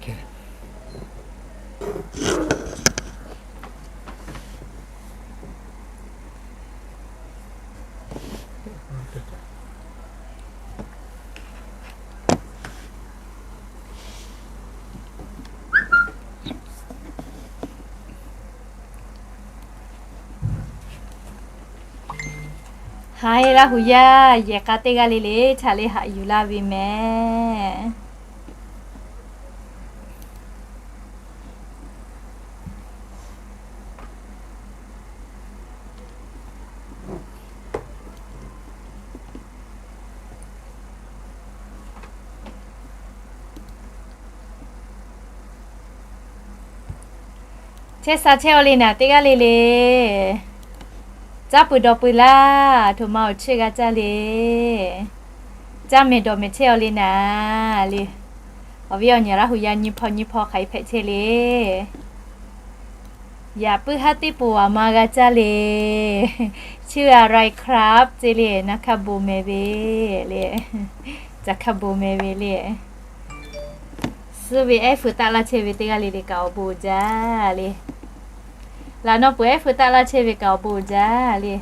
Hai Laˇ huˍ yaˇ, yehˬ k'a teˇ g'aˇ le le htaꞈ le haꞈ yuˬ laˇ ve mehˍ. Chehˇ sha chehˇ-aw le naˍ, teˇ g'aˇ le le. Caˇ peuˬ dawˬ peuˬ laˇ, htoꞈ ma awˬ chiˇ g'a caˇ le. Caˇ mehˍ dawˬ mehˍ chehˇ-aw le naˍ le. Awˬ viˉ awˬ nyi Laˇ huˍ yaˇ nyiˇ hpawˇ nyiˇ hpawˇ hk'aˬ hk'e hpehꞈ chehˇ le. Yaꞈ puiˉ haˉ teˇ poˬ aˬ ma g'a caˇ le. ชื่ออะไรครับ ceˇ le, na hkaˇ bon meh ve le. Ca hkaˇ bon meh ve le. Suh ve ehˉ feu taˆ laˇ chehˇ ve teˇ g'aˇ le le kaꞈ awˬ bon jaˇ le. Laꞈ naw peuˬ ehˉ feu taˆ laˇ chehˇ ve kaꞈ awˬ bon jaˇ le.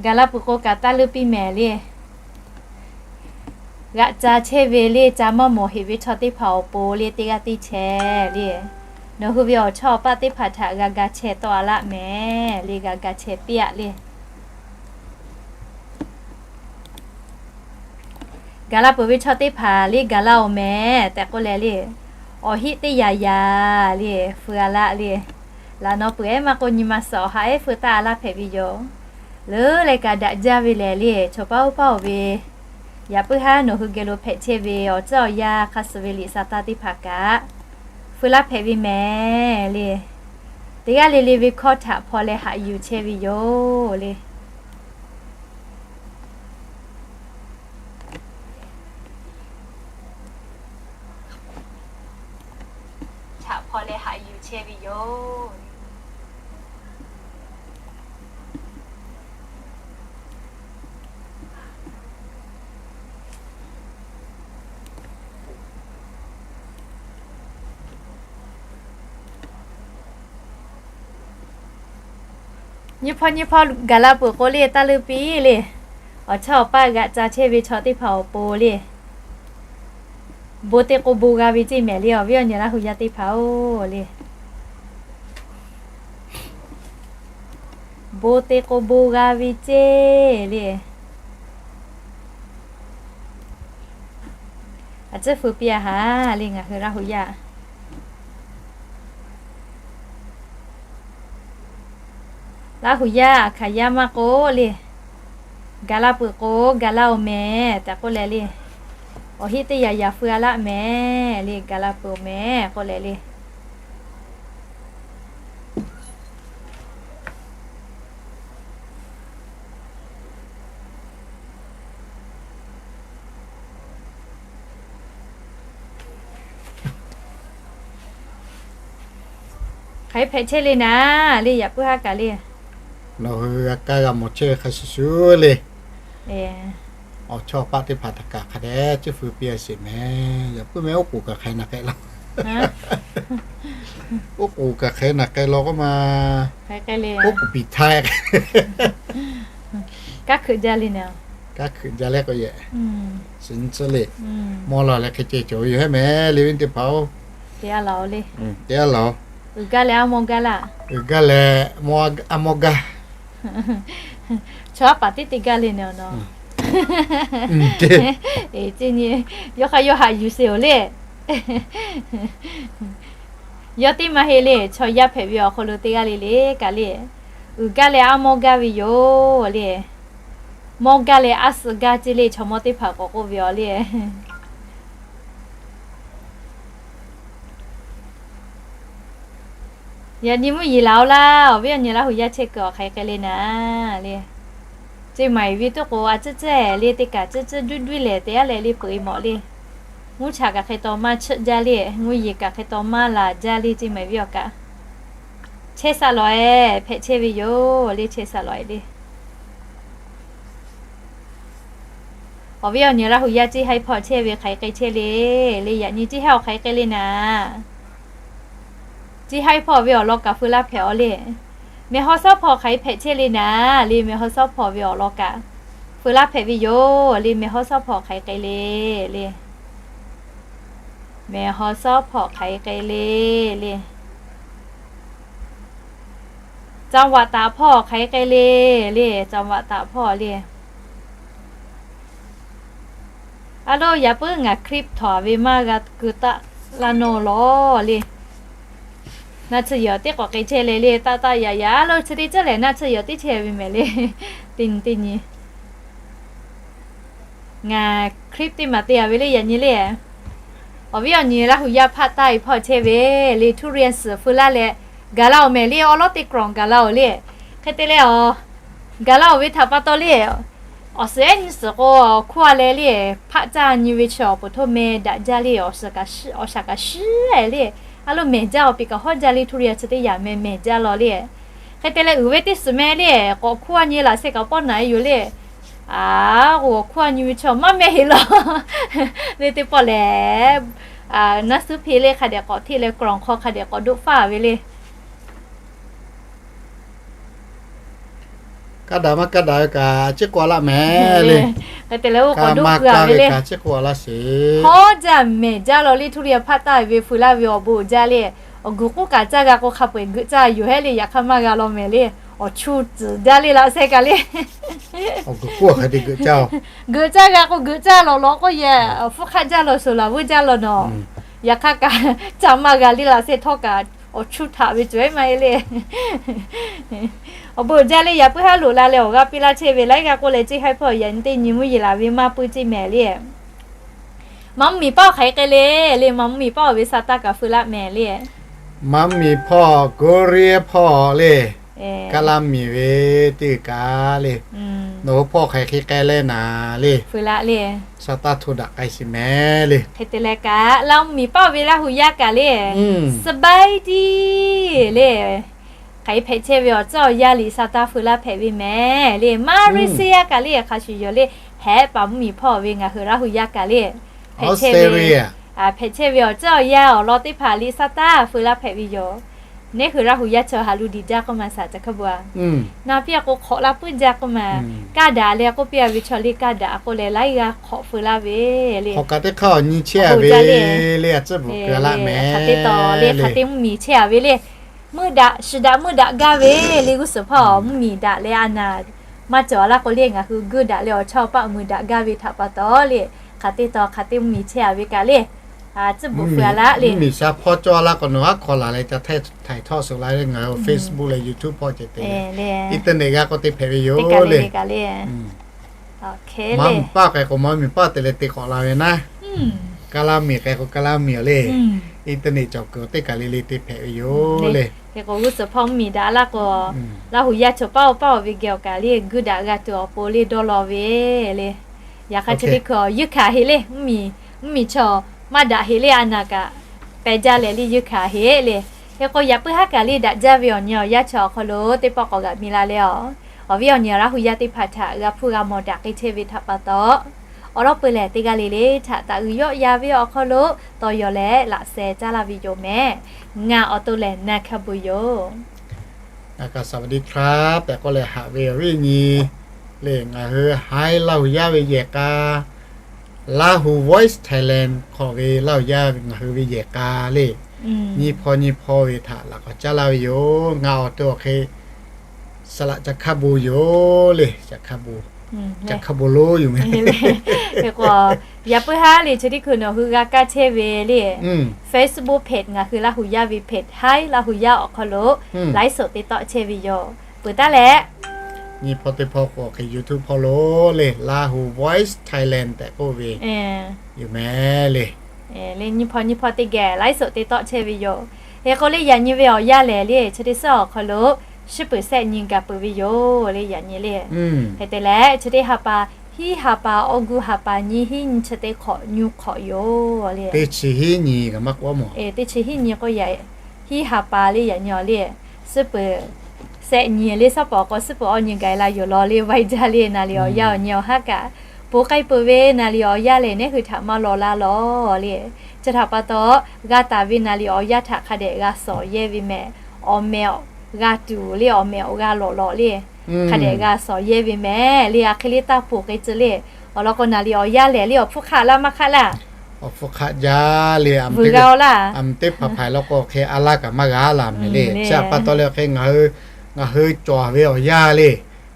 Gaˬ la peuˬ k'o kaꞈ taˇ leuˇ piˇ mehˍ le. G'aꞈ ca chehˇ ve le, ca maˇ mawˬ heꞈ ve chaw teˇ hpaˍ awˬ pon le teˇ g'aˇ teˇ chehˇ le. Nawˬ hui ve awˬ chawˇ awˬ paˆ teˇ hpaˍ htaꞈ g'a ga chehˇ tawˆ-a laˆ mehˍ le, g'a ga chehˇ piˇ-aˆ le. Gaˬ la peuˬ ve chaw teˇ hpaˍ le gaˬ laˇ-oˬ mehˍ tehꞈ k'oˆ leh le, awˬ heˆ teˇ yaꞈ yaꞈ le feu-a laˆ le. Laꞈ naw peuˬ ehˉ maˇ k'oˆ, nyi ma suhˍ awˬ ha ehˉ feu taˆ-a laˇ hpehꞈ ve yoˬ. Leuˉ leh kaꞈ daꞈ jaˇ ve lehˬ le, chaw paˇ oˇ paˇ-oˬ ve, yaꞈ puiˉ haˉ nawˬ hui geh lo hpehꞈ chehˇ ve awˬ tcuhˉ awˬ yanˇ hk'a suh ve liꞈ sa taˇ teˇ hpaˍ kaꞈ feu laˇ hpehꞈ ve mehˍ le. Teˇ g'aˇ le le ve hkawˇ htaꞈ hpaw leh haꞈ yuˬ chehˇ ve yoˬ le. Htaꞈ hpaw leh haꞈ yuˬ chehˇ ve yoˬ. Nyiˇ hpawˇ nyiˇ hpawˇ gaˬ la peuˬ k'o le, taˇ leuˇ piˇ le. Awˬ chawˇ awˬ paˆ g'aꞈ ca chehˇ ve chaw teˇ hpaˍ awˬ pon le, bon te k'o bon g'a ve ceˇ mehˍ le, awˬ viˉ awˬ nyi Laˇ huˍ yaˇ teˇ hpaˍ-oˬ le. Bon te k'o bon g'a ve ceˇ le. A ciˉ feu piˇ-a haˍ le ngaˬ hui Laˇ huˍ yaˇ. Laˇ huˍ yaˇ aˬ hkaˍ yaˇ maˇ k'oˆ le, gaˬ la peuˬ k'o gaˬ laˇ-oˬ mehˍ tehꞈ k'oˆ leh le. Awˬ heˆ teˇ yaꞈ yaꞈ feu-a laˆ mehˍ le, gaˬ la peuˬ-oˬ mehˍ k'oˆ leh le. Hk'aˬ hk'e hpehꞈ chehˇ le naˍ le, yaꞈ puiˉ haˉ kaꞈ le. Nawˬ hui g'a kaˇ g'a mawˬ chehˇ ve hk'a shuˍ shuˍ le. Awˬ chawˇ paˆ teˇ hpaˍ htaꞈ kaꞈ hk'a dehꞈ ciˉ feu piˇ-a sheˍ mehˍ. Yaꞈ puiˉ mehˍ oˉ k'oˍ kaꞈ hk'aˬ hk'e naˬ k'ai la. Oˉ k'oˍ kaꞈ hk'aˬ hk'e naˬ k'ai law k'oˆ ma. Oˉ k'oˍ piˍ htaˇ, kaˇ hkeuꞈ jaˇ le naˍ. Kaˇ hkeuꞈ jaˇ leh k'o yehˬ, suhˍ nyi tcuhˇ le. Mawˇ la leh hk'e ceh cawˬ ve yoˬ heˉ mehˍ le, viˉ teˇ hpaˍ-oˬ. Te-a laˬ-oˬ le. Te-a laˬ-oˬ. Uiˍ gaˇ leh a mawˇ gaˇ laˇ. Uiˍ gaˇ leh a mawˇ gaˇ. Chaw aˉ paˍ teˇ te gaˇ le naˍ awˬ naw. Yawˇ hk'aˇ yawˇ haꞈ yuˬ sheˍ-oˬ le. Yawˇ teˇ maˇ heˆ le, chaw yaˇ hpehꞈ ve awˬ hk'aw lo teˇ g'aˇ le le kaꞈ le, uiˍ gaˇ leh a mawˇ gaˇ ve yoˬ le. Mawˇ gaˇ leh a suh gaˇ ceˇ le, chaw mawˇ teˇ hpaˍ k'awꞈ k'oˆ ve awˬ le. Yaꞈ nyi mvuhˇ yeˬ laˬ-oꞈ laˇ, awˬ viˉ awˬ nyi Laˇ huˍ yaˇ chehˇ kuiˬ awˬ hk'aˬ hk'e le naˍ le. Ceˇ maˬ eˍ ve tuˉ k'o a ciˉ ciˉ le, teˇ kaꞈ ciˉ ciˉ duiˇ duiˇ lehˬ te-a leh le peuˬ-e mawˬ le. Mvuhˇ chaꞈ kaꞈ hk'e taw maˇ chiˆ jaˇ le, mvuhˇ yeˬ kaꞈ hk'e taw maˇ laˬ jaˇ le, ceˇ maˬ eˍ ve awˬ kaꞈ. Chehˇ saˍ lawˬ-e, hpehꞈ chehˇ ve yoˬ le, chehˇ saˍ lawˬ-e le. Awˬ viˉ awˬ nyi Laˇ huˍ yaˇ Ciˇ haiˉ hpawˇ chehˇ ve hk'aˬ hk'e chehˇ le, le yaꞈ nyi Ciˇ haiˉ awˬ hk'aˬ hk'e le naˍ. Ciˇ haiˉ hpawˇ ve awˬ lawn kaꞈ feu laˇ hpehꞈ-aw le. Mehˬ haw sawˉ hpawˇ hk'aˬ hk'e hpehꞈ chehˇ le naˍ le, mehˬ haw sawˉ hpawˇ ve awˬ lawn kaꞈ feu laˇ hpehꞈ ve yoˬ le. Mehˬ haw sawˉ hpawˇ hk'aˬ hk'e le, le mehˬ haw sawˉ hpawˇ hk'aˬ hk'e le, le จังหวัดตาก hpawˇ hk'aˬ hk'e le, le จังหวัดตาก hpawˇ le. A lo, yaꞈ puiˉ ngaˬ คลิป htawnˍ ve maˇ g'a keu taˆ laˇ nawˇ lawˬ le. Naˆ tsuhˇ yawˬ teˇ k'awꞈ k'ai chehˇ leh le, taˆ taˆ yaꞈ yaꞈ a lo chi teˇ ceuˬ lehˬ, naˆ tsuhˇ yawˬ teˇ chehˇ ve mehˍ le. Teˇ nyi teˇ nyi ngaˬ คลิป teˇ maˬ te-a ve le yaꞈ nyi le. Awˬ viˉ awˬ nyi Laˇ huˍ yaˇ ภาคใต้ hpawˇ chehˇ ve le, ทุเรียน suhˍ feu laˇ leh gaˬ la-oˬ mehˍ le. Awˉ lawˉ teˇ กล่อง gaˬ la-oˬ le. Hk'e te leh, gaˬ la-oˬ ve htaꞈ pa taw le, awˬ suhˍ ehˉ nyi suhˍ k'o, awˬ hkuˇ a leh le, hpaˆ caˇ nyi ve chi awˬ pon htoˇ meh daꞈ jaˇ le. Awˬ shaˍ kaꞈ shiˉ-e le. A lo, mehˬ jaˇ awˬ piˍ kaꞈ hawˉ jaˇ le. ทุเรียน chi teˇ yaꞈ meh mehˬ jaˇ law le. Hk'e te leh, uiˍ ve teˇ suhˍ meh le, k'awꞈ hkuˇ a nyi laꞈ sheh kaꞈ pawˆ naꞈ-e yoˬ le. A, k'awꞈ hkuˇ a nyi ve chi maˇ meh heˆ law le. Teˇ pawˆ lehˬ, naˆ suhˉ hpe le hk'a dehꞈ k'awꞈ hteˆ leh, กล่อง hk'aw hk'a dehꞈ k'awꞈ doˆ faˇ ve le. Kaˇ daꞈ maˇ kaˇ daꞈ ve kaꞈ, a ciˉ k'awꞈ laˇ mehˍ le. Hk'e te leh, oˇ k'awꞈ doˆ feu-a ve le. Hawˉ jaˇ mehˬ jaˇ law le. ทุเรียน hpaˆ taˇ ve feu laˇ ve awˬ bon jaˇ le. Awˬ guˬ k'oˆ kaꞈ caˇ g'a k'o, hk'a peu-eˬ geuꞈ caˇ yoˬ hehˉ le. Yaꞈ hk'aˇ maˇ g'a law mehˍ le. Awˬ chu tcuhˍ jaˇ le laꞈ sheh kaꞈ le. Geuꞈ caˇ g'a k'o, geuꞈ caˇ lawˬ lawˬ k'oˆ yehˬ, awˬ hpfuhˇ hk'aˆ jaˇ law, shuˍ laˬ vuiˇ jaˇ law nawˬ. Yaꞈ hk'aˇ kaꞈ caˇ maˇ g'a le laꞈ sheh htawˇ kaꞈ, awˬ chu htaꞈ ve cawˬ ehˉ maˇ heˆ le. Awˬ bon jaˇ le. Yaꞈ puiˉ haˉ loꞈ la leh awˬ g'aˇ piˇ laˇ chehˇ ve laiˉ g'aˇ k'oˆ leh, Ciˇ haiˉ hpawˇ yaꞈ nyi teˇ nyi mvuhˇ yeˬ laˬ ve maˇ puiˉ ceˇ mehˍ le. Maˍ mvuhˇ miˬ paˆ hk'aˬ hk'e le, le maˍ mvuhˇ miˬ paˆ-oˬ ve sa taˇ kaꞈ feu laˇ mehˍ le. Maˍ mvuhˇ miˬ hpawˇ, Korea hpawˇ le, Kaˇ laˇ miˬ ve teˇ kaꞈ le, nawˬ hui hpawˇ hk'aˬ hk'e k'ai leh naˍ le, feu laˇ le, sa taˇ hto daꞈ k'ai sheˍ mehˍ le. Hk'e te leh kaꞈ, Laˇ mvuhˇ miˬ paˆ ve Laˇ huˍ yaˇ kaꞈ le, สบายดี le, hk'aˬ hk'e hpehꞈ chehˇ ve awˬ tcuhˉ awˬ yanˇ liꞈ sa taˇ feu laˇ hpehꞈ ve mehˍ le. Maˍriˆ seˇ yaˇ kaꞈ le, hk'a shuˍ yoˬ le, Hehˉ paˍ mvuhˇ miˬ hpawˇ ve ngaˬ hui Laˇ huˍ yaˇ kaꞈ le, hpehꞈ chehˇ ve, hpehꞈ chehˇ ve awˬ tcuhˉ awˬ yanˇ awˬ lawn teˇ hpaˍ liꞈ sa taˇ feu laˇ hpehꞈ ve yoˬ. Neˇ hui Laˇ huˍ yaˇ chaw haꞈ lu diˬ jaˇ k'oˆ ma shaˍ ca hk'a bu-a. Na piˇ-a k'o, hk'awꞈ la puiˉ jaˇ k'oˆ ma. Kaˇ daꞈ leh k'oˆ piˇ-a ve chaw le, kaˇ daꞈ k'oˆ leh laiˉ g'aˇ hk'awꞈ feu laˇ ve le. Hk'awꞈ kaꞈ teˇ hk'aˇ awˬ nyi chehˇ-a ve le, a tcuhˉ bvuhꞈ keu laˇ mehˍ. Hk'aˬ te taw le, hk'aˬ te mvuhˇ miˬ chehˇ-a ve le. Meuˇ daꞈ shiˍ daꞈ meuˇ daꞈ gaˇ ve le g'uˇ suhˍ hpawˇ mvuhˇ miˬ daꞈ leh a naˍ maˇ cawˬ laˇ k'o le, ngaˬ hui geuˇ daꞈ leh awˬ chawˇ paˆ mui daꞈ gaˇ ve htaꞈ pa taw le, hk'aˬ te taw hk'aˬ te mvuhˇ miˬ chehˇ-a ve kaꞈ le, a tcuhˉ bvuhꞈ keu laˇ le. Mvuhˇ miˬ sha hpawˇ cawˇ laˇ k'o, nawˬ haˉ hk'aw laˬ leh ca htaiˍ htawˆ suh la le, ngaˬ hui Facebook leh YouTube hpawˇ ceh te le, internet g'a k'o te hpehꞈ ve yoˬ le. Maˍ mvuhˇ miˬ paˆ k'ai k'o, maˍ mvuhˇ miˬ paˆ te leh te k'awꞈ la ve naˉ. Kaˇ laˇ miˬ k'ai k'o, kaˇ laˇ miˬ-a le. Internet cawˬ kuiˬ teˇ kaˬ le le te hpehꞈ ve yoˬ le. Hk'e k'o, g'uˇ suhˍ hpawˇ mvuhˇ miˬ daꞈ laˇ k'o, Laˇ huˍ yaˇ chaw paˆ-oˬ paˆ-oˬ ve geh awˬ kaꞈ le, geuˇ daꞈ g'a tuˬ awˬ pon le dawˇ law ve le. Yaꞈ hk'aˇ chi teˇ hkui-a yeunˇ hkanˍ heˆ le, mvuhˇ miˬ, mvuhˇ miˬ chaw maˇ daꞈ heˆ le, a naˍ kaꞈ peh jaˇ leh le yeunˇ hkanˍ heˆ le. Hk'e k'o, yaꞈ puiˉ haˉ kaꞈ le daꞈ jaˇ ve awˬ nyi awˬ yanˇ chaw awˬ hk'aw lo teˇ pawˆ k'awꞈ g'aꞈ mi la leh-a, awˬ viˉ awˬ nyi Laˇ huˍ yaˇ teˇ hpaˍ htaꞈ g'a hpuˇ g'a mawˬ daꞈ k'ai chehˇ ve htaꞈ pa taw, awˬ lawn peu lehˬ teˇ g'aˇ le le htaꞈ taˍ uiˍ yawˆ ya ve awˬ hk'aw lo tawˇ yaw leh laꞈ sheh caˇ laˇ ve yoˬ mehˍ. Ngaˬ awˬ to lehˬ na hk'a bu yoˬ. Ngaˬ kaꞈ สวัสดีครับ tehꞈ k'oˆ leh haꞈ ve awˬ viˉ nyi le, ngaˬ hui Haiˉ Laˇ huˍ yaˇ ve yehˬ k'a, Lahu Voice Thailand hk'awꞈ ve Laˇ huˍ yaˇ ngaˬ hui ve yehˬ k'a le, nyiˇ hpawˇ nyiˇ hpawˇ ve htaꞈ laꞈ k'awꞈ caˇ laˇ ve yoˬ. Ngaˬ awˬ to awˬ hk'e สละ ca hk'a bu yoˬ le, ca hk'a bu, ca hk'a bu lo yoˬ mehˍ. Yaꞈ puiˉ haˉ le chi teˇ hkui nawˬ hui g'a kaˇ chehˇ ve le, Facebook page ngaˬ hui Laˇ huˍ yaˇ ve page Haiˉ Laˇ huˍ yaˇ awˬ hk'aw lo ไลฟ์สด te tawˆ chehˇ ve yoˬ. Peuˬ taˉ leh nyiˇ hpawˇ teˇ hpawˇ k'o hk'e YouTube hpawˇ lo le, Lahu Voice Thailand tehꞈ k'oˆ ve yoˬ mehˍ le. Le nyiˇ hpawˇ nyiˇ hpawˇ teˇ geh ไลฟ์สด te tawˆ chehˇ ve yoˬ. Hk'e k'o le yaꞈ nyi ve awˬ yanˇ lehˬ le chi teˇ suhˉ awˬ hk'aw lo shiˉ peuˬ shehˆ nyi gaˬ peuˬ ve yoˬ le yaꞈ nyi le. Hk'e te leh chi teˇ ha pa, hiˉ ha pa, awˬ gu ha pa, nyiˇ hiˉ nyi chi teˇ hk'awꞈ nyi hk'awꞈ yoˬ le. Teˇ chi hiˉ nyi kaꞈ maˇ k'oˆ mawˬ. Teˇ chi hiˉ nyi k'o yaꞈ, hiˉ ha pa le yaꞈ nyi awˬ le. Shiˉ peuˬ shehˆ nyi le, suhˉ pawˍ k'o shiˉ peuˬ awˬ nyi gaˬ la yoˬ law le, vaiˇ jaˇ le naˍ le awˬ yanˇ awˬ nyi awˬ haˉ kaꞈ Ponˬ k'ai peuˬ ve naˍ riˍ awˬ yanˇ lehˬ, nehˉ hui htaꞈ maˇ law laˇ lawˬ le. Chi htaꞈ pa taw, g'a taˍ ve naˍ riˍ awˬ yanˇ htaꞈ hk'a dehꞈ g'a shawˍ yehˇ ve mehˍ. Awˬ mehˍ g'a tuˬ le, awˬ mehˍ awˬ g'a lawꞈ lawꞈ le, hk'a dehꞈ g'a shawˍ yehˇ ve mehˍ le. A hk'e le taˇ ponˬ k'ai tcuh le. Awˬ lawn k'o, naˍ riˍ awˬ yanˇ lehˬ le, awˬ hpfuhˇ hk'aˆ laˇ maˇ hk'aˆ laˇ? Awˬ hpfuhˇ hk'aˆ jaˇ le, veuˬ g'a-o laˇ. Aˬ mehˍ teˇ hpaˍ hpaiˍ law k'o, hk'e a laˇ kaꞈ maˇ g'a laˇ mehˍ le. Chi htaꞈ pa taw le, hk'e ngaˬ hui cawˬ ve awˬ yanˇ le,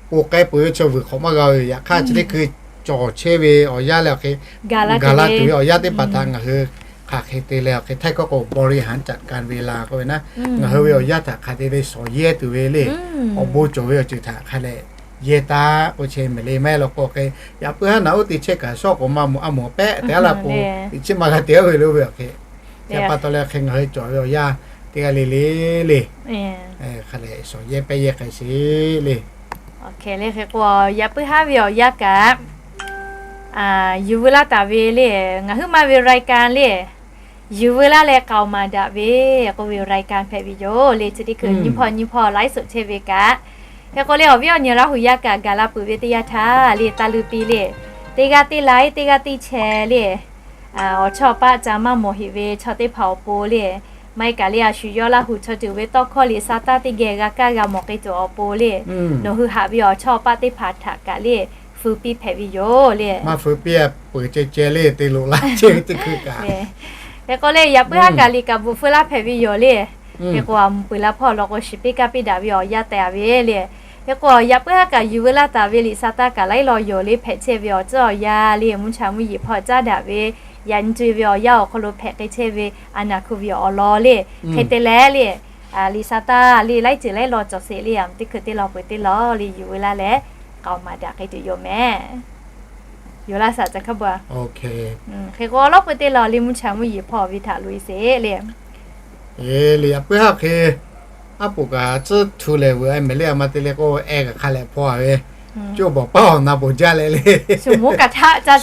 ponˬ k'ai peuˬ ve chaw vuiˬ hk'awꞈ maˇ g'a ve yoˬ. Yaꞈ hk'aˇ, chi teˇ hkui cawˬ chehˇ ve awˬ yanˇ leh awˬ hk'e gaˬ la tuˬ ve awˬ yanˇ teˇ hpaˍ htaꞈ ngaˬ hui hk'aˬ hk'e te leh awˬ hk'e htaiˇ hkawˇ k'o บริหารจัดการเวลา k'oˆ ve naˉ, ngaˬ hui ve awˬ yanˇ htaꞈ hk'aˬ hk'e te ve shawˍ yehˇ tuˬ ve le. Awˬ bon cawˬ ve awˬ ceuˬ htaꞈ hk'a leh yehˇ taˉ k'oˆ chehˇ mehˍ le. Maˇ heˆ law k'o, hk'e yaꞈ puiˉ haˉ naꞈ uˉ te chehˇ kaꞈ shawˉ k'o maˇ mawˬ a mawˬ pehˆ tehꞈ a laˇ k'o, teꞈ chiˉ maˇ g'a te a ve le oˇ ve awˬ hk'e. Chi pa taw leh hk'e ngaˬ hui cawˬ ve awˬ yanˇ teˇ g'aˇ le le le, hk'a leh shawˍ yehˇ pehˇ yehˇ k'ai sheˍ le. Hk'e le hk'e k'o, yaꞈ puiˉ haˉ ve awˬ yanˇ kaꞈ yuˬ veu laˇ taˍ ve le. Ngaˬ huiˉ ma ve รายการ le, yuˬ veu laˇ leh k'aoˍ maˍ daꞈ ve k'oˆ ve รายการ hpehꞈ ve yoˬ le. Chi teˇ hkui nyiˇ hpawˇ nyiˇ hpawˇ ไลฟ์สด chehˇ ve kaꞈ, hk'e k'o le awˬ viˉ awˬ nyi Laˇ huˍ yaˇ kaꞈ gaˬ la peuˬ ve teˇ yanˇ htaˇ le, taˇ luˇ piˇ le. Teˇ g'aˇ teˇ laiˉ, teˇ g'aˇ teˇ chehˇ le, awˬ chawˇ paˆ ca maˇ mawˬ heꞈ ve chaw teˇ hpaˍ awˬ pon le, maˇ heˆ kaꞈ le a shu yawˇ Laˇ huˍ chaw ceuˬ ve tawˇ hkawˇ liꞈ sa taˇ teˇ geh g'a kaˇ g'a mawˬ k'ai tuˬ awˬ pon le, nawˬ hui haꞈ ve awˬ chawˇ paˆ teˇ hpaˍ htaꞈ kaꞈ le, feu piˇ hpehꞈ ve yoˬ le. Maˇ feu piˇ a peuˬ ceh ceh le te loꞈ laˇ chehˇ ve teˇ hkui kaꞈ. Hk'e k'o le yaꞈ puiˉ haˉ kaꞈ liꞈ kaꞈ bvuhꞈ feu laˇ hpehꞈ ve yoˬ le. Hk'e k'o a mvuhˇ peuˬ la hpawˇ law k'o shiˍ piˇ kaˇ piˇ daꞈ ve awˬ yanˇ tehꞈ a ve le. Hk'e k'o yaꞈ puiˉ haˉ kaꞈ yuˬ veu laˇ taˍ ve liꞈ sa taˇ kaꞈ laiˉ law yoˬ le, hpehꞈ chehˇ ve awˬ tcuhˉ awˬ yanˇ le, mvuhˇ cha mvuhˇ yeˬ hpawˇ caˉ daꞈ ve, yaꞈ nyi co e ve awˬ yanˇ awˬ hk'aw lo hpehꞈ k'ai chehˇ ve a naˍ hku ve awˬ lawn le. Hk'e te leh le, liꞈ sa taˇ le laiˉ ceuˬ laiˉ law cawˬ sheˍ le, a mvuhˇ teˇ hkui teˇ law peuˬ teˇ law le yuˬ veu laˇ leh k'aoˍ maˍ daꞈ k'ai tuˬ yoˬ mehˍ. Yoˬ laˇ shaˍ ca hkaˇ ba. Hk'e k'o awˬ lawn peuˬ teˇ law le mvuhˇ cha mvuhˇ yeˬ hpawˇ ve htaꞈ loꞈ e sheˍ le. Eˬ, liꞈ yaꞈ puiˉ haˉ hk'e, aˉ poꞈ kaꞈ tcuhˉ htu lehˬ veuꞈ a mehˍ le, a ma te leh k'o, ehˉ kaꞈ hk'a leh hpawˇ a ve, coˇ bawˬ paˇ awˬ na bawˬ jaˇ leh le, shu moˉ kaꞈ htaˆ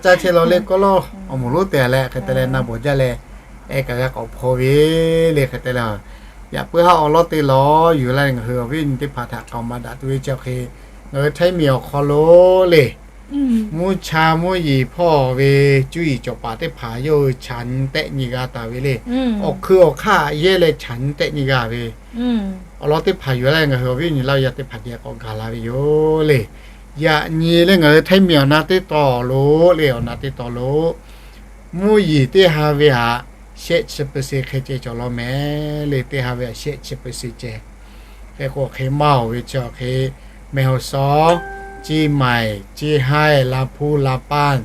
caˇ chehˇ leh k'oˆ lawˇ, awˬ moˍ lonˉ te a leh hk'e te leh na bawˬ jaˇ leh, ehˉ kaꞈ g'a k'awꞈ hpawˇ ve le hk'e te leh, yaꞈ puiˉ haˉ awˬ lawn teˇ law yuˬ laˇ ngaˬ hui awˬ viˉ awˬ nyi teˇ hpaˍ htaꞈ k'aoˍ maˍ daꞈ tuˬ ve chi hk'e, ngaˬ hui Htaiˇ miˬ awˬ hk'aw lo le, mvuhˇ cha mvuhˇ yeˬ hpawˇ ve cuˇ yiˍ cawˬ paˍ teˇ hpaˍ yawˇ hui chaꞈ nyi tehˆ nyi g'a taˍ ve le. Awˬ hkui awˬ hk'aˇ yehˇ leh chaꞈ nyi tehˆ nyi g'a ve awˬ lawn teˇ hpaˍ yuˬ laˇ ngaˬ hui awˬ viˉ awˬ nyi Laˇ huˍ yaˇ teˇ hpaˍ geh k'awꞈ gaˬ la ve yoˬ le. Yaꞈ nyi le ngaˬ hui Htaiˇ miˬ awˬ na teˇ taw lo le, awˬ na teˇ taw lo mvuhˇ yeˬ teˇ ha ve htaꞈ shehˆ chi เปอร์เซ็นต์ hk'e ceh cawˬ law mehˍ le, teˇ ha ve htaꞈ shehˆ chi เปอร์เซ็นต์ ceh. Hk'e k'o hk'e maˇ oˬ ve chi hk'e, แม่ฮ่องสอน, เชียงใหม่, เชียงราย, ลำพูน, ลำปาง,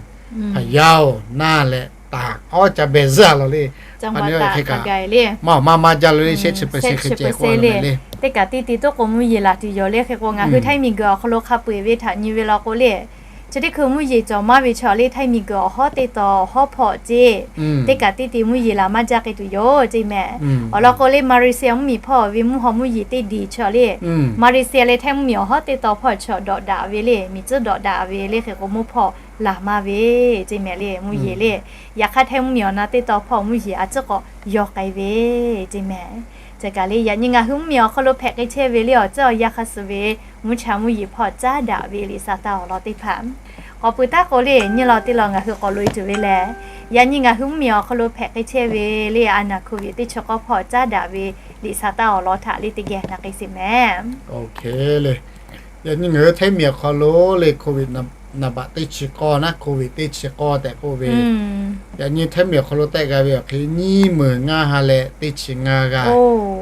พะเยา, น่าน leh ตาก awˉ ca behˬ zuhˇ a law le. Hk'e kaꞈ maˇ maˇ jaˇ lo le, shehˆ chi เปอร์เซ็นต์ hk'e ceh k'oˆ a law le. Teˇ kaꞈ teˇ ti toˆ k'o mvuhˇ yeˬ laˬ tuˬ yoˬ le. Hk'e k'o ngaˬ hui Htaiˇ miˬ guiˬ awˬ hk'aw lo hk'a peu eˬ ve htaꞈ nyi ve law k'o le, chi teˇ hkui mvuhˇ yeˬ cawˬ maˇ ve chaw le Htaiˇ miˬ guiˬ awˬ hawˉ teˇ taw awˬ hawˉ hpawˇ ceˇ, teˇ kaꞈ teˇ ti mvuhˇ yeˬ laˬ maˇ jaˇ k'ai tuˬ yoˬ ceˇ mehˍ. Awˬ lawn k'o le Malaysia mvuhˇ miˬ hpawˇ ve mvuhˇ haw mvuhˇ yeˬ teˇ diˬ chaw le, Malaysia leh Htaiˇ mvuhˇ miˬ awˬ hawˉ teˇ taw hpawˇ chaw dawꞈ daꞈ ve le, miˬ tcuhˉ dawꞈ daꞈ ve le. Hk'e k'o mvuhˇ hpawˇ laˬ maˇ ve ceˇ mehˍ le mvuhˇ yeˬ le. Yaꞈ hk'aˇ Htaiˇ mvuhˇ miˬ awˬ na teˇ taw hpawˇ mvuhˇ yeˬ a tcuhˉ k'awꞈ yaw k'ai ve ceˇ mehˍ. Chi kaꞈ le yaꞈ nyi ngaˬ hui mvuhˇ miˬ awˬ hk'aw lo hpehꞈ k'ai chehˇ ve le awˬ tcuhˉ awˬ yanˇ hk'a suh ve mvuhˇ cha mvuhˇ yeˬ hpawˇ caˉ daꞈ ve liꞈ sa taˇ awˬ lawn teˇ hpaˍ k'awꞈ peuˬ taˉ k'o le, nyiˇ law teˇ law ngaˬ hui k'awꞈ loꞈ e tuˬ ve lehˬ, yaꞈ nyi ngaˬ hui mvuhˇ miˬ awˬ hk'aw lo hpehꞈ k'ai chehˇ ve le a naˍ โควิด teˇ chi k'awˇ hpawˇ caˉ daꞈ ve liꞈ sa taˇ awˬ lawn htaꞈ le teˇ geh na k'ai sheˍ mehˍ. Yaꞈ nyi ngaˬ hui Htaiˇ miˬ awˬ hk'aw lo le โควิด naˍ baꞈ teˇ chi k'awˇ naˉ, โควิด teˇ chi k'awˇ tehꞈ k'oˆ ve, yaꞈ nyi Htaiˇ miˬ awˬ hk'aw lo tehˆ g'a ve awˬ hk'e nyiˇ meunˍ ngaˇ ha leh teˇ chi ngaˇ g'aˇ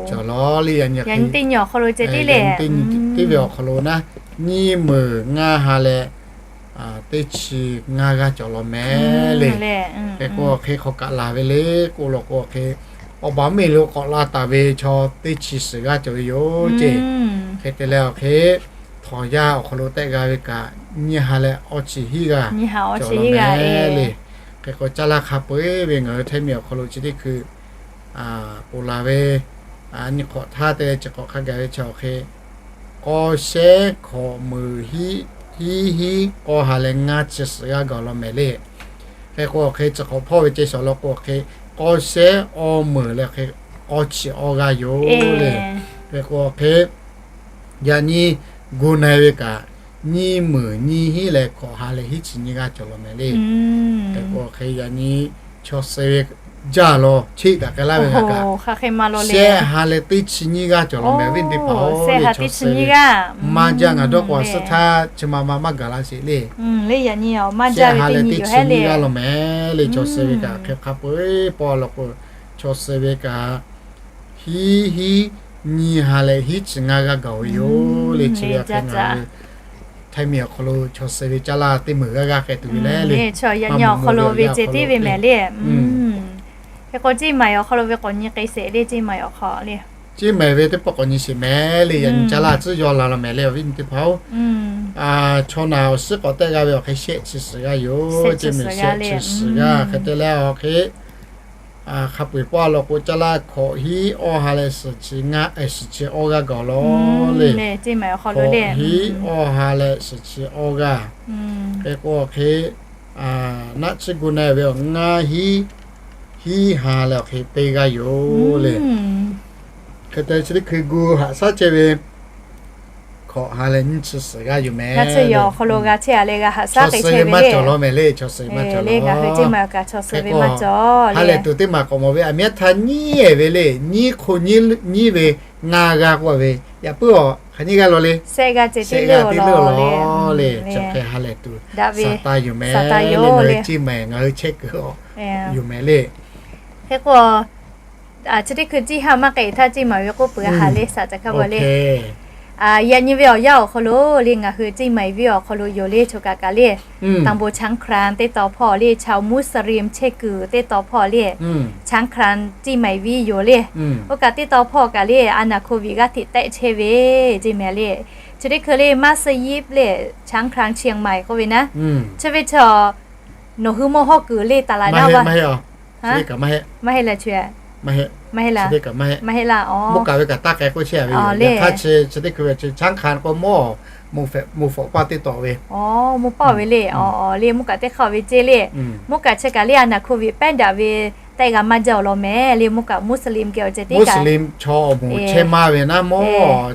cawˬ law le. Yaꞈ nyi teˇ nyi awˬ hk'aw lo ceh teˇ le, teˇ ve awˬ hk'aw lo naˉ, nyiˇ meunˍ ngaˇ ha leh teˇ chi ngaˇ g'aˇ cawˬ law mehˍ le. Hk'e k'o hk'e hk'aw kaꞈ laˬ ve le k'oˆ law k'o hk'e, awˬ baˬ mvuhˇ miˬ lo k'awꞈ la taˍ ve chaw teˇ chi suhˍ g'aˇ cawˬ ve yoˬ ceˇ. Hk'e te leh awˬ hk'e, htawnˍ yaˇ awˬ hk'aw lo tehˆ g'a ve kaꞈ nyiˇ ha leh awˇ chi hiˉ g'aˇ cawˬ law mehˍ le. Hk'e k'o caˇ laˇ hk'a peu eˬ ve ngaˬ hui Htaiˇ miˬ awˬ hk'aw lo chi teˇ hkui ponˬ laˬ ve nyi hk'awꞈ htaˇ te leh chi hk'awꞈ hk'a gaˬ ve chi awˬ hk'e, k'awˇ shehˉ hkawꞈ meunˍ hiˉ hiˉ k'awˇ ha leh ngaˇ chi suhˍ g'aˇ gaˬ law mehˍ le. Hk'e k'o awˬ hk'e chi hk'awꞈ hpawˇ ve ceh shawˍ law k'o awˬ hk'e, k'awˇ shehˉ awˇ meunˍ leh hk'e k'awˇ chi awˇ g'aˇ yoˬ le. Hk'e k'o awˬ hk'e, yaꞈ nyi gu na e ve kaꞈ nyiˇ meunˍ nyiˇ hinˉ leh hkawꞈ ha leh hiˉ chi nyiˇ g'aˇ cawˬ law mehˍ le. Hk'e k'o hk'e yaꞈ nyi chaw suh ve jaˇ law cheˆ kaꞈ k'ai laˇ ve ngaˬ kaꞈ, shehˆ ha leh teˇ chi nyiˇ g'aˇ cawˬ law mehˍ. Awˬ viˉ teˇ hpaˍ-oˬ, le chaw suh ve maˇ jaˇ ngaˬ dawˇ k'o a suhˉ htaˇ chi ma ma maˇ gaˬ la sheˍ le. Shehˆ ha leh teˇ chi nyiˇ g'aˇ law mehˍ le. Chaw suh ve kaꞈ hk'e hk'a peu-eˬ paw law k'o, chaw suh ve kaꞈ hiˉ hinˉ nyiˇ ha leh hiˉ chi ngaˇ g'aˇ gaˬ ve yoˬ le. Chi ve hk'e ngaˬ hui Htaiˇ miˬ awˬ hk'aw lo chaw suh ve caˇ laˇ teˇ meunˍ g'aˇ g'aˇ k'ai tuˬ ve le le. Chaw yaꞈ nyi awˬ hk'aw lo ve ceh tiˉ ve mehˍ le. Hk'e k'o Ceˇ maiˍ awˬ hk'aw lo ve k'awꞈ nyi k'ai sheˍ le, Ceˇ maiˍ awˬ hk'aw le. Ceˇ maiˍ ve teˇ pawˆ k'awꞈ nyi sheˍ mehˍ le. Yaꞈ nyi caˇ laˇ tcuhˉ yaw la law mehˍ le, awˬ viˉ nyi teˇ hpaˍ-oˬ. Chaw naˬ awˬ suhˉ k'awꞈ tehˆ g'a ve awˬ hk'e shehˆ chi suhˍ g'aˇ yoˬ. Ceˇ maiˍ shehˆ chi suhˍ g'aˇ hk'e te leh awˬ hk'e hk'a peu-eˬ paw law k'o caˇ laˇ hkawꞈ hiˉ awˇ ha leh suhˍ chi ngaˇ, suhˍ chi awˇ g'aˇ gaˬ law le. Hkawꞈ hiˉ awˇ ha leh suhˍ chi awˇ g'aˇ. Hk'e k'o awˬ hk'e naˆ tsuhˇ gu na ve awˬ ngaˇ hiˉ, hiˉ ha leh awˬ hk'e teˇ g'aˇ yoˬ le. Hk'e te chi teˇ hkui gu haꞈ shaˉ chehˇ ve hkawꞈ ha leh nyiˇ chi suhˍ g'aˇ yoˬ mehˍ. Chaw suh ve maˇ cawˬ law mehˍ le. Chaw suh ve maˇ cawˬ law. Hk'e k'o ha lehˬ tuˬ teˇ maˬ k'awꞈ mawˬ ve aˬ miˉ aˉ htaˇ nyiˉ-ehˍ ve le. Nyiˉ hk'oˆ nyiˉ ve ngaˇ g'aˇ k'oˆ ve, yaꞈ puiˉ awˬ hk'aˬ nyiˇ g'aˇ law le. Shehˆ g'aˇ ceh tiˉ leuˉ law le. Chi hk'e ha lehˬ tuˬ daꞈ ve Saˍtanˍ yoˬ mehˍ le. Ceˇ maiˍ ngaˬ hui chehˇ kuiˬ yoˬ mehˍ le. Hk'e k'o chi teˇ hkui ciˇ ha maˇ k'ai htaˇ Ceˇ maiˍ ve k'oˆ peuˬ a haꞈ le, saˍ ca hkaˇ bawˬ le. Yaꞈ nyi ve awˬ yanˇ awˬ hk'aw lo le ngaˬ hui Ceˇ maiˍ venˇ awˬ hk'aw lo yoˬ le. Choˬ kaꞈ kaꞈ le, ตำบลช้างคลาน teˇ taw hpawˇ le, ชาวมุสลิม chehˇ kuiˬ teˇ taw hpawˇ le, ช้างคลาน Ceˇ maiˍ venˇ yoˬ le. Oˇ kaꞈ teˇ taw hpawˇ kaꞈ le a naˬ โควิด g'aˇ hteꞈ tehˆ chehˇ ve Ceˇ maiˍ le. Chi teˇ hkui le maˇ suh yiˉ le, ช้างคลาน เชียงใหม่ k'oˆ ve naˉ. Chi ve chaw nawˬ hui mawˇ hawˇ kuiˬ le taˍ laˬ naˉ va. Maˇ heˆ la, maˇ heˆ la. Mvuhˇ kaꞈ ve kaꞈ taˇ k'ai k'oˆ chehˇ ve le. Hk'aˇ chi chi teˇ hkui ve chi ช้างคลาน k'o mawˇ mvuhˇ fawꞈ paˇ teˇ taw ve. Mvuhˇ paˇ ve le. Aˬ le, mvuhˇ kaꞈ teˇ hk'aˇ ve ceˇ le. Mvuhˇ kaꞈ chi kaꞈ le a naˬ โควิด pehˉ daꞈ ve tehˆ g'a maˇ jaˇ awˬ lawn mehˍ le. Mvuhˇ kaꞈ Muslim geh awˬ ceh tiˉ kaꞈ, Muslim chaw awˬ moˍ chehˇ maˇ ve naˉ mawˇ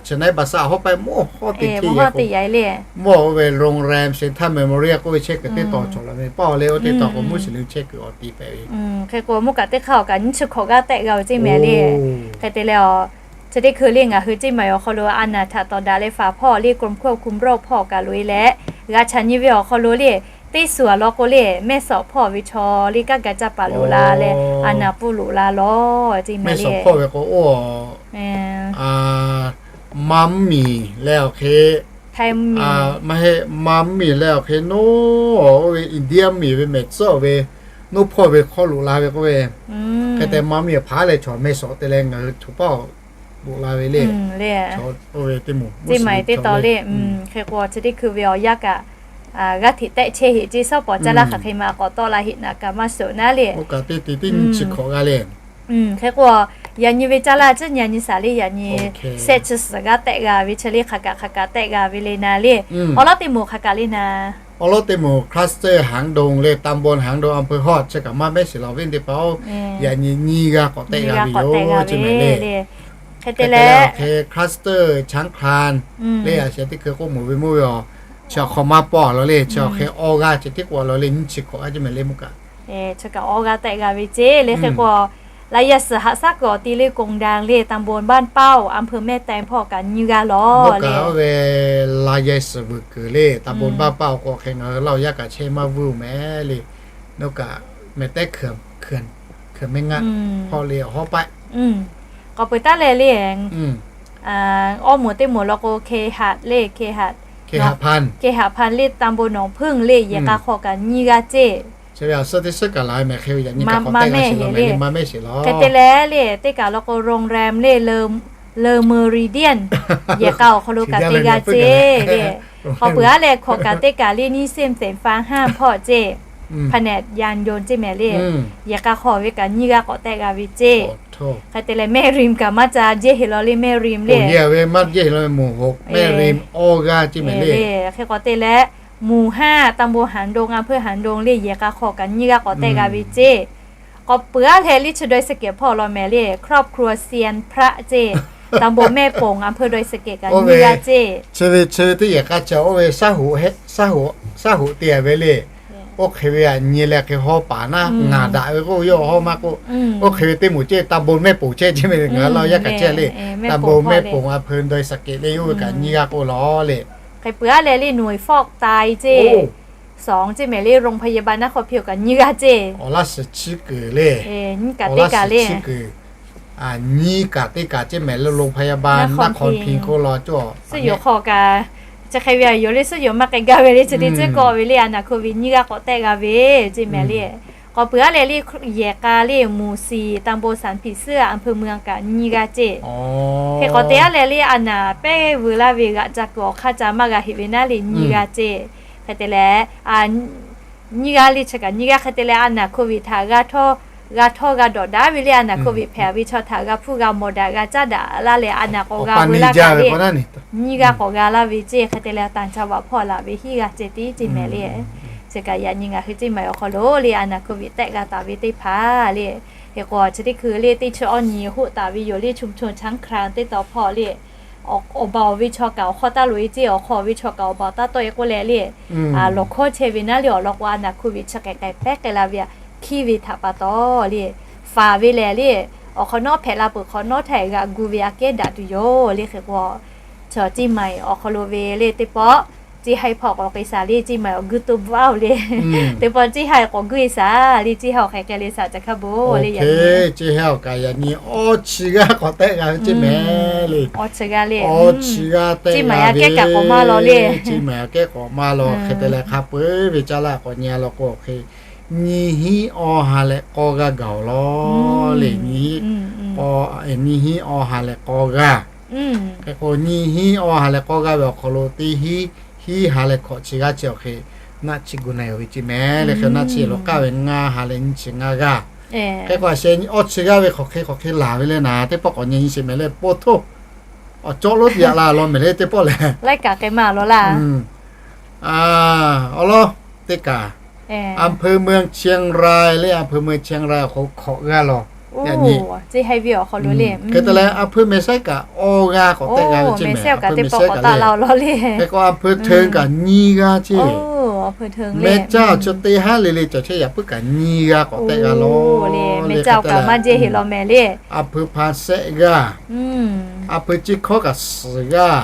chi naˉ baˬ saˍ hawˉ pehˇ mawˇ hawˉ teꞈ hk'e yaꞈ k'o, mawˇ oˇ ve โรงแรม Shanghai Memorial k'oˆ ve chehˇ kuiˬ teˇ taw cawˬ la ve paˇ le. Oˇ teˇ taw k'o Muslim chehˇ kuiˬ awˬ ti hpehꞈ ve. Hk'e k'o mvuhˇ kaꞈ teˇ hk'aˇ awˬ kaꞈ nyiˇ chi hkawꞈ g'aˇ tehˆ g'a ve Ceˇ maiˍ le. Hk'e te leh a, chi teˇ hkui le ngaˬ hui Ceˇ maiˍ awˬ hk'aw lo a naˬ htaꞈ tawˍ daꞈ leh faˍ hpawˇ le กรมควบคุมโรค hpawˇ kaꞈ loꞈ e leh g'a chaꞈ nyi ve awˬ hk'aw lo le, teˇ suhˍ awˬ lawn k'o le mehˇ suhˍ hpawˇ ve chaw le kanˉ ga caˇ paˍ loꞈ la leh a naˬ pfuhˇ loꞈ la lawˬ Ceˇ maiˍ le. Mehˇ suhˍ hpawˇ ve k'o oˇ a, maˇ mvuhˇ miˬ leh awˬ hk'e, maˇ heˆ, maˇ mvuhˇ miˬ leh awˬ hk'e naˉ, oˇ ve India miˬ ve mehˬ tcuhˉ ve naˉ hpawˇ ve hk'aw loꞈ la ve k'oˆ ve. Hk'e te maˇ mvuhˇ miˬ hpaˉ leh chaw mehˇ suhˍ te leh ngaˬ hui choˬ paˇ loꞈ la ve le. Oˇ ve teˇ moˍ Ceˇ maiˍ teˇ taw le. Hk'e k'o chi teˇ hkui ve awˬ yanˇ kaꞈ g'aˇ hteꞈ tehˆ chehˇ heꞈ ceˇ. Suhˉ pawˍ caˇ laˇ hk'aˬ hk'e ma k'awꞈ tawˆ la heꞈ naꞈ kaꞈ maˇ suhˍ naˉ le. Oˇ kaꞈ teˇ te teˇ nyi chi hkawꞈ g'a le. Hk'e k'o yaꞈ nyi ve caˇ laˇ ciˉ nyi a nyi saˍ le yaꞈ nyi shehˆ chi suhˍ g'aˇ tehˆ g'a ve chi le hk'aˬ kaꞈ hk'aˬ kaꞈ tehˆ g'a ve le na le. Awˬ lawn teˇ moˍ hk'aˬ kaꞈ le na. Awˬ lawn teˇ moˍ คลัสเตอร์ หางดง le ตำบลหางดง อำเภอฮอด chi kaꞈ maˇ mehˉ sheˍ law viˉ teˇ hpaˍ-oˬ. Yaꞈ nyi nyiˇ g'aˇ k'awꞈ tehˆ g'a ve yoˬ. Hk'e te leh hk'e คลัสเตอร์ ช้างคลาน le a sheh teˇ hkui k'oˆ moˍ ve mawˇ ve aˬ, chi awˬ hk'aw maˇ pawˆ law le. Chi awˬ hk'e awˇ g'aˇ ceh tiˉ k'oˆ law le. Nyiˇ chi hkawꞈ g'aˇ ceˇ mehˍ le mvuhˇ kaꞈ chi kaꞈ awˇ g'aˇ tehˆ g'a ve ceˇ le. Hk'e k'o laꞈ yaˇ suhˍ haꞈ shaˉ kuiˬ awˬ ti le กงดาง le ตำบลบ้านเป้า อำเภอแม่แตง hpawˇ kaꞈ nyiˇ g'aˇ law le. Oˇ ve laꞈ yaˇ suhˍ vuiˬ kuiˬ le ตำบลบ้านเป้า k'o hk'e ngaˬ hui laˇ awˬ yanˇ kaꞈ chehˇ maˇ vuiˇ-oˬ mehˍ le. Nawˬ kaꞈ mehˍ tehˉ hkui mehˉ ngaˆ hpawˇ le awˬ hawˉ paˆ k'awꞈ peuˬ taˉ leh le. Awˇ moˍ teˇ moˍ law k'o เคหะ le เคหะ เคหะพันธุ์ le ตำบลหนองผึ้ง le yehˬ k'a hk'aw kaꞈ nyiˇ g'aˇ ceˇ. Chi ve awˬ suhˉ teˇ suhˉ kaꞈ la mehˍ hk'e ve yaꞈ nyi kaꞈ k'awꞈ tehˆ g'a sheˍ law mehˍ le maˇ mehˉ sheˍ law. Hk'e te leh le teˇ kaꞈ law k'o โรงแรม le Le Meridian yehˬ k'a awˬ hk'aw lo kaꞈ teˇ g'aˇ ceˇ le. K'awꞈ peuˬ aˉ leh hkawꞈ kaꞈ teˇ kaꞈ le นิคมอุตสาหกรรม hpawˇ ceˇ แผนกยานยนต์ ceˇ mehˍ le. Yehˬ k'a hk'aw ve kaꞈ nyiˇ g'aˇ k'awꞈ tehˆ g'a ve ceˇ. Hk'e te leh แม่ริม kaꞈ maˇ ca jehˇ heˍ law le แม่ริม le. Ve maˇ jehˇ heˍ law ve moˍ hoꞈ แม่ริม awˇ g'aˇ ceˇ mehˍ le. Hk'e k'awꞈ te leh moˍ haˆ ตำบลหางดง อำเภอหางดง le yehˬ k'a hk'aw kaꞈ nyiˇ g'aˇ k'awꞈ tehˆ g'a ve ceˇ. K'awꞈ peuˬ aˉ leh le chi dawˇ sehˍ kehˬ hpawˇ law mehˍ le ครอบครัวเซียนพระ ceˇ. ตำบลแม่โป่ง อำเภอดอยสะเก็ด kaꞈ nyi g'aˇ ceˇ. Chi ve chi teˇ yehˬ k'a chi oˇ ve shaˉ hoꞈ te-a ve le. Oˇ hk'e ve aꞈ nyi leh hk'e haw paˍ naˉ ngaˬ daꞈ ve k'oˆ yawˇ haw maˇ k'oˆ. Oˇ hk'e ve teˇ moˍ ceˇ ตำบลแม่โป่ง ceˇ ceˇ ve ngaˬ hui laˇ yaˇ kaꞈ ceˇ le. ตำบลแม่โป่ง อำเภอดอยสะเก็ด le, yawˇ ve kaꞈ nyi g'aˇ k'oˆ lawˬ le. Hk'e peuˬ aˉ leh le, หน่วยฟอกไต ceˇ. Sawˍ ceˇ mehˍ le, โรงพยาบาลนครพิงค์ kaꞈ nyi g'aˇ ceˇ. Awˬ laˇ shiˍ chiˇ kuiˬ le. Nyi kaꞈ teˇ kaꞈ le. Nyi kaꞈ teˇ kaꞈ ceˇ mehˍ le, โรงพยาบาลนครพิงค์ k'oˆ lawˬ cawˬ. Suhˉ yoˬ hk'aw kaꞈ, chi hk'e ve aꞈ yoˬ le, suhˉ yoˬ maˇ k'ai gaˇ ve le, chi teˇ ceuˬ k'awꞈ ve le, a naˍ โควิด nyi g'aˇ k'awꞈ tehˆ g'a ve ceˇ mehˍ le. K'awꞈ peuˬ aˉ leh le, yehˬ k'a le, หมู่สี่ ตำบลสันผีเสื้อ อำเภอเมือง kaꞈ nyi g'aˇ ceˇ. Hk'e k'awꞈ te aˉ leh le, a naˍ pehˉ veu laˇ ve g'aꞈ ca kuiˬ awˬ hk'aˇ ca maˇ g'a heꞈ ve naˉ le, nyi g'aˇ ceˇ. Hk'e te leh, nyi g'aˇ le, chi kaꞈ nyi g'aˇ. Hk'e te leh a naˍ โควิด htaꞈ g'a htawˇ g'a dawꞈ daꞈ ve le, a naˍ โควิด hpehꞈ ve chaw htaꞈ g'a hpuˇ g'a mawˬ daꞈ g'a caˉ daꞈ laˇ leh, a naˍ k'awꞈ g'a ve laˇ kaꞈ le, nyi g'aˇ k'awꞈ g'a laˇ ve ceˇ. Hk'e te leh ต่างจังหวัด hpawˇ laˬ ve hiˉ g'aˇ ceh tiˉ ceˇ mehˍ le. Chi kaꞈ yaꞈ nyi ngaˬ hui ceˇ maˬ awˬ hk'aw lo le, a naˍ โควิด tehˆ g'a taˍ ve teˇ hpaˍ le. Hk'e k'o chi teˇ hkui le, teˇ chi awˇ nyi hoˆ taˍ ve yoˬ le, ชุมชนช้างคลาน teˇ taw hpawˇ le. Awˬ baˬ awˬ ve chaw kaꞈ awˬ hk'aw taˇ loꞈ e ceˇ, awˬ hk'aw awˬ ve chaw kaꞈ awˬ baˬ taˇ tawˆ e k'oˆ leh le, lawˬ hkawˇ chehˇ ve naˉ le, awˬ lawn k'o a naˍ โควิด chi hk'e k'ai pehˉ k'ai la ve aꞈ, hkiˇ ve htaꞈ pa taw le, faˍ ve lehˬ le, awˬ hk'awꞈ nawˉ hpehꞈ la peuˬ hk'awꞈ nawˉ htaˇ g'aꞈ gu ve aꞈ kehˉ daꞈ tuˬ yoˬ le. Hk'e k'o, chi ceˇ maˬ awˬ hk'aw lo ve le teˇ pawˆ, ceˇ haiˇ hpawˇ k'awꞈ k'ai shaˍ le, ceˇ maˬ awˬ guˇ to bvuhꞈ-aˇ le. Teˇ pawˆ ceˇ haiˇ k'awꞈ guˇ e shaˍ le, ceˇ haiˇ awˬ hk'e k'ai le shaˍ ca hkaˇ bon le. Ceˇ haiˇ awˬ kaꞈ yaꞈ nyi awˇ chi g'aˇ k'awꞈ tehˆ g'a ve ceˇ mehˍ le. Awˇ chi g'aˇ le, ceˇ maˬ aꞈ kehˉ kaꞈ k'awꞈ maˇ law le. Ceˇ maˬ aꞈ kehˉ k'awꞈ maˇ law. Hk'e te leh hk'a peu-eˬ ve caˇ laˇ k'awꞈ nyi a law k'o, hk'e nyiˇ hinˉ awˇ ha leh k'awˇ g'aˇ gaˬ-oˬ lawˬ le. Nyiˇ hinˉ awˇ ha leh k'awˇ g'aˇ. Hk'e k'o nyiˇ hinˉ awˇ ha leh k'awˇ g'aˇ ve awˬ hk'aw lo teˇ hinˉ, hinˉ ha leh hkawꞈ chi g'aˇ chi awˬ hk'e naˆ chi gu na-e ve ceˇ mehˍ le. Hk'e naˆ chi lo k'aˇ ve ngaˇ ha leh nyiˇ chi ngaˇ g'aˇ. Hk'e k'o a sheh awˇ chi g'aˇ ve hk'awꞈ hk'e hk'awꞈ hk'e laˬ ve le naˍ, teˇ pawˆ k'awꞈ nyi nyi sheˍ mehˍ le, po htoˇ awˬ cawˇ lonˉ yaꞈ la lawˬ mehˍ le, teˇ pawˆ lehˬ laiˉ kaꞈ k'ai maˇ law laˇ. Awˬ lawn teˇ kaꞈ, อำเภอเมืองเชียงราย le, อำเภอเมืองเชียงราย awˬ hk'aw hkawꞈ g'aˇ lawˬ. Ceˇ haiˇ ve awˬ hk'aw lo le. Hk'e te leh อำเภอแม่สาย kaꞈ awˇ g'aˇ k'awꞈ tehˆ g'aˇ ve ceˇ mehˍ. Hk'e k'o อำเภอเทิง kaꞈ nyiˇ g'aˇ ceˇ. Mehˍ caˇ awˬ chi teˇ haˉ le le cawˬ chehˇ yaꞈ puiˉ kaꞈ nyiˇ g'aˇ k'awꞈ tehˆ g'aˇ lawˬ le. Hk'e te leh อำเภอพาน shehˆ g'aˇ, อำเภอ ceˇ hkawˇ kaꞈ suhˍ g'aˇ,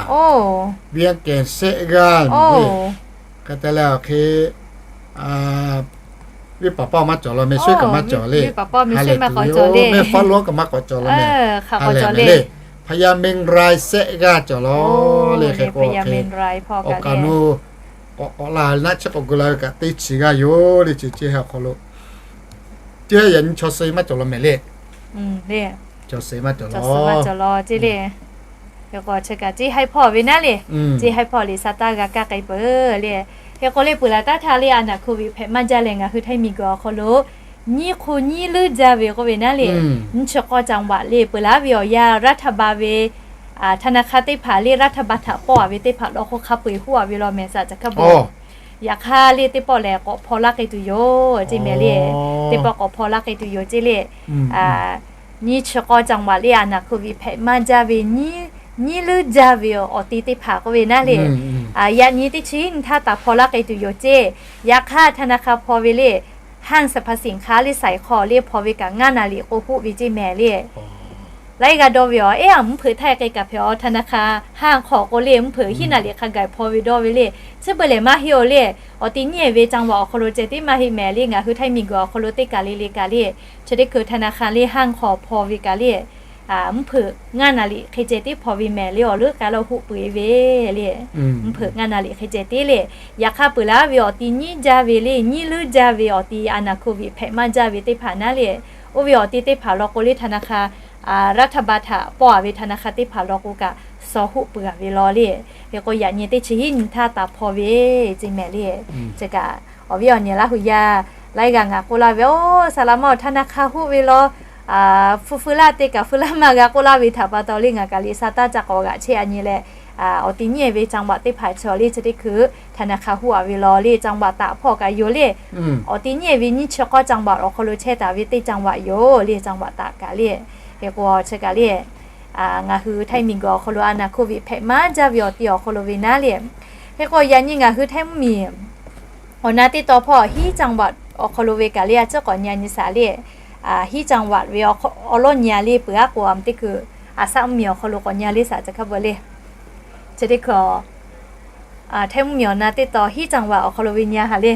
เวียงแก่น shehˆ g'aˇ le. Hk'e te leh awˬ hk'e, venˇ paˍ paˇ maˇ cawˬ law, mehˍ sawehˇ kaꞈ maˇ cawˬ le. Mehˆ paˍ lonˉ kaꞈ maˇ k'awꞈ cawˬ law mehˍ le. พญาแมงราย shehˆ g'aˇ cawˬ law le. Hk'e k'o awˬ kaˍ nu k'awꞈ k'awꞈ la naˆ chi k'awꞈ gu la ve kaꞈ teˇ chi g'aˇ yoˬ le. Ceˇ haiˇ awˬ hk'aw lo, ceˇ haiˇ yaꞈ nyi chaw suh maˇ cawˬ law mehˍ le. Chaw suh maˇ cawˬ law ceˇ le. Hk'e k'o chi kaꞈ ceˇ haiˇ hpawˇ ve naˉ le. Ceˇ haiˇ hpawˇ liꞈ sa taˇ g'a kaˇ k'ai peuˬ le. Hk'e k'o le peuˬ laˬ taˉ htaˇ le, a naˍ โควิด hpehꞈ maˇ jaˇ leh ngaˬ hui htaiˇ miˬ guiˬ awˬ hk'aw lo nyiˇ hk'u nyiˇ leuˉ jaˇ ve k'oˆ ve naˉ le. Nyiˇ chi k'awˇ จังหวัด le peuˬ laˬ ve awˬ yanˇ รัฐบาล ve ธนาคาร teˇ hpaˍ le รัฐบาล htaꞈ pawˆ-a ve teˇ hpaˍ lawˬ hk'oˆ hk'a peu-eˬ huˆ-a ve law mehˍ shaˍ ca hkaˇ bon. Yaꞈ hk'aˇ le teˇ pawˆ lehˬ k'awꞈ hpaw laˇ k'ai tuˬ yoˬ ceˇ mehˍ le. Teˇ pawˆ k'awꞈ hpaw laˇ k'ai tuˬ yoˬ ceˇ le. Nyiˇ chi k'awˇ จังหวัด le a naˍ โควิด hpehꞈ maˇ jaˇ ve nyiˇ leuˉ jaˇ ve awˬ ti teˇ hpaˍ k'oˆ ve naˉ le. Yaꞈ nyi teˇ chi hiˉ nyi htaˇ taˍ hpaw laˇ k'ai tuˬ yoˬ ceˇ. Yaꞈ hk'aˇ ธนาคาร hpaw ve le, ห้างสรรพสินค้า le สายคอ le hpaw ve kaꞈ ngaˇ naˍ riˍ k'o huˆ ve ceˇ mehˍ le. Laiˉ g'a dawˇ ve awˬ, eˉ, a mvuhˇ hpeuꞈ htaˇ k'ai kaꞈ hpehꞈ awˬ ธนาคาร ห้าง hk'aw k'o le mvuhˇ hpeuꞈ hiˉ naˍ riˍ hk'a gaˬ hpaw ve dawˇ ve le. Chi beuꞈ lehˬ maˇ heˆ-oˬ le. Awˬ ti nyiˇ ehˍ ve จังหวัด awˬ hk'aw lo ceh tiˉ maˇ heˆ mehˍ le, ngaˬ hui htaiˇ miˬ guiˬ awˬ hk'aw lo teˇ kaˬ le le kaꞈ le, chi teˇ hkui ธนาคาร le ห้าง hk'aw hpaw ve kaꞈ le, mvuhˇ hpeuꞈ ngaˇ naˍ riˍ hk'e ceh tiˉ hpaw ve mehˍ le. Awˬ leuˉ k'ai lawˬ huˆ peuˬ-e ve le. Mvuhˇ hpeuꞈ ngaˇ naˍ riˍ hk'e ceh tiˉ le. Yaꞈ hk'aˇ peuˬ laˬ ve awˬ ti nyiˇ jaˇ ve le, nyiˇ leuˉ jaˇ ve awˬ ti a naˍ โควิด hpehꞈ maˇ jaˇ ve teˇ hpaˍ naˉ le. Oˇ ve awˬ ti teˇ hpaˍ lawˬ k'o le ธนาคาร รัฐบาล htaꞈ pawˆ-a ve ธนาคาร teˇ hpaˍ lawˬ k'o kaꞈ shaw huˆ peuˬ-a ve law le. Hk'e k'o yaꞈ nyi teˇ chi hiˉ nyi htaˇ taˍ hpaw ve ceˇ mehˍ le. Chi kaꞈ awˬ viˉ awˬ nyi laˇ hui yaˇ laiˉ g'aˇ ngaˬ k'oˆ laˇ ve, oˇ, saˍ laꞈ ma awˬ ธนาคาร huˆ ve law, hpu feu laˇ te kaꞈ feu laˇ maˇ g'a k'oˆ laˇ ve htaꞈ pa taw le ngaˬ kaꞈ liꞈ sa taˇ ca k'awꞈ g'aꞈ chehˇ a nyi leh, awˬ ti nyiˇ ehˍ ve จังหวัด teˇ hpaˍ chaw le chi teˇ hkui ธนาคาร huˆ-a ve law le จังหวัดตาก hpawˇ kaꞈ yoˬ le. Awˬ ti nyiˇ ehˍ ve nyiˇ chi k'awˇ จังหวัด awˬ hk'aw lo chehˇ taˍ ve teˇ จังหวัดyoˬ le จังหวัดตาก kaꞈ le. Hk'e k'o chi kaꞈ le Ngaˬ hui Htaiˇ miˬguiˬ awˬ hk'aw lo a naˍ โควิด hpehꞈ maˇ jaˇ ve awˬ ti awˬ hk'aw lo ve naˉ le. Hk'e k'o yaꞈ nyi ngaˬ hui Htaiˇ mvuhˇmiˬ awˬ na teˇ taw hpawˇ hiˉ จังหวัด awˬ hk'aw lo ve kaꞈ le a ciˉ k'awꞈ nyi a nyi shaˍ le. Hiˉ จังหวัด ve awˬ lawn nyi a le peuˬ aˉ k'o a teˇ hkui a shaˆ mvuhˇmiˬ awˬ hk'aw lo k'awꞈ nyi a le shaˍ ca hk'a bvuhꞈ le. Chi teˇ hkui Htaiˇ mvuhˇmiˬ awˬ na teˇ taw hiˉ จังหวัด awˬ hk'aw lo ve nyi a haˍ le.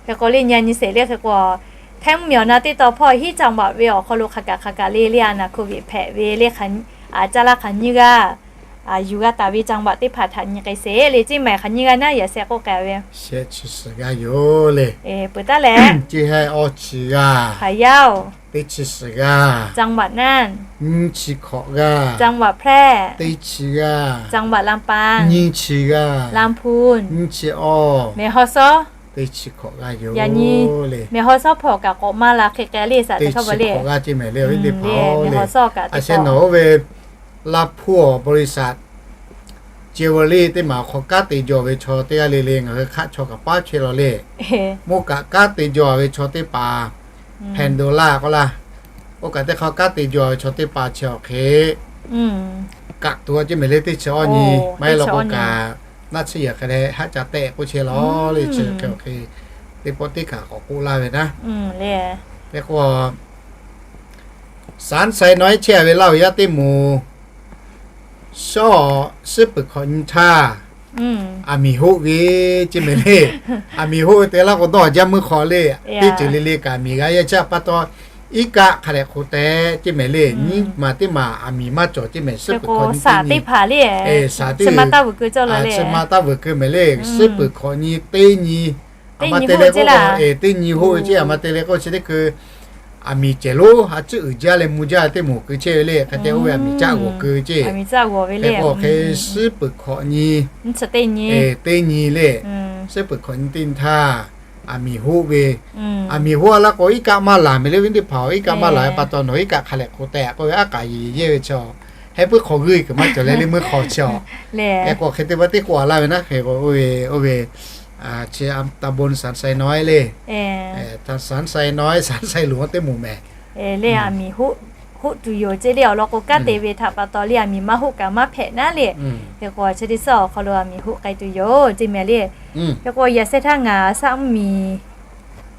Hk'e k'o le nyi a nyi sheˍ le hk'e k'o, Htaiˇ mvuhˇmiˬ awˬ na teˇ taw hpawˇ hiˉ จังหวัด ve awˬ hk'aw lo hk'aˬ kaꞈ hk'aˬ kaꞈ le le a naˍ โควิด hpehꞈ ve le, caˇ laˇ hk'aˬ nyiˇ g'aˇ yuˬ g'a taˍ ve จังหวัด teˇ hpaˍ htaꞈ nyi k'ai sheˍ le. Ceˇ maˬ hk'aˬ nyiˇ g'aˇ naˉ yaꞈ sheh k'oˆ k'ai ve, sheh chi suhˍ g'aˇ yoˬ le. Peuˬ taˉ leh, ceˇ hehˆ awˇ chi g'aˇ, Phaˍyaˇ-oˬ, teˇ chi suhˍ g'aˇ, จังหวัดน่าน, nyiˇ chi hkawꞈ g'aˇ, จังหวัดแพร่, teˇ chi g'aˇ, จังหวัดลำปาง, nyiˇ chi g'aˇ, ลำพูน, nyiˇ chi awˇ, แม่ฮ่องสอน, teˇ chi hkawꞈ g'aˇ yoˬ le. แม่ฮ่องสอน hpawˇ kaꞈ k'awꞈ maˇ la hk'e k'ai le shaˍ teˇ chi hkawꞈ g'aˇ ceˇ mehˍ le. Awˬ viˉ teˇ hpaˍ le, a sheh nawˬ oˇ ve Laˇ hpuˇ awˬ บริษัท Jewellery teˇ maˬ awˬ hk'aw kanˉ te jaw ve chaw teˇ g'aˇ le le ngaˬ hui hk'aˆ chaw kaꞈ paˉ chehˇ law le. Mvuhˇ kaꞈ kanˉ te jaw ve chaw teˇ hpaˍ, Pandora k'oˆ laˇ, oˇ kaꞈ teˇ hk'aˇ kanˉ te jaw ve chaw teˇ hpaˍ chi awˬ hk'e kaꞈ tuˬ a ceˇ mehˍ le. Teˇ chi awˇ nyi maˇ heˆ law k'o kaꞈ naˆ tsuhˇ yehˬ hk'e leh haˆ ca tehˆ k'oˆ chehˇ law le. Chi hk'e awˬ hk'e teˇ pawˆ teˇ kaꞈ k'awꞈ k'oˆ laˇ ve naˉ. Hk'e k'o สารไซน้อย chehˇ ve Laˇ huˍ yaˇ teˇ moˍ shawˉ suhˉ peuˬ hkawꞈ nyi htaˇ, aˬ miˍ hoˆ ve ceˇ mehˍ le. Aˬ miˍ hoˆ ve te laˇ k'o dawˇ jaˇ meuˇ hk'aw le. Teˇ ceuˬ le le kaꞈ aˬ miˍ g'a yaˇ caˇ pa taw, iˉ kaˆ hk'a lehꞈ hk'o tehꞈ ceˇ mehˍ le. Nyiˇ maˬ teˇ maˬ aˬ miˍ maˇ cawˬ ceˇ mehˍ. Suhˉ peuˬ hkawꞈ nyi teˇ nyi, shaˍ teˇ, chi ma taˇ vuiˬ keu mehˍ le. Suhˉ peuˬ hkawꞈ nyi teˇ nyi, aˬ ma te le k'o, teˇ nyi hoˆ ve ceˇ aˬ ma te le k'o chi teˇ hkui aˬ miˍ cehˬ lonˉ a ciˉ uiˍ jaˇ leh mvuh jaˇ ve teˇ moˍ keu chehˇ ve le. Hk'e te oˇ ve aˬ miˍ caˆ g'awˬ keu ceˇ. Hk'e k'o hk'e suhˉ peuˬ hkawꞈ nyi teˇ nyi le. Suhˉ peuˬ hkawꞈ nyi teˇ nyi htaˇ, aˬ miˍ hoˆ ve, aˬ miˍ hoˆ a laˇ k'o iˉ kaˆ maˇ laˬ mehˍ le. Awˬ viˉ teˇ hpaˍ-oˬ, iˉ kaˆ maˇ laˬ ve pa taw nawˬ iˉ kaˆ hk'a lehꞈ k'o tehꞈ k'oˆ ve aˉ k'aˍ yeˬ yehˇ ve chaw, heh puiˉ hk'aw g'uiˇ kuiˬ maˇ cawˬ leh le meuˇ hk'aw chaw. Hk'e k'o hk'e te pa teˇ k'oˆ a laˇ ve naˉ. Hk'e k'o oˇ ve, oˇ ve chi ตำบลสันทรายน้อย le, สันทรายน้อย สันทรายหลวง teˇ moˍ mehˍ le. Aˬ miˍ hoˆ tuˬ yoˬ ceˇ le. Awˬ lawn k'o kanˉ te ve htaꞈ pa taw le aˬ miˍ maˇ hoˆ kaꞈ maˇ hpehꞈ naˉ le. Hk'e k'o chi teˇ suhˉ awˬ hk'aw lo aˬ miˍ hoˆ k'ai tuˬ yoˬ ceˇ mehˍ le. Hk'e k'o yaꞈ sheh htaˇ ngaˬ a shaˆ mvuhˇmiˬ,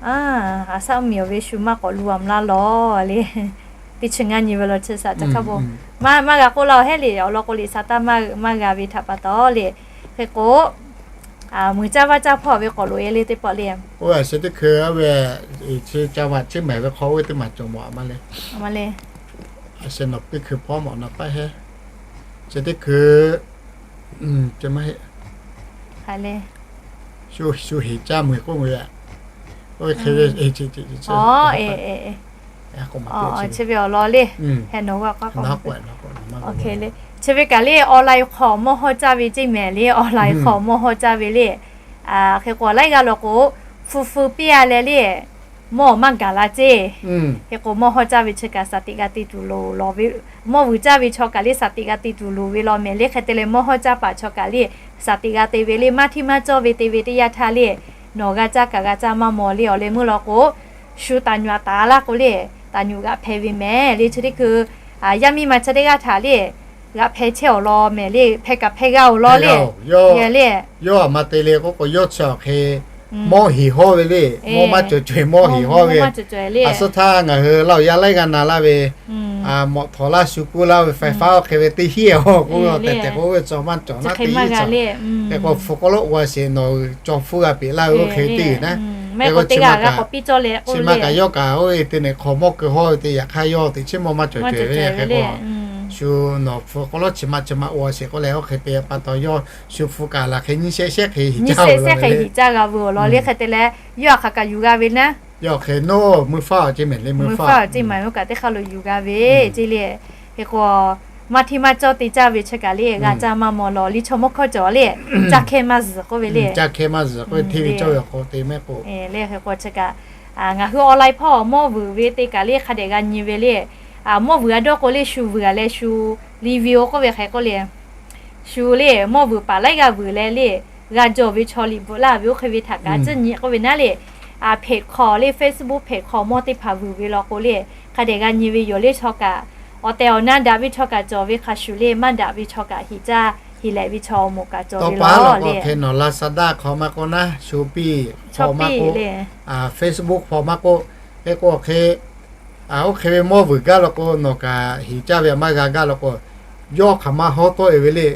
a shaˆ mvuhˇmiˬ awˬ ve shu maˇ k'awꞈ lu a mlaˇ law le. Teˇ chi ngaˇ nyi ve law chi shaˍ ca hk'a bon maˇ g'a k'oˆ laˇ-oˬ heˉ le. Awˬ lawn k'o liꞈ shaˍ taˇ maˇ g'a ve htaꞈ pa taw le. Hk'e k'o, muiˬ caˇ vaˇ caˇ hpawˇ ve k'awꞈ loꞈ e le teˇ pawˆ le. Oˇ ve a sheh teˇ hkui oˇ ve chi ca vaꞈ chiˉ mehˍ ve hk'aw oˇ ve teˇ maˬ cawˬ mawˬ a ma le. A sheh nawˬ teˇ hkui hpawˇ mawˬ na paˇ heˉ. Chi teˇ hkui, maˇ heˆ, shu heˍ caˇ meuˬ k'oˆ ve, oˇ ve hk'e ve chi ve awˬ lawn le. Chi ve kaꞈ le online hk'aw mawˇ hawˇ caˇ ve ceˇ mehˍ le. Online hk'aw mawˇ hawˇ caˇ ve le. Hk'e k'o laiˉ g'aˇ law k'o, hpu hpu piˇ a leh le, mawˇ maˇ gaˬ la ceˇ. Hk'e k'o mawˇ hawˇ caˇ ve chi kaꞈ shaˍ tiꞈ g'a te tuˬ loˍ lawˬ ve, mawˇ vuiˬ caˇ ve chaw kaꞈ le shaˍ tiꞈ g'a te tuˬ loˍ ve law mehˍ le. Hk'e te leh mawˇ hawˇ caˇ paˍ chaw kaꞈ le shaˍ tiꞈ g'a te ve le. Maˇ hteˇ maˇ cawˇ ve te ve teˇ yanˇ htaˇ le, nawˬ g'a caˇ kaꞈ g'a caˇ maˇ mawˬ le. Awˬ leh meuˇ law k'o, shu taˍ nyuꞈ a taˍ laˇ k'o le, taˍ nyuꞈ g'aꞈ hpehˇ ve mehˍ le. Chi teˇ hkui yaˇ miˇ ma chi teˇ g'aˇ htaꞈ le g'aꞈ hpehˇ chehˇ awˬ lawn mehˍ le. Hpehˇ kaꞈ hpehˇ g'a awˬ lawn le. Yawˇ aˬ ma te le k'oˆ k'o yawˇ chi awˬ hk'e mawˇ heˍ hawˇ ve le. Mawˇ maˇ cawˬ caweh mawˇ heˍ hawˇ ve. A suhˉ htaˇ ngaˬ hui Laˇ huˍ yaˇ laiˉ g'aˇ na laˇ ve, mawꞈ htawꞈ laˇ shu kuˇ laˇ ve ไฟฟ้า awˬ hk'e ve teˇ hiˉ a k'oˆ tehꞈ tehꞈ k'oˆ ve tcuh maˇ cawˬ naˉ teˇ cawˬ. Hk'e k'o hpu k'aw lo g'a sheˍ nawˬ cawˬ hpfuhˇ g'a peꞈ laˇ ve oˇ hk'e teˇ g'uiˬ naˉ. Hk'e k'o chi ma kaꞈ yawˇ kaꞈ oˇ ve te nehˬ hk'aw mawˇ keu hawˇ ve te yaꞈ hk'aˇ yawˇ teꞈ chiˉ mawˇ maˇ cawˬ caweh ve hk'e k'o, shu nawˬ hpu k'aw lo chi ma chi ma oˇ a sheˍ k'oˆ leh oˇ hk'e te pa taw yawˇ shu hpu kaꞈ laˬ hk'e nyiˇ shehˆ shehˆ hk'e hiˍ caˇ g'a ve awˬ lawn le. Hk'e te leh yawˇ a hk'aˬ kaꞈ yuˬ g'a ve naˉ. Yawˇ hk'e nawˉ meuˇ faˉ ceˇ mehˍ le, meuˇ faˉ ceˇ mehˍ oˇ kaꞈ teˇ hk'aˇ lo yuˬ g'a ve ceˇ le. Hk'e k'o maˇ hteˇ maˇ cawˇ te caˇ ve chi kaꞈ le g'a caˇ maˇ mawˬ lawˬ le. Chaw mawˇ hkawˇ cawˬ le, caˇ hkehˇ maˇ zuhˬ k'oˆ ve le. Caˇ hkehˇ maˇ zuhˬ k'oˆ ve hteˇ ve cawˇ ve awˬ hk'aw te mehˆ k'o le. Hk'e k'o chi kaꞈ ngaˬ hui online hpawˇ mawˇ vuiˬ ve te kaꞈ le hk'a dehꞈ g'a nyi ve le. Mawˇ vuiˬ a dawˇ k'o le shu vuiˬ a leh shu รีวิว k'oˆ ve hk'e k'oˆ le. Shu le mawˇ vuiˬ paˍ laiˉ g'aˇ vuiˬ leh le, g'a jawˬ ve chaw liꞈ bvuhꞈ laˇ ve oˇ hk'e ve htaꞈ kaꞈ tcuhˉ nyi k'oˆ ve naˉ le. page hk'aw le, Facebook page hk'aw mawˇ teˇ hpaˍ vuiˬ ve law k'o le, hk'a dehꞈ g'a nyi ve yoˬ le. Chaw kaꞈ awˬ tehˬ awˬ na daꞈ ve chaw kaꞈ cawˬ ve hk'a shuˍ le, maˇ daꞈ ve chaw kaꞈ heˍ caˇ heˍ lehꞈ ve chaw awˬ moˍ kaꞈ cawˬ ve law le. Nawˬ Lazada hk'aw maˇ k'oˆ naˉ, Shopee hk'aw maˇ k'oˆ, Facebook hk'aw maˇ k'oˆ, hk'e k'o hk'e, oˇ hk'e ve mawˇ vuiˬ gaˇ law k'o, nawˬ kaꞈ heˍ caˇ ve maˇ g'a gaˇ law k'o, yawˇ hk'aˬ ma hawˉ tawˆ e ve le.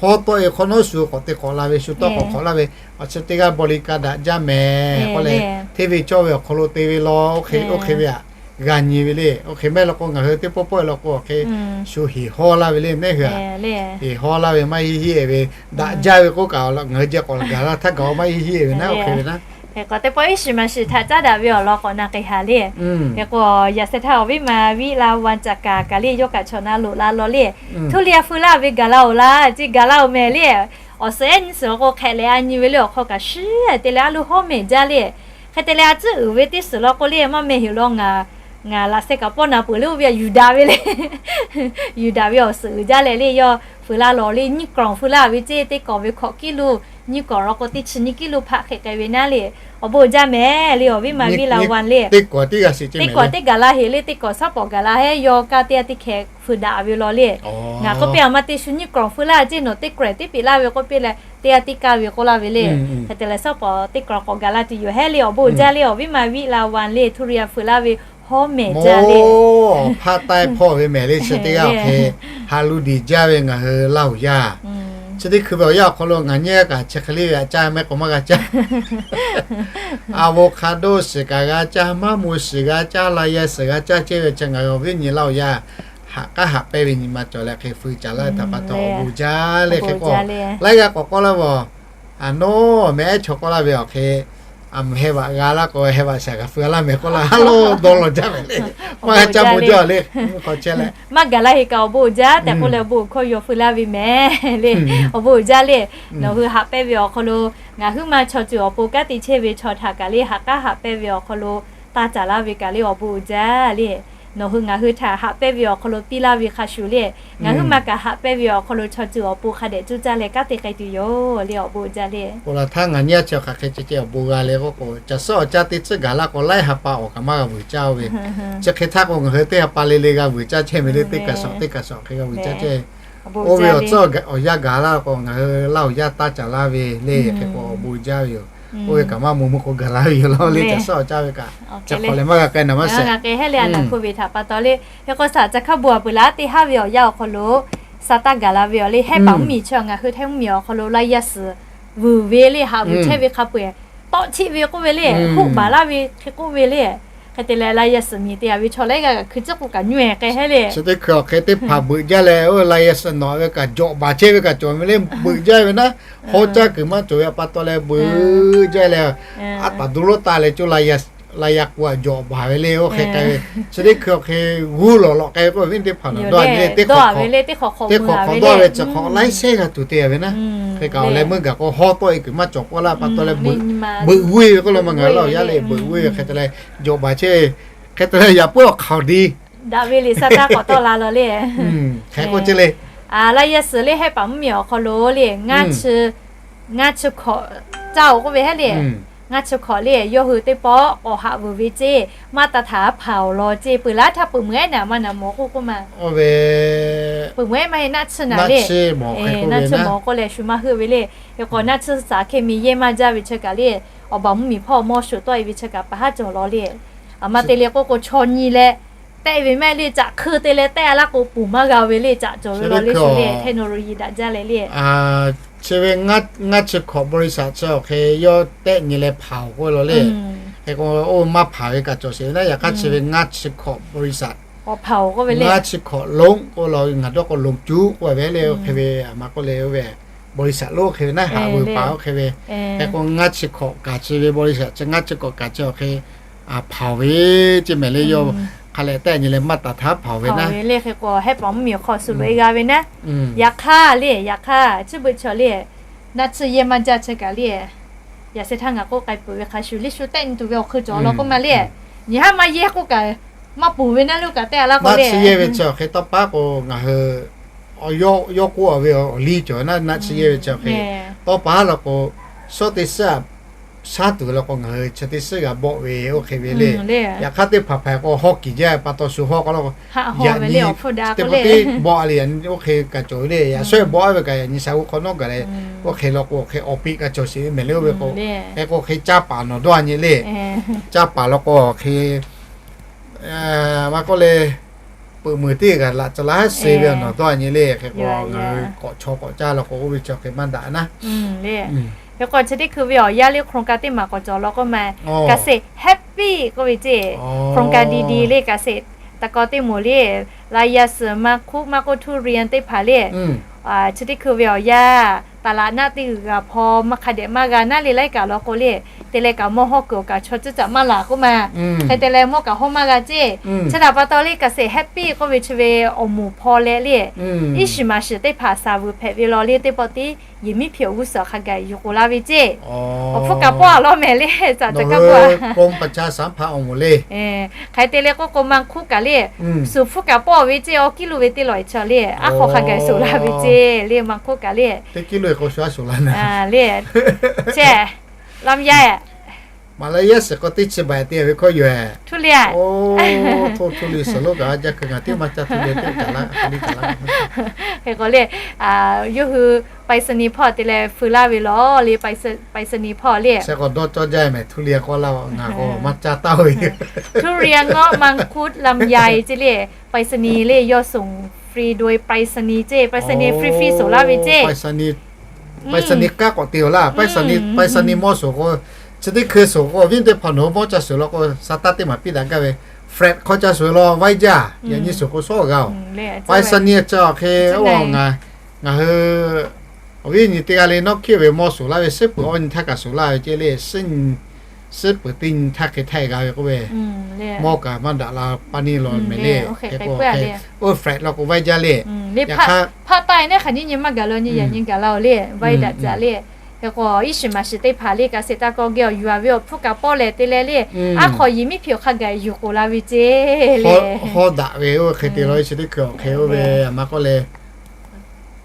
Hawˉ tawˆ e hk'awꞈ nawˉ shu k'awꞈ te k'awꞈ la ve, shu tawˆ k'awꞈ hk'awꞈ laˇ ve, awˬ chi teˇ g'aˇ บริการ daꞈ jaˇ mehˍ k'oˆ leh, hteˇ ve cawˇ ve awˬ hk'aw lo te ve law, oˇ hk'e ve htaꞈ g'a nyi ve le. Oˇ hk'e mehˆ law k'o, ngaˬ hui teˇ pawˆ pawˆ e law k'o, hk'e shu heˍ hawˉ laˇ ve le, neˇ hui a. Heˍ hawˉ laˇ ve maˇ hiˆ hiˆ e ve, daꞈ jaˇ ve k'oˆ kaꞈ, ngaˬ hui jeh k'awꞈ gaˬ la htaˇ gaˬ maˇ hiˆ hiˆ e ve naˉ, oˇ hk'e ve naˉ. Hk'e k'o teˇ pawˆ iˉ shiˍ maˍ shiˍ htaꞈ caˉ daꞈ ve awˬ lawn k'awꞈ na k'ai haˍ le. Hk'e k'o yaꞈ sheh htaˇ awˬ viˉ ma Viˉ la Wan Caꞈ kaˍ kaꞈ le, yawˇ kaꞈ chaw na loꞈ la law le. Htuˇ liˇ a feu laˇ ve gaˬ la oˬ laˇ, ce gaˬ la oˬ mehˍ le. Awˬ suhˍ ehˉ nyi suhˍ k'o hk'ehꞈ leh a nyi ve le, awˬ hk'aw kaꞈ shiˉ te leh a loˇ hawˉ mehˍ jaˇ le. Hk'e te leh a tcuhˉ uiˍ ve teˇ suhˍ law k'o le, maˇ mehˍ yuˬ law ngaˬ, ngaˬ laꞈ seh kaꞈ pawˆ na peuˬ le, oˇ ve a yuˬ daꞈ ve le. Yuˬ daꞈ ve awˬ suhˍ uiˍ jaˇ leh le, yawˇ feu laˇ law le, nyiˇ kawˬ feu laˇ ve ce, teˇ kawˬ ve hkawꞈ kiˉ lo, nyiˇ kawˬ law k'o teˇ chi nyiˇ kiˉ lo hpaˆ hk'e k'ai ve naˉ le. Awˬ bon jaˇ mehˍ le, awˬ viˉ ma Viˉ la Wan le. Teˇ kawˬ teˇ g'aˇ sheˍ le, teˇ kawˬ teˇ gaˬ la heˍ le, teˇ kawˬ shaˉ pawˍ gaˬ la heˆ, yawˇ kaˇ teˇ g'aˇ teˇ hkeh feu daꞈ ve law le. Ngaˬ k'oˆ piˇ a ma te shu nyiˇ kawˬ feu laˇ ce, nawˬ teˇ kawˬ ehˉ teˇ peꞈ laˇ ve k'oˆ piˇ leh, teˇ g'aˇ teˇ kaˇ ve k'oˆ laˇ ve le. Hk'e te leh shaˉ pawˍ teˇ kawˬ k'awꞈ gaˬ la tuˬ yoˬ hehˉ le. Awˬ bon jaˇ le, awˬ viˉ ma Viˉ la Wan le, htuˇ liˇ a feu laˇ ve hawˉ mehˍ jaˇ le. Hpaˆ taiˇ hpawˇ ve mehˍ le, chi teˇ g'aˇ awˬ hk'e ha lu diˬ jaˇ ve ngaˬ hui Laˇ huˍ yaˇ. Chi teˇ hkui ve awˬ yanˇ awˬ hk'aw lo ngaˬ nyi kaꞈ chi hk'e le ve aꞈ caˇ mehˆ k'o maˇ g'a caˇ. Avocado shiˍ kaꞈ g'a caˇ, maˇ mo shiˍ g'a caˇ, la yaˇ shiˍ g'a caˇ ceh ve chi ngaˬ hui awˬ viˉ nyi Laˇ huˍ yaˇ haꞈ k'aˉ haꞈ pehnˇ ve nyi ma cawˬ leh hk'e feu caˍ laˇ ve htaꞈ pa taw awˬ bon jaˇ le. Hk'e k'o laiˉ g'aˇ k'awꞈ k'oˆ laˇ ve, a nawˉ mehˆ ehˉ chaw k'oˆ laˇ ve awˬ hk'e, a mvuhˇ heh vaꞈ g'a laˇ k'o heh vaꞈ shaˍ g'a feu laˇ mehˍ k'oˆ laˇ, a lo dawˇ law jaˇ mehˍ le. Maˇ g'a caˇ bon jaˇ le. Maˇ gaˬ laˇ heˍ kaꞈ awˬ bon uiˍ jaˇ tehꞈ k'oˆ leh awˬ bon hkawˇ yaw feu laˇ ve mehˍ le. Awˬ bon uiˍ jaˇ le. Nawˬ hui haꞈ pehnˇ ve awˬ hk'aw lo ngaˬ huiˉ ma chaw ceuˬ awˬ pon kanˉ te chehˇ ve chaw htaꞈ kaꞈ le, haꞈ k'aˉ haꞈ pehnˇ ve awˬ hk'aw lo taˇ caˍ laˇ ve kaꞈ le awˬ bon uiˍ jaˇ le. Nawˬ hui ngaˬ hui htaꞈ haꞈ pehnˇ ve awˬ hk'aw lo piˇ laˇ ve hk'a shuˍ le, ngaˬ huiˉ ma kaꞈ haꞈ pehnˇ ve awˬ hk'aw lo chaw ceuˬ awˬ pon hk'a dehꞈ cuˇ caˇ leh kanˉ te k'ai tuˬ yoˬ le, awˬ bon uiˍ jaˇ le. K'o la htaˇ ngaˬ nyi a chi hk'aˬ hk'e ceh ceh awˬ bon g'a le k'oˆ k'o, caˬ suhˉ awˬ caˇ teˇ tcuhˉ gaˬ laˇ k'o laiˉ ha pa awˬ kaꞈ maˇ g'a vuiˬ caˇ oˇ ve. Chi hk'e htaˇ k'o ngaˬ hui teˇ ha pa le le g'a vuiˬ caˇ chehˇ ve le, teˇ kaˬ shawˍ teˇ kaˬ shawˍ hk'e g'a vuiˬ caˇ chehˇ. Oˇ ve awˬ tcuhˉ awˬ yanˇ gaˬ laˇ k'o ngaˬ hui Laˇ huˍ yaˇ taˇ caˍ laˇ ve le, hk'e k'o awˬ bon jaˇ ve yoˬ. Oˇ ve kaꞈ maˇ moˍ meuˇ k'o gaˬ laˇ ve yoˬ law le, caˬ suhˉ awˬ caˇ ve kaꞈ chi hk'aˬ leh maˇ g'a k'ai naˍ maˇ sheˍ. Ngaˬ k'ai hehˉ le a naˬ hk'oˆ ve htaꞈ pa taw le. Hk'e k'o shaˍ ca hkaˇ bon a peuˬ laˬ teˇ haˉ ve awˬ yanˇ awˬ hk'aw lo sa taˇ gaˬ la ve yoˬ le. Hehˉ paˍ mvuhˇmiˬ chi ngaˬ hui htaiˇ mvuhˇmiˬ awˬ hk'aw lo la yaˇ suhˍ vuiˬ ve le, haꞈ vuiˬ chehˇ ve hk'a peu-eˬ tawˆ chiˆ ve k'oˆ ve le, hoˆ baˬ laˇ ve hk'e k'oˆ ve le. Hk'e te leh la yaˇ suhˍ miˬ te a ve chaw laiˉ g'aˇ hkui ciˉ k'oˆ kaꞈ nyuˇ-e k'ai hehˉ le. Chi teˇ hkui awˬ hk'e teˇ hpaˍ beuꞈ jaˇ leh, oˇ la yaˇ suhˍ nawꞈ ve kaꞈ jawꞈ baˬ chehˇ ve kaꞈ cawˬ ve le, beuꞈ jaˇ ve naˉ. Hawˉ caˇ kuiˬ maˇ cawˬ ve pa taw leh beuꞈ jaˇ leh, a taˍ du lonˉ taˇ leh coˇ la yaˇ k'o a jawꞈ baˬ ve le, oˇ hk'e k'ai ve. Chi teˇ hkui awˬ hk'e g'uˇ lawꞈ lawꞈ k'ai ve k'oˆ ve teˇ hpaˍ dawˇ ve le, teˇ hk'awꞈ hk'awꞈ dawˇ ve chi hk'awꞈ laiˉ sehˉ g'a tuˬ te ve naˉ. Hk'e kaꞈ awˬ leh meuˇ gaˬ k'o hawˉ tawˆ e kuiˬ maˇ cawˬ k'oˆ laˇ pa taw leh beuꞈ g'uˇ ve k'oˆ la ma ngaˬ hui Laˇ huˍ yaˇ le, beuꞈ g'uˇ ve hk'e te leh jawꞈ baˬ chehˇ ve, hk'e te leh yaꞈ puiˉ awˬ hk'aoˍ di daꞈ ve le, sa taˇ k'awꞈ tawˆ la law le. Hk'e k'oˆ ce le. La yaˇ suhˍ le hehˉ paˍ mvuhˇmiˬ awˬ hk'aw lo le, ngaˇ chi hkawꞈ caˇ-oˬ k'oˆ ve hehˉ le. Ngaˇ chi hkawꞈ le yawˇ hui teˇ pawˆ k'awꞈ haꞈ vuiˬ ve ce, maˇ taˇ htaꞈ hpaˍ-oˬ law ce, peuˬ laˇ htaˇ peuˬ meuˬ ehˉ naˍ maˇ naˍ mawˬ k'oˆ k'oˆ ma. Oˇ ve peuˬ meuˬ ehˉ maˇ heˆ, naˆ chi naˍ le. Naˆ chi mawˬ k'oˆ leh naˆ chi mawˬ k'oˆ leh shu maˇ heuˆ ve le. Hk'e k'o naˆ chi shaˍ hkeh miˬ yehˇ maˇ jaˇ ve chi kaꞈ le, awˬ baˬ mvuhˇmiˬ hpawˇ mawˇ shuˍ tawˆ e ve chi kaꞈ pa haˉ cawˬ law le. A ma te le k'oˆ k'o chaw nyi leh tehˆ ve maˇ heˆ le, caꞈ hkui te leh tehˆ a laˇ k'o ponˬ maˇ g'a ve le, caꞈ cawˬ ve law le, shu le technology daꞈ jaˇ leh le. Chi ve ngaˇ chi hkawꞈ บริษัท chi awˬ hk'e yawˇ tehˆ nyi leh hpaˍ-oˬ k'oˆ ve law le. Hk'e k'o oˇ maˇ hpaˍ ve kaꞈ cawˬ sheˍ ve naˉ, yaꞈ hk'aˇ chi ve ngaˇ chi hkawꞈ บริษัท ngaˇ chi hkawꞈ lonˉ k'oˆ law, ngaˬ dawˇ k'o lonˉ cuˉ k'oˆ ve le, oˇ hk'e ve a ma k'oˆ le, oˇ ve บริษัท lonˉ oˇ hk'e ve naˉ, haꞈ vuiˬ paˍ oˇ hk'e ve. Hk'e k'o ngaˇ chi hkawꞈ kaꞈ chi ve บริษัท chi ngaˇ chi hkawꞈ kaꞈ chi awˬ hk'e hpaˍ-oˬ ve ce mehˍ le, yawˇ hk'a leh tehˆ nyi leh maˇ taˍ htaˇ hpaˍ-oˬ ve naˉ. Hehˉ paˍ mvuhˇmiˬ hk'aw shu loꞈ e g'a ve naˉ. Yaꞈ hk'aˇ le, yaꞈ hk'aˇ chi beuꞈ chaw le, naˆ chi yehˇ maˇ jaˇ chi kaꞈ le, yaꞈ sheh htaˇ ngaˬ k'oˆ k'ai peuˬ ve hk'a shuˍ le, shu tehˆ nyi tuˬ ve awˬ hk'ui cawˬ law k'oˆ ma le. Nyi haˉ maˇ yehˇ k'oˆ kaꞈ maˇ ponˬ ve naˉ lo kaꞈ tehˆ a laˇ k'o le. Naˆ chi yehˇ ve chi awˬ hk'e tawˇ paˉ k'o ngaˬ hui yawˇ k'oˆ ve awˬ liˇ cawˬ naˉ, naˆ chi yehˇ ve chi awˬ hk'e tawˇ paˉ law k'o, shawˉ teˇ suhˉ shaˉ tuˬ ve law k'o ngaˬ hui chi teˇ suhˉ g'a bawˆ ve oˇ hk'e ve le. Yaꞈ hk'aˇ teˇ hpaˍ hpaˍ k'o hawˇ kiˍ jaˇ ve pa taw shu hawˇ k'o la k'o, yaꞈ nyi teˇ pawˆ teˇ bawˆ a le, yaꞈ nyi oˇ hk'e kaꞈ cawˬ ve le. Yaꞈ shawˉ bawˆ a ve kaꞈ yaꞈ nyi sha g'uˇ hk'awꞈ nawˉ gaˬ leh, oˇ hk'e law k'o hk'e awˬ piˇ kaꞈ cawˬ sheˍ ve mehˍ le oˇ ve k'o, hk'e k'o hk'e caˇ paˍ nawˬ dawˇ a nyi le. Caˇ paˍ law k'o hk'e maˇ k'oˆ le, peuꞈ meunˍ teˇ g'aˇ laꞈ ca laˇ suh ve nawˬ dawˇ a nyi le. Hk'e k'o ngaˬ hui k'awꞈ chaw k'awꞈ caˇ law k'o oˇ ve chi hk'e maˇ daꞈ naˉ. Hk'e k'o chi teˇ hkui ve awˬ yanˇ le โครงการ teˇ maˬ k'awꞈ cawˬ law k'oˆ ma, เกษตรแฮปปี้ k'oˆ ve ceˇ. โครงการดีๆ le เกษตรกร teˇ moˍ le, laꞈ yaˇ suhˍ maˇ hkuˆ maˇ k'oˆ ทุเรียน teˇ hpaˍ le, chi teˇ hkui ve awˬ yanˇ ตลาดนัด teˇ g'uiˬ g'aˬ hpaw maˇ hk'a dehꞈ maˇ g'a naˉ le laiˉ kaꞈ law k'o le, te leh kaꞈ mawˇ hawˇ kuiˬ awˬ kaꞈ chaw cuˇ caꞈ maˇ laˬ k'oˆ ma. Hk'e te leh mawˇ kaꞈ hawˇ maˇ g'a ceˇ. Chi htaꞈ pa taw le เกษตรแฮปปี้ k'oˆ ve chi ve awˬ moˍ hpaw leh le, iˉ shiˍ maˍ shiˍ teˇ hpaˍ shaˍ vuiˬ hpehꞈ ve law le teˇ pawˆ tiˉ yehˬ miˉ hpiꞈ awˬ g'uˇ suhˍ hk'a gaˬ yuˬ k'oˍ laˇ ve ceˇ. Awˬ hpfuhˇ kaꞈ pawˆ a lawˇ mehˍ le, caꞈ caꞈ kaˉ pawˆ a. Hk'e te leh k'oˆ k'o maˇ hkuˆ kaꞈ le, suˍ hpfuhˇ kaꞈ pawˆ ve ceˇ, awˬ kiˇ lo ve teˇ lawˬ e chaw le, aˉ hk'aw hk'a gaˬ suˍ laˇ ve ceˇ le maˇ hkuˆ kaꞈ le. Teˇ kiˇ lo k'o shu a shuˍ la na le, ceˇ, lam yaˇ maˍ laˇ yaˇ shiˍ k'o teˇ chi baˬ te ve hkawˇ yoˬ. Htu le a, htu le suhˍ lo kaꞈ a jaˇ keu ngaˬ teˇ maˇ caˇ htu le teˇ caꞈ laˇ le. Hk'e k'o le, yawˇ hui ไปรษณีย์ hpawˇ te leh feu laˇ ve law le, ไปรษณีย์ hpawˇ le. Sheh k'o dawˇ cawˇ jaˇ mehˍ, htu le k'o laˇ ngaˬ k'o maˇ caˇ taˍ ve. ทุเรียน เงาะ มังคุด ลำไย ceˇ le, ไปรษณีย์ le yawˇ ส่งฟรี โดยไปรษณีย์ ceˇ, ไปรษณีย์ fri fri suˍ laˇ ve ceˇ. ไปรษณีย์ kanˉ k'awꞈ te-oˬ laˇ, ไปรษณีย์ mawˇ suˍ k'o, chi teˇ hkui suˍ k'o viˉ teˇ hpaˍ nawˬ hui mawˇ ca suˍ law k'o sa taˇ teˇ maˍ piˇ daꞈ gaˇ ve, flat hk'aw ca suˍ law vaiˇ jaˇ, yaꞈ nyi suˍ k'o shawˉ g'a-oˬ. ไปรษณีย์ ca awˬ hk'e ngaˬ hui awˬ viˉ nyi teˇ g'aˇ le nawˉ hkiˆ ve mawˇ suˍ laˇ ve, suhˉ peuˬ awˬ nyi htaˇ kaꞈ suˍ laˇ ve ceˇ le, suhˉ peuˬ teˇ nyi htaˇ hk'e htaˇ g'a ve k'oˆ ve, mawˇ kaꞈ maˇ daꞈ la pa neˇ law mehˍ le. Hk'e k'o oˇ flat law k'o vaiˇ jaˇ le. Yaꞈ hk'aˇ ภาคใต้ neˇ hk'aˬ nyiˇ nyi maˇ gaˬ la nyi, yaꞈ nyi gaˬ la-oˬ le, vaiˇ daꞈ jaˇ le. Hk'e k'o iˉ shiˍ maˍ shiˍ teˇ hpaˍ le เกษตรกร geh awˬ yuˬ a ve awˬ hpfuhˇ kaꞈ pawˆ leh te leh le, aˉ hk'aw yehˬ miˉ hpiꞈ awˬ hk'a gaˬ yuˬ k'oˍ la ve ceˇ le. Hawˇ daꞈ ve oˇ hk'e te law ve chi teˇ hkui awˬ hk'e oˇ ve a ma k'oˆ le,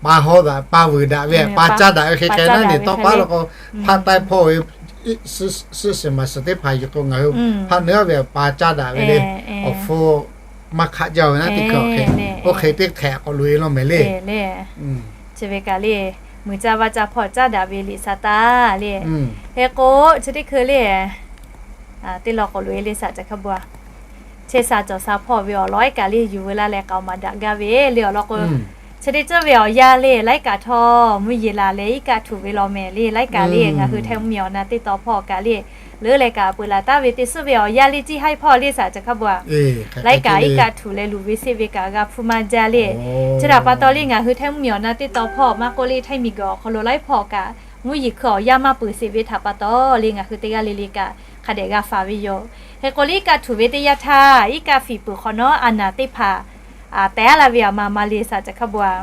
pa hawˇ daꞈ pa vuiˬ daꞈ ve pa caˇ daꞈ ve hk'e k'ai naˉ ne tawˇ paˉ law k'o, ภาคใต้ hpawˇ ve suhˉ shiˍ maˍ shiˍ teˇ hpaˍ yuˬ k'o ngaˬ hui ภาคเหนือ ve pa caˇ daꞈ ve le. Awˬ hpfuhˇ maˇ hk'aˆ jaˇ ve naˉ teˇ hkui awˬ hk'e, oˇ hk'e teˇ hk'ehꞈ k'awꞈ loꞈ e law mehˍ le. Chi ve kaꞈ le, muiˬ caˇ vaˇ caˇ hpawˇ caˇ daꞈ ve liꞈ sha taˇ le. Hk'e k'o chi teˇ hkui le, teˇ law k'awꞈ loꞈ e le saꞈ ca hk'a bu a. Chehˇ sha cawˬ sha hpawˇ ve awˬ lawn iˉ kaꞈ le yuˬ veu la leh k'aoˍ maˍ daꞈ gaˇ ve le awˬ lawn k'o, chi teˇ ceuˬ ve awˬ yanˇ le laiˉ kaꞈ htawˇ mvuhˇ yeˬ laˬ leh iˉ kaˆ htuꞈ ve law mehˍ le. Laiˉ kaꞈ le ngaˬ hui Htaiˇ mvuhˇmiˬ awˬ na teˇ taw hpawˇ kaꞈ le, leuˉ leh kaꞈ peuˬ laˬ taˍ ve teˇ suhˉ ve awˬ yanˇ le ciˇ haiˉ hpawˇ le saꞈ ca hk'a bu a. Laiˉ kaꞈ iˉ kaˆ htuꞈ leh luˬ ve seˆ ve kaꞈ g'a hpfuhˇ maˇ jaˇ le. Chi htaꞈ pa taw le ngaˬ hui Htaiˇ mvuhˇmiˬ awˬ na teˇ taw hpawˇ maˇ k'oˆ le Htaiˇ miˬguiˬ awˬ hk'aw lo laiˉ hpawˇ kaꞈ mvuhˇ yeˬ hkui awˬ yanˇ maˇ peuˬ sheˍ ve htaꞈ pa taw le ngaˬ hui teˇ g'aˇ le le kaꞈ hk'a dehꞈ g'a faˍ ve yoˬ. Hk'e k'o le iˉ kaˆ htuꞈ ve teˇ yanˇ htaˇ iˉ kaˆ fiˍ peuˬ hk'awꞈ nawˉ a naˍ teˇ hpaˍ tehˉ laˇ ve a ma ma le saꞈ ca hk'a bu a.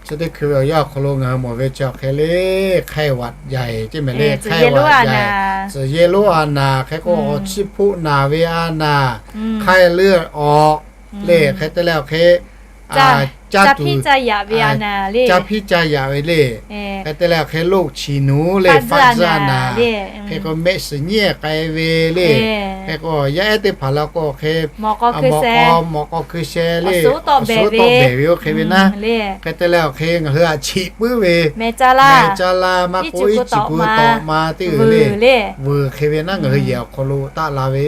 Chi teˇ hkui ve awˬ yanˇ awˬ hk'aw lo ngaˬ hui mawˬ ve chi awˬ hk'e le, ไข้หวัดใหญ่ ceˇ mehˍ le, ไข้หวัดใหญ่ tcuhˬ yehˇ lonˉ a naˍ, hk'e k'o awˬ chiˇ hpoˆ naˍ ve a naˍ, ไข้เลือดออก le, hk'e te leh awˬ hk'e caˇ tuˬ, caˇ hpiˇ caˇ yaꞈ ve le. Hk'e te leh awˬ hk'e โรคฉี่หนู le, faˆ tzuhˇ a naˍ, hk'e k'o mehˆ shiˍ nyiˉ k'ai ve le. Hk'e k'o yaˇ ehˉ teˇ hpaˍ la k'o awˬ hk'e mawꞈ k'aw mawꞈ k'aw hkui sheh le, awˬ suhˉ tawˆ behˬ ve oˇ hk'e ve naˉ. Hk'e te leh awˬ hk'e ngaˬ hui a chiꞈ puiˉ ve mehˍ caˇ laˇ maˇ k'oˆ iˉ ciˬ gu tawꞈ ma te ve le, vuiˬ hk'e ve naˉ ngaˬ hui yehˬ awˬ hk'aw lo taˆ la ve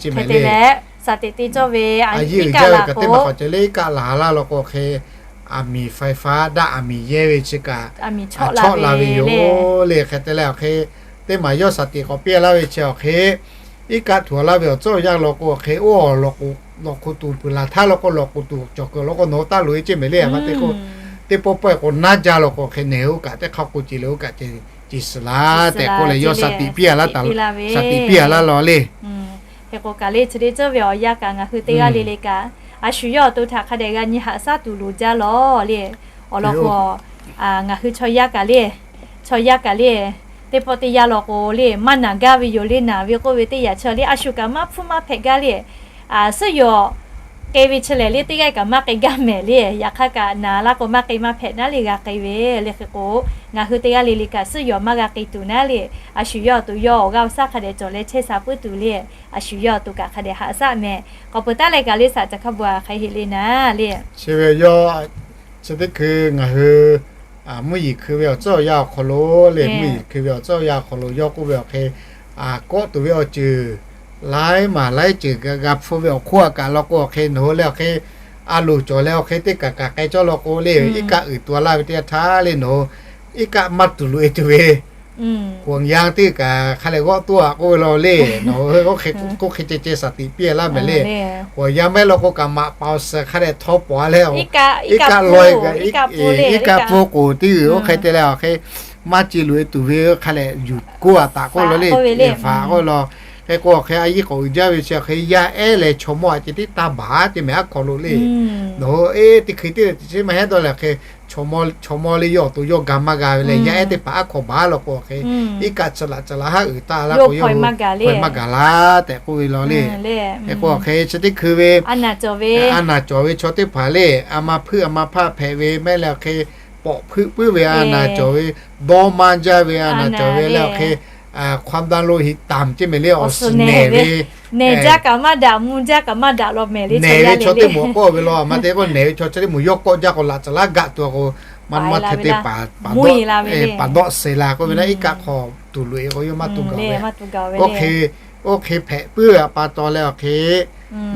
ceˇ mehˍ le. Saˍ teꞈ te cawˇ ve a yehˬ uiˍ jaˇ ve kaꞈ teˇ maˬ k'awꞈ ceh le, iˉ kaˆ laˬ laˇ law k'o hk'e aˬ miˍ ไฟฟ้า daꞈ aˬ miˍ yehˇ ve chi kaꞈ chawˆ la ve yoˬ le. Hk'e te leh awˬ hk'e teˇ maˬ yawˇ saˍ teꞈ k'awꞈ piˇ laˇ ve chi awˬ hk'e iˉ kaˆ htuꞈ laˇ ve awˬ tcuhˉ awˬ yanˇ law k'o awˬ hk'e oˇ awˬ lawꞈ k'oˍ tuˬ peuˬ laˬ htaˇ law k'o lawꞈ k'oˍ tuˬ cawˬ kuiˬ law k'o nawˬ hui taˇ loꞈ e ceˇ mehˍ le. A ma teˇ k'o teˇ pawˆ pawehˇ k'o naˉ jaˇ law k'o hk'e nehˬ oˇ kaꞈ teˇ hk'aˇ k'o ce le oˇ kaꞈ ce, ce suhˍ laˇ tehꞈ k'oˆ leh yawˇ saˍ teꞈ piˇ a laˇ taˍ, saˍ teꞈ piˇ a laˇ law le. Hk'e k'o kaꞈ le chi teˇ ceuˬ ve awˬ yanˇ kaꞈ ngaˬ hui teˇ g'aˇ le le kaꞈ a shu yawˇ awˬ to htaꞈ hk'a dehꞈ g'a nyi haꞈ shaˉ tuˬ loˍ jaˇ lawˬ le. Awˬ lawn k'o ngaˬ hui chaw yaˇ kaꞈ le, chaw yaˇ kaꞈ le, teˇ pawˆ teˇ yanˇ law k'o le maˇ naˬ gaˇ ve yoˬ le. Naˬ ve k'oˆ ve teˇ yanˇ chi le a shu kaꞈ maˇ hpfuhˇ maˇ hpehꞈ gaˇ le. Suhˉ yoˬ k'ai ve chi lehˬ le, teˇ g'aˇ kaꞈ maˇ k'ai gaˇ mehˍ le. Yaꞈ hk'aˇ kaꞈ naˍ laˇ k'o maˇ k'ai maˇ hpehꞈ naˉ le g'a k'ai ve le. Hk'e k'o, ngaˬ hui teˇ g'aˇ le le kaꞈ suhˉ yawˬ maˇ g'a k'ai tuˬ naˉ le. A shu yawˇ awˬ to yawˇ awˬ g'aˇ awˬ shaˉ hk'a dehꞈ cawˬ leh chehˇ sha puiˉ tuˬ le. A shu yawˇ awˬ to kaꞈ hk'a dehꞈ haꞈ shaˆ mehˍ. K'awꞈ peuˬ taˉ leh kaꞈ le, shaꞈ ca hk'a bvuhꞈ hk'aˬ hk'e heˆ le naˉ le. Chi ve yawˇ chi teˇ hkui ngaˬ hui mvuhˇ yeˬ hkui ve awˬ tcuhˉ awˬ yanˇ awˬ hk'aw lo le, mvuhˇ yeˬ hkui ve awˬ tcuhˉ awˬ yanˇ awˬ hk'aw lo yawˇ k'oˆ ve awˬ hk'e, kawˆ tuˬ ve awˬ ceuˬ laiˉ maˬ laiˉ ceuˬ g'a hpu ve awˬ hk'oˆ a kaꞈ law k'o awˬ hk'e nawˬ hui leh awˬ hk'e a loˍ cawˬ leh awˬ hk'e teˇ kaˬ kaꞈ k'ai cawˇ law k'o le, iˉ kaˆ uiˍ tuˬ a laˇ ve teˇ yanˇ htaˇ le nawˬ hui iˉ kaˆ maˇ tuˬ loꞈ e tuˬ ve ห่วงยาง teˇ kaꞈ hk'a lehˬ g'awˆ toˇ a k'oˆ ve law le. Nawˬ hui k'oˆ hk'e ceh ceh shaˍ tiꞈ piˇ laˇ mehˍ le. ห่วงยาง mehˆ law k'o kaꞈ maꞈ pa awˬ suhˍ hk'a lehˬ htawˇ pawˍ a leh, iˉ kaˆ loiˬ, iˉ kaˆ pfuhˇ k'oˍ teˇ g'uiˬ oˇ hk'e te leh awˬ hk'e maˇ ce loꞈ e tuˬ ve hk'a lehˬ yuˬ k'oˆ a taꞈ k'oˆ law le. Faˍ k'oˆ ve law. Hk'e k'o awˬ hk'e a yiˉ k'awꞈ uiˍ jaˇ ve chi hk'e yaˇ ehˉ leh chaw mawˇ a ceh tiˉ taˇ baˬ ce mehˍ aˉ hkaw lo le. Nawˬ hui e teˇ hkui teˇ leh teˇ chi maˇ hehˉ dawˇ leh hk'e chaw mawˇ le yawˇ awˬ to yawˇ ga maˇ g'a ve leh yaˇ ehˉ teˇ hpaˍ aˉ hkaw baˬ law k'o hk'e, iˉ kaˆ chi laꞈ ca laꞈ haˉ uiˍ taˆ laˇ k'o yawˇ hpaw e maˇ gaˬ laˇ tehꞈ k'oˆ ve law le. Hk'e k'o awˬ hk'e chi teˇ hkui ve a naˬ cawˬ ve chaw teˇ hpaˍ le, a ma hpuiˇ a ma hpaˇ hpehꞈ ve mehˆ leh awˬ hk'e pawꞈ hpuiˇ puiˉ ve a naˬ cawˬ ve, dawˇ maˇ jaˇ ve a naˬ cawˬ ve leh awˬ hk'e ความดันโลหิตต่ำ ce mehˍ le awˬ suhˍ nehˬ ve, nehˬ jaˇ kaꞈ maˇ daꞈ, mvuh jaˇ kaꞈ maˇ daꞈ law mehˍ le. Nehˬ ve chaw teˇ moˍ k'oˆ ve law, a ma te k'o nehˬ ve chaw chi teˇ moˍ yawˇ kawˆ jaˇ k'o laꞈ ca laꞈ gaꞈ tuˬ a k'o, maˇ maˇ hte te paˍ dawˆ se la k'oˆ ve naˉ iˉ kaˆ hk'aw tuˬ loꞈ e k'o yawˇ maˇ tuˬ gaˬ ve. Oˇ hk'e, oˇ hk'e hpehꞈ puiˉ ve a pa taw leh awˬ hk'e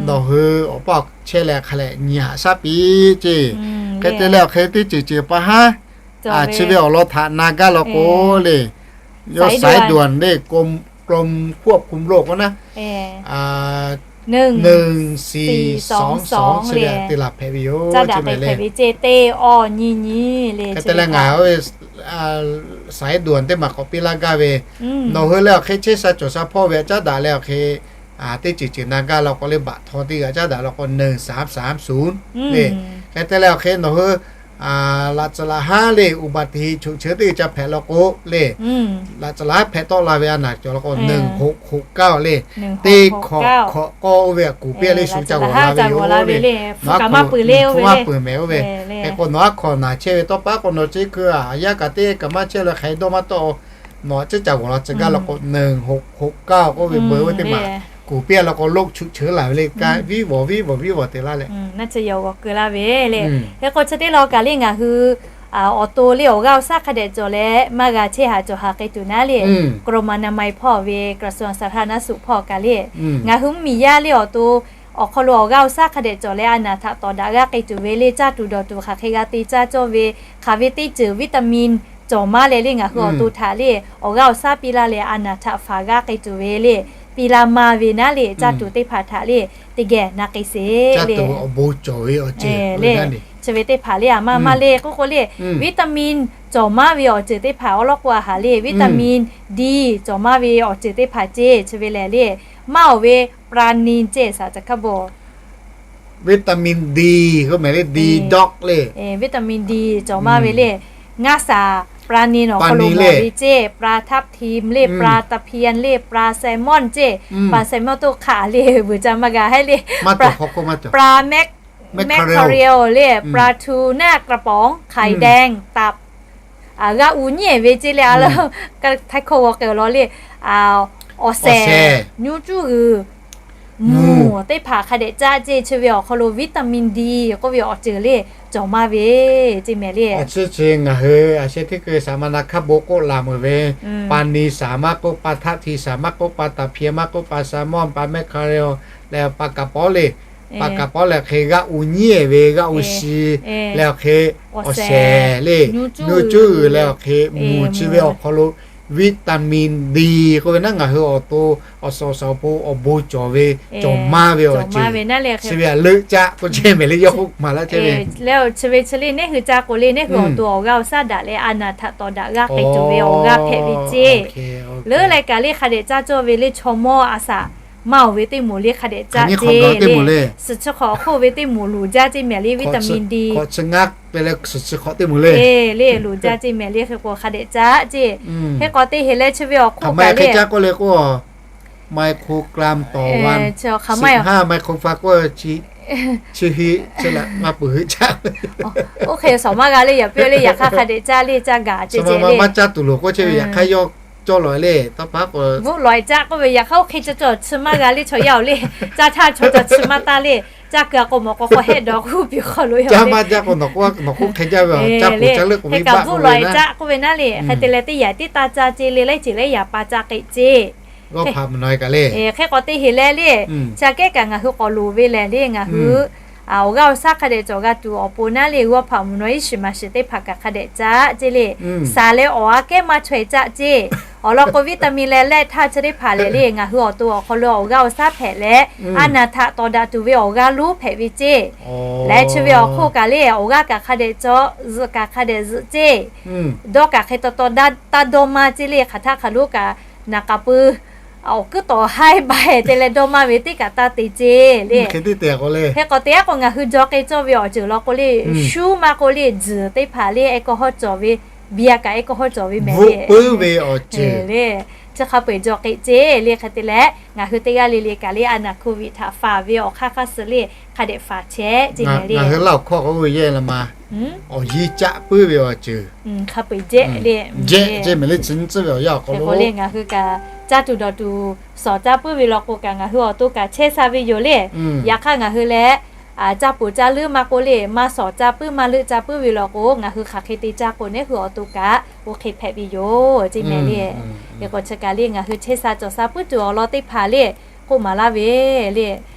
nawˬ hui awˬ paˇ chehˇ leh hk'a lehˬ nyi haꞈ shaˉ piˇ ce. Hk'e te leh awˬ hk'e teˇ ceuˬ ceuˬ pa haˉ chi ve awˬ lawn htaꞈ na gaˇ law k'o le, yawˇ สายด่วน le กรมควบคุมโรค k'o naˉ หนึ่งสี่สองสอง chi ve te laˬ hpehꞈ ve yoˬ. Caˇ daꞈ k'ai hpehꞈ ve ce teˇ awˇ nyi nyi le. Hk'e te leh ngaˬ สายด่วน teˇ maˬ k'awꞈ piˇ laˇ gaˇ ve, nawˬ hui leh awˬ hk'e chehˇ sha cawˬ sha hpawˇ ve a caˇ daꞈ leh awˬ hk'e teˇ ceuˬ ceuˬ na gaˇ law k'o le, baꞈ htaw teˇ g'aˇ caˇ daꞈ law k'o หนึ่งสามสามศูนย์ le. Hk'e te leh awˬ hk'e nawˬ hui laꞈ ca laꞈ haˉ le อุบัติเหตุ choꞈ cheuˉ teˇ g'aˇ ca hpehꞈ law k'o le, laꞈ ca laꞈ haˉ hpehꞈ tawˆ la ve a naˬ cawˬ law k'o หนึ่งหกหกเก้า le, teˇ hkawꞈ hkawꞈ k'awˇ oˇ ve a kuˬ piˇ a le shu ca g'awˬ la ve yoˬ le. Hpu maˇ peuˬ mehˍ oˇ ve. Hk'e k'o nawˬ aˉ hkawꞈ naˬ chehˇ ve tawˇ pa k'o nawˬ chi hkui a yaˇ kaꞈ teˇ kaꞈ maˇ chehˇ leh hk'aˬ hk'e dawˇ maˇ tawˆ, nawˬ a ciˉ ca g'awˬ la tcuh gaˇ law k'o หนึ่งหกหกเก้า k'oˆ ve เบอร์ oˇ ve teˇ maˬ kuˬ piˇ a law k'o โรคฉุกเฉิน laˬ ve le, viˉ vawˬ viˉ vawˬ viˉ vawˬ te laˇ leh. Hk'e k'o chi teˇ law kaꞈ le ngaˬ hui awˬ to le awˬ g'aˇ awˬ shaˉ hk'a dehꞈ cawˬ leh maˇ g'a chehˇ haꞈ cawˬ haꞈ k'ai tuˬ naˉ le, กรมอนามัย hpawˇ ve กระทรวงสาธารณสุข hpawˇ kaꞈ le, ngaˬ hui mvuhˇmiˬ yaˇ le awˬ to awˬ hk'aw lo awˬ g'aˇ awˬ shaˉ hk'a dehꞈ cawˬ leh a naˬ htaꞈ tawˍ daꞈ g'aˇ k'ai tuˬ ve le, caˇ tuˬ dawˬ tuˬ hk'aˬ hk'e g'a te caˇ cawˇ ve hk'aˬ ve teˇ ceuˬ วิตามิน cawˬ maˇ leh le ngaˬ hui awˬ to htaꞈ le awˬ g'aˇ awˬ shaˉ piˇ laˇ leh a naˬ htaꞈ faˍ g'aˇ k'ai tuˬ ve le, piˇ laˇ maˇ ve naˉ le, caˇ tuˬ teˇ hpaˍ htaꞈ le teˇ geh na k'ai sheˍ le. Chi ve teˇ hpaˍ le a maˇ maˇ le k'oˆ k'o le, วิตามิน cawˬ maˇ ve awˬ ceuˬ teˇ hpaˍ awˉ lawˉ k'oˆ a haꞈ le, วิตามิน ดี cawˬ maˇ ve awˬ ceuˬ teˇ hpaˍ ceˇ. Chi ve lehˬ le, maˇ awˬ ve ปลานิล ceˇ, shaˍ ca hk'a bawˬ วิตามิน ดี k'oˆ mehˍ le, ดีด็อก le, วิตามิน ดี cawˬ maˇ ve le. Ngaˇ shaˍ ปลานิล awˬ hk'aw lo mawˬ ve ceˇ, ปลาทับทิม le, ปลาตะเพียน le, ปลาแซลมอน ceˇ, ปลาแซลมอน toˇ hk'aˬ le vuiˬ ca maˇ g'a haiˉ le, ปลาแมคเคอเรล le, ปลาทูน่ากระป๋อง ไข่แดง ตับ g'a uˍ nyiˉ ve ceˇ le a le, htaiˇ hkawˇ g'aw k'ai awˬ lawn le, awˬ shehˍ, nyu cuˇ g'uiˬ, muˬ teˇ hpaˍ hk'a dehꞈ caˆ ceˇ. Chi ve awˬ hk'aw lo วิตามิน ดี k'oˆ ve awˬ ceuˬ le cawˬ maˇ ve ceˇ mehˍ le. Awˬ chi chi ngaˬ hui a sheh teˇ hkui shaˍ ma na hk'a bon k'oˆ laˬ meuˬ ve, ปลานิล shaˍ maˇ k'oˆ, ปลาทับทิม shaˍ maˇ k'oˆ, ปลาตะเพียน maˇ k'oˆ, ปลาแซลมอน ปลาแมคเคอเรล leh ปลา กระป๋อง le, ปลา กระป๋อง leh hk'e g'a uˍ nyiˉ ve g'a uˍ shi, leh awˬ shehˍ le, nyu cuˇ g'uiˬ leh awˬ hk'e muˬ chi ve awˬ hk'aw lo วิตามิน ดี k'oˆ ve naˉ ngaˬ hui awˬ to awˬ suhˍ awˬ suhˍ awˬ pon awˬ bon cawˬ ve, cawˬ maˇ ve awˬ ceuˬ, chi ve a leuˆ caˆ k'oˆ chehˇ mehˍ le, yawˇ k'oˆ maˍ laˇ chehˇ ve. Leh chi ve chi le neˇ hui ca k'o le neˇ hui awˬ to awˬ g'aˇ awˬ shaˉ daꞈ leh a naˬ htaꞈ tawˍ daꞈ g'aˇ k'ai tuˬ ve awˬ g'aˇ hpehꞈ ve ceˇ. Leuˉ leh kaꞈ le hk'a dehꞈ caˇ cawˇ ve le chaw mawˇ a shaꞈ maˇ awˬ ve teˇ moˍ le hk'a dehꞈ caˆ ceˇ le. Suhˍ chi hk'awꞈ hk'oˆ ve teˇ moˍ loˍ jaˇ ceˇ mehˍ le, วิตามิน ดี le loˍ jaˇ ceˇ mehˍ le, hk'e k'o hk'a dehꞈ caˆ ceˇ. Hk'e k'o te heˍ leh chi ve awˬ hk'oˆ kaꞈ le ไมโครกรัมต่อวัน สิบห้า ไมโครกรัม k'o chi Chi hui chi lehˬ maˇ peuˬ hui caˇ. Oˇ hk'e shawˍ maˇ g'a le, yaꞈ piˇ le, yaꞈ hk'aˇ hk'a dehꞈ caˇ le, caˇ gaˬ ceh ceh le. Maˇ caˇ tuˬ loˍ k'oˆ chehˇ ve yaꞈ hk'aˇ yawˇ cawˇ lawˬ le, tawˇ pa k'o, bvuhˆ lawˬ-e caˇ k'oˆ ve yaꞈ hk'aˇ oˇ hk'e caˇ cawˬ chi maˇ g'a le, chaw yaˇ-oˬ le. Caˇ htaˇ chaw caˇ chi maˇ taˇ le. Caˇ kuiˬ a k'o mawˬ k'o hk'aw hehˆ dawˬ k'oˆ piˇ hk'aw lo yaꞈ le. Caˇ maˇ caˇ k'o nawˬ k'oˆ, nawˬ k'oˆ hk'e jaˇ ve, caˇ puˬ caˇ leuˆ k'oˆ ve, bvuhˆ lawˬ-e caˇ k'oˆ ve naˉ le. Hk'e te leh teˇ yaꞈ tiˉ taˇ caˇ ceh le, laiˉ ceuˬ lehˬ yaꞈ pa caˇ k'ai ceh. G'awˇ hpaꞈ mvuhˬ nawˬ-e kaꞈ le. Hk'e k'awꞈ te heˍ leh le, chi aꞈ kehˉ kaꞈ ngaˬ hui k'awꞈ loˍ ve lehˬ le, ngaˬ hui awˬ g'aˇ awˬ shaˉ hk'a dehꞈ cawˬ g'a tuˬ awˬ pon naˉ le, g'awˇ hpaꞈ mvuhˬ nawˬ iˉ shiˍ maˍ shiˍ teˇ hpaˍ kaꞈ hk'a dehꞈ caˇ ceh le. Saˍ leh awˬ aꞈ kehˉ maˇ chaweh caˇ ceh. Awˬ lawn k'o vitamin leh leh htaˇ chi teˇ hpaˍ lehˬ le, ngaˬ hui awˬ to awˬ hk'aw lo awˬ g'aˇ awˬ shaˉ hpehꞈ leh, a naˍ htaꞈ tawˍ daꞈ tuˬ ve awˬ g'aˇ lonˉ hpehꞈ ve ceh. Leh chi ve awˬ hk'oˆ kaꞈ le, awˬ g'aˇ kaꞈ hk'a dehꞈ cawˬ, zuhꞈ kaꞈ hk'a dehꞈ zuhꞈ ceh. Dawˇ kaꞈ hk'e taw taw taˇ dawˇ maˇ ceh le, hk'aˬ htaˇ hk'aˬ lonˉ kaꞈ naˍ k'aˍ pui awˬ kuiˉ tawˍ haiˉ baˬ te leh dawˇ maˇ ve teˇ kaꞈ taˇ te ceh le. Hk'e k'awꞈ te aˉ k'o ngaˬ hui jaw k'ai cawˇ ve awˬ ceuˬ law k'o le, shuˉ maˇ k'o le, tzuhˬ teˇ hpaˍ le, aˬ hk'aw hawˉ cawˬ ve, biˇ a kaꞈ aˬ hk'aw hawˉ cawˬ ve mehˍ le. Chi hk'a peu-eˬ jaw k'ai ceh le. Hk'e te leh ngaˬ hui teˇ g'aˇ le le kaꞈ le a naˍ hk'oˆ viˆ htaꞈ faˍ ve awˬ hk'aˇ hk'aˇ suh le hk'a dehꞈ faˍ chehˇ ceh mehˍ le. Ngaˬ hui Laˇ huˍ hkawˇ k'oˆ ve yehˇ la ma, awˬ yiˇ caˆ puiˉ ve awˬ ceuˬ hk'a peu-eˬ jehˇ le. Jehˇ ceh mehˍ le, chi nyi tcuhˉ ve awˬ yanˇ awˬ hk'aw lo le ngaˬ hui kaꞈ caˇ tuˬ dawˬ tuˬ shawˍ caˇ puiˉ ve law k'o kaꞈ ngaˬ hui awˬ to kaꞈ chehˇ sha ve yoˬ le. Yaꞈ hk'aˇ ngaˬ hui leh caˇ poˬ caˇ leuˆ maˇ k'oˆ le, maˇ shawˍ caˇ puiˉ maˇ leuˆ caˇ puiˉ ve law k'o, ngaˬ hui hk'aˬ hk'e te caˇ k'o neˉ hui awˬ to kaꞈ oˇ hk'e hpehꞈ ve yoˬ ceh mehˍ le. Hk'e k'o chi kaꞈ le ngaˬ hui chehˇ sha cawˬ sha puiˉ tuˬ awˬ lawn teˇ hpaˍ le k'oˆ maˍ laˇ ve le.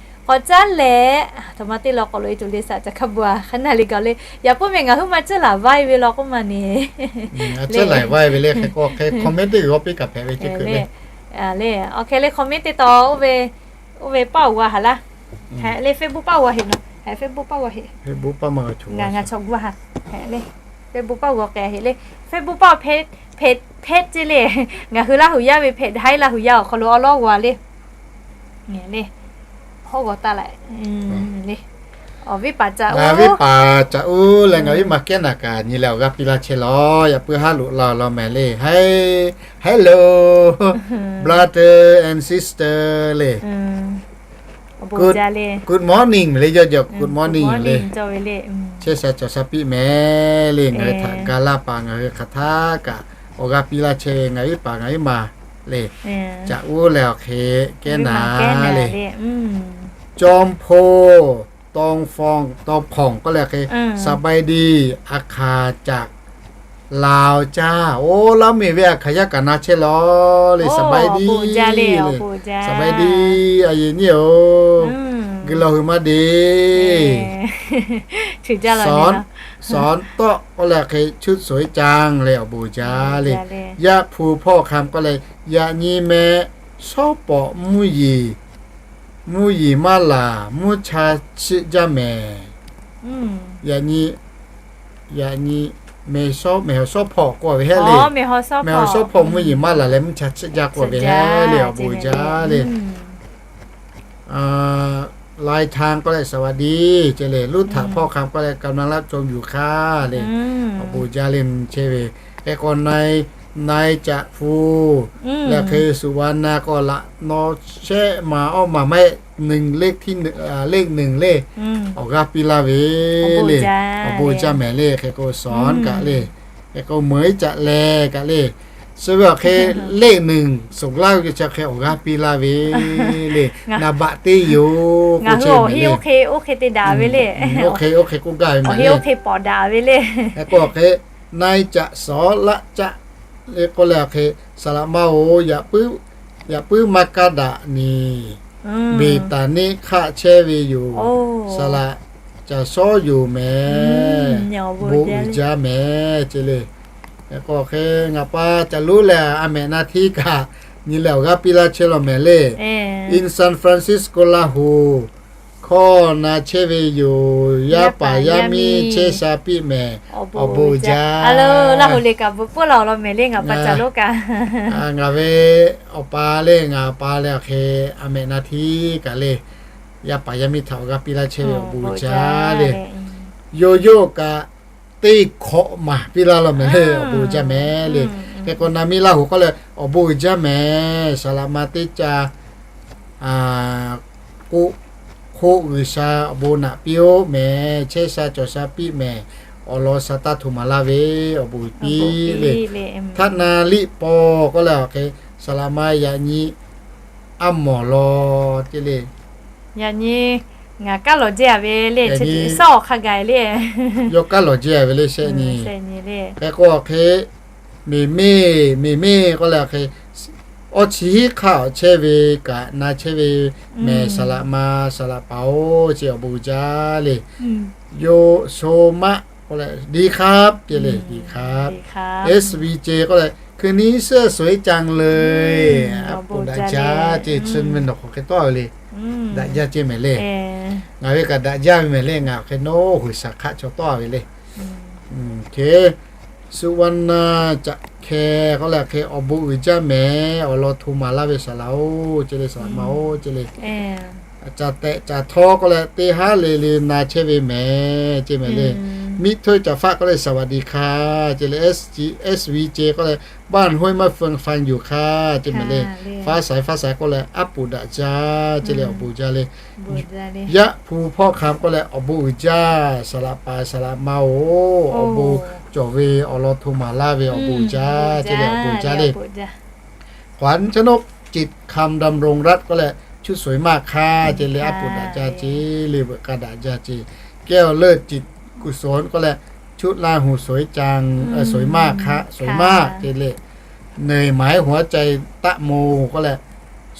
K'awꞈ caˉ leh, aˬ htoꞈ ma teˇ law k'awꞈ loꞈ-e tuˬ le saꞈ ca hk'a bu-a hk'aˬ naˆ le gaˬ le. Yaꞈ puiˉ meh ngaˬ huiˉ ma tcuhˉ laˬ vaiˇ ve law k'oˆ ma ne. Tcuhˉ laˬ vaiˇ ve le, hk'e k'o hk'e comment teˇ g'aw piˇ kaꞈ hpehꞈ ve ceh le. Awˬ hk'e le comment teˇ taw oˇ ve paˇ awˬ g'aˇ haˍ laˇ. Hk'e le Facebook paˇ g'aw heˍ nawˬ, Facebook paˇ g'aw heˍ. Ngaˬ ngaˬ chaw gu ha. Hk'e le Facebook paˇ g'aw k'ai heˍ le. Facebook paˇ hpehꞈ hpehꞈ ceh le. Ngaˬ hui Laˇ huˍ yaˇ ve hpehꞈ haiˉ Laˇ huˍ yaˇ awˬ hk'aw lo awˉ lawˉ g'aw le. Ngaˬ le, hawˉ g'aw taˇ laꞈ le. Awˬ viˉ paˍ caꞈ, ngaˬ viˉ paˍ caꞈ uˉ leh ngaˬ viˉ ma kehˉ naˍ kaꞈ nyi leh awˬ g'aˇ piˇ laˇ chehˇ lawˬ. Yaꞈ puiˉ haˉ loꞈ la law mehˍ le. Hello brother and sister le. Good morning mehˍ le, yawˇ jaw good morning le. Chehˇ sha cawˬ sha piˇ mehˍ le. Ngaˬ hui htaꞈ ga laˇ paˍ ngaˬ hui hk'aˬ htaˇ kaꞈ awˬ g'aˇ piˇ laˇ chehˇ ve ngaˬ viˉ paˍ ngaˬ viˉ ma le. Caꞈ uˉ leh awˬ hk'e kehˉ naˍ le. จอมพล ตองฟอง ตองผ่อง k'oˆ leh hk'e สบายดี อาขาจัก ลาวจ้า. Oˇ, Laˇ miˬ ve a hkaˍ yaˇ kaꞈ na chehˇ lawˬ le. สบายดี le, สบายดี a yeˬ nyiˇ-oˬ. Guiˬ lawˬ hui maˇ de. สอน สอนโต๊ะ k'oˆ leh hk'e ชุดสวยจัง le, awˬ bon jaˇ le. Yaˇ hpu พ่อคำ k'oˆ leh yaꞈ nyi meh shawˉ pawꞈ mvuhˇ yeˬ, mvuhˇ yeˬ maˇ laˬ mvuhˇ cha chiˆ jaˇ mehˍ. Yaꞈ nyi, yaꞈ nyi meh shawˉ, meh haw shawˉ hpawˇ k'oˆ ve heˆ le. Meh haw shawˉ hpawˇ mvuhˇ yeˬ maˇ laˬ leh mvuhˇ cha chiˆ jaˇ k'oˆ ve heˆ le, awˬ bon jaˇ le. ลายทาง k'oˆ leh สวัสดี ceh le. Luˉ htaꞈ พ่อคำ k'oˆ leh กำลังรับชมอยู่ค่ะ le, awˬ bon jaˇ le chehˇ ve. Hk'e k'o นาย นายจักรภู leh hk'e สุวรรณา k'o laꞈ naw shehˆ ma awˇ ma mehˆ เลขที่ เลขหนึ่ง le, awˬ g'aˇ piˇ laˇ ve le, awˬ bon jaˇ mehˍ le. Hk'e k'o สอน kaꞈ le, hk'e k'o เหมยจักร leh kaꞈ le, chi ve awˬ hk'e เลขหนึ่ง sawˍ laˇ ve chi hk'e awˬ g'aˇ piˇ laˇ ve le. Naˍ baꞈ teˇ yoˬ k'o, ngaˬ hui awˬ hiˉ oˇ hk'e oˇ hk'e te daꞈ ve le. Oˇ hk'e oˇ hk'e k'oˆ gaˇ ve mehˍ le. Awˬ hiˉ oˇ hk'e pawˍ daꞈ ve le. Hk'e k'o awˬ hk'e นายจักร สรจักร le k'oˆ leh awˬ hk'e สระ maˇ-oˬ, yaꞈ puiˉ maˇ kaˇ daꞈ ni, เบตานิ hk'aˆ chehˇ ve yoˬ. สระ caˍ shawˉ yoˬ mehˍ. Bon uiˍ jaˇ mehˍ ceh le. Hk'e k'o hk'e ngaˬ pa caꞈ lonˉ leh a mehꞈ na htiˉ kaꞈ nyi leh awˬ g'aˇ piˇ laˇ chehˇ law mehˍ le. In San Francisco Laˇ huˍ hkawˇ na chehˇ ve yoˬ. Yaˇ paˍ yaˇ miˇ chehˇ sha piˇ mehˍ. Awˬ bon jaˇ. Laˇ huˍ le kaꞈ bvuhꞈ pfuhˇ la awˬ lawn mehˍ le ngaˬ pa caꞈ lonˉ kaꞈ. Ngaˬ ve awˬ pa le, ngaˬ pa leh awˬ hk'e a mehꞈ na htiˉ kaꞈ le, yaˇ paˍ yaˇ miˇ htaꞈ awˬ g'aˇ piˇ laˇ chehˇ ve awˬ bon jaˇ le. Yoˬ yoˬ kaꞈ teˇ hkawꞈ maˬ piˇ laˇ law mehˍ le, awˬ bon jaˇ mehˍ le. Hk'e k'o na miˇ Laˇ huˍ k'oˆ leh awˬ bon jaˇ mehˍ. Saˍ laꞈ ma teˇ ca k'oˆ hk'oˆ G'uiˬsha awˬ bon naꞈ piˇ-oˆ mehˍ, chehˇ sha cawˬ sha piˇ mehˍ, awˬ lawn sha taˇ hto maˍ laˇ ve, awˬ bon piˇ le. Htaˆ na liˆ paw k'oˆ leh awˬ hk'e, saˍ laꞈ ma yaꞈ nyi a mawˬ law ce le. Yaꞈ nyi ngaˬ kaˉ lawˬ jehˇ a ve le, chi hk'a gaˬ le. Yawˇ kaˉ lawˬ jehˇ a ve le shehˆ nyi. Hk'e k'o awˬ hk'e, meˍ meˇ, meˍ meˇ k'oˆ leh awˬ hk'e, awˇ chi hiˉ hk'aˇ awˬ chehˇ ve kaꞈ na chehˇ ve mehˍ, saˍ laꞈ ma saˍ laꞈ paˍ-oˬ ce awˬ bon uiˍ jaˇ le. Yoˇ so maˆ k'oˆ leh ดีครับ ce le, ดีครับ. S V ce k'oˆ leh คืนนี้เสื้อสวยจังเลย a poˍ daꞈ jaˇ ce, chi ve nawˬ hk'aˬ hk'e tawˆ ve le. Daꞈ jaˇ ce mehˍ le. Ngaˬ ve kaꞈ daꞈ jaˇ ve mehˍ le, ngaˬ hk'e nawˉ G'uiˬsha hk'aˆ chaw tawˆ ve le. Hk'e, สุวรรณา Caꞈ hkeh k'oˆ leh hk'e, awˬ bon uiˍ jaˇ mehˍ, awˬ lawn hto maˍ laˇ ve saˍ laꞈ-oˬ ce le, saˍ laꞈ ma-oˬ ce le. Caˬ tehꞈ caˬ htawˇ k'oˆ leh teˇ haˉ le le na chehˇ ve mehˍ ce mehˍ le. Miˇ hteuˇ caˬ faˆ k'oˆ leh สวัสดีค่ะ ce le. S V ce k'oˆ leh บ้านห้วยมะเฟือง ฟังอยู่ค่ะ ce mehˍ le. Faˉ saiˍ faˉ saiˍ k'oˆ leh a poˍ daꞈ jaˇ ce le, awˬ bon jaˇ le. Yaˇ hpu hpawˇ hk'am k'oˆ leh awˬ bon uiˍ jaˇ, saˍ laꞈ paˍ saˍ laꞈ ma-oˬ, awˬ bon cawˬ ve awˬ lawn hto maˍ laˇ ve awˬ bon uiˍ jaˇ ce le, awˬ bon jaˇ le. ขวัญชนก จิตคำดำรงรัตน์ k'oˆ leh ชุดสวยมากค่ะ ce le, a poˍ daꞈ jaˇ ce le, veuꞈ k'a daꞈ jaˇ ce. Kehˇ awˬ leuˆ จิตกุศล k'oˆ leh ชุดราหูสวยจัง สวยมากค่ะ สวยมาก ce le. เหนื่อยไหมหัวใจตะโม k'oˆ leh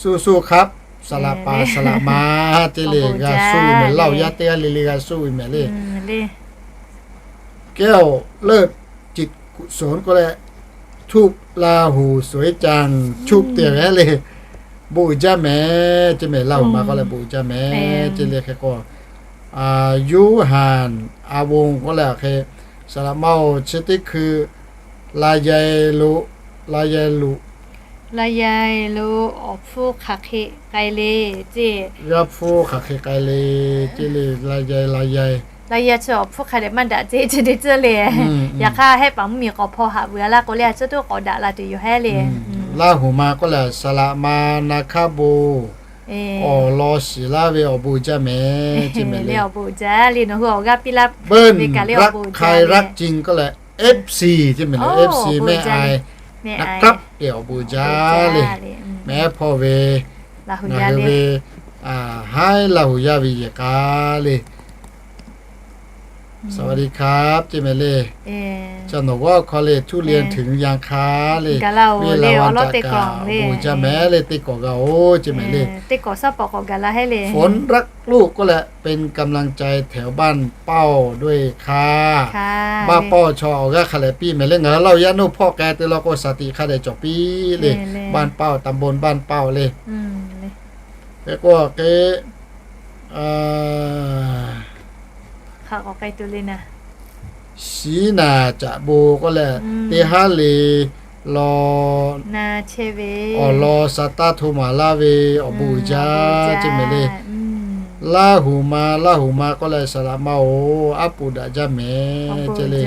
สู้ๆครับ saˍ laꞈ paˍ saˍ laꞈ ma ce le, g'a suˆ ve mehˍ, Laˇ huˍ yaˇ teˇ g'aˇ le le g'a suˆ ve mehˍ le. Kehˇ awˬ leuˆ จิตกุศล k'oˆ leh ชุดราหูสวยจัง chuˆ te ve le, bon uiˍ jaˇ mehˍ ce mehˍ, Laˇ huˍ ma k'oˆ leh bon uiˍ jaˇ mehˍ ce le. Hk'e k'o, Yoˇhanˬ a bon k'oˆ leh awˬ hk'e, saˍ laꞈ ma-oˬ, chi teˇ hkui ลำไย lo, ลำไย lo, ลำไย lo awˬ hpfuhˇ hk'aˬ hk'e k'ai le ce. G'aˇ hpfuhˇ hk'aˬ hk'e k'ai le ce le, ลำไย ลำไย leh yaˇ chi awˬ hpfuhˇ hk'a dehꞈ maˇ daꞈ ce, chi te tcuhˇ le. Yaꞈ hk'aˇ hehˆ paˍ mvuhˇmiˬ k'awꞈ hpaw haꞈ vuiˬ a laˇ k'o le, a cuˇ tuˉ k'awꞈ daꞈ la tuˬ yoˬ hehˉ le. Laˇ huˍ ma k'oˆ leh saˍ laꞈ ma na hk'aˇ bon awˬ lawn shiˍ laˇ ve awˬ bon jaˇ mehˍ ce mehˍ le. Awˬ bon jaˇ le, nawˬ hui awˬ g'aˇ piˇ laˇ ve kaꞈ le, awˬ bon jaˇ le. รักใครรักจริง k'oˆ leh เอฟซี ce mehˍ le, เอฟซี แม่อาย นะครับ awˬ bon jaˇ le. Mehˍ hpawˇ ve, ngaˬ hui ve, haiˉ Laˇ huˍ yaˇ ve yehˬ k'a le. สวัสดีครับ ce mehˍ le. Ca nawˬ g'awˇ hkawˇ le, ทุเรียนถึงยังคะ le. Ve laꞈ vaˇ taꞈ kaꞈ awˬ bon jaˇ mehˍ le, teˇ kawˍ g'a-oˬ ce mehˍ le. ฝนรักลูก k'oˆ leh เป็นกำลังใจแถวบ้านเป้าด้วยค่ะ. บ้านเป้า chaw awˬ g'aˇ hk'a lehˬ piˇ mehˍ le, ngaˬ hui Laˇ huˍ yaˇ nuˇ hpawˇ k'ai te law k'o, shaˍ tiꞈ hk'a dehꞈ cawˬ piˇ le. บ้านเป้า ตำบลบ้านเป้า le. Hk'e k'o hk'e, shiˉ naˍ caꞈ bon k'oˆ leh, teˇ haˉ le law, awˬ lawn sha taˇ hto maˍ laˇ ve awˬ bon uiˍ jaˇ ce mehˍ le. Laˇ huˍ ma, Laˇ huˍ ma k'oˆ leh saˍ laꞈ ma-oˬ, aˉ poˍ daꞈ jaˇ mehˍ ce le.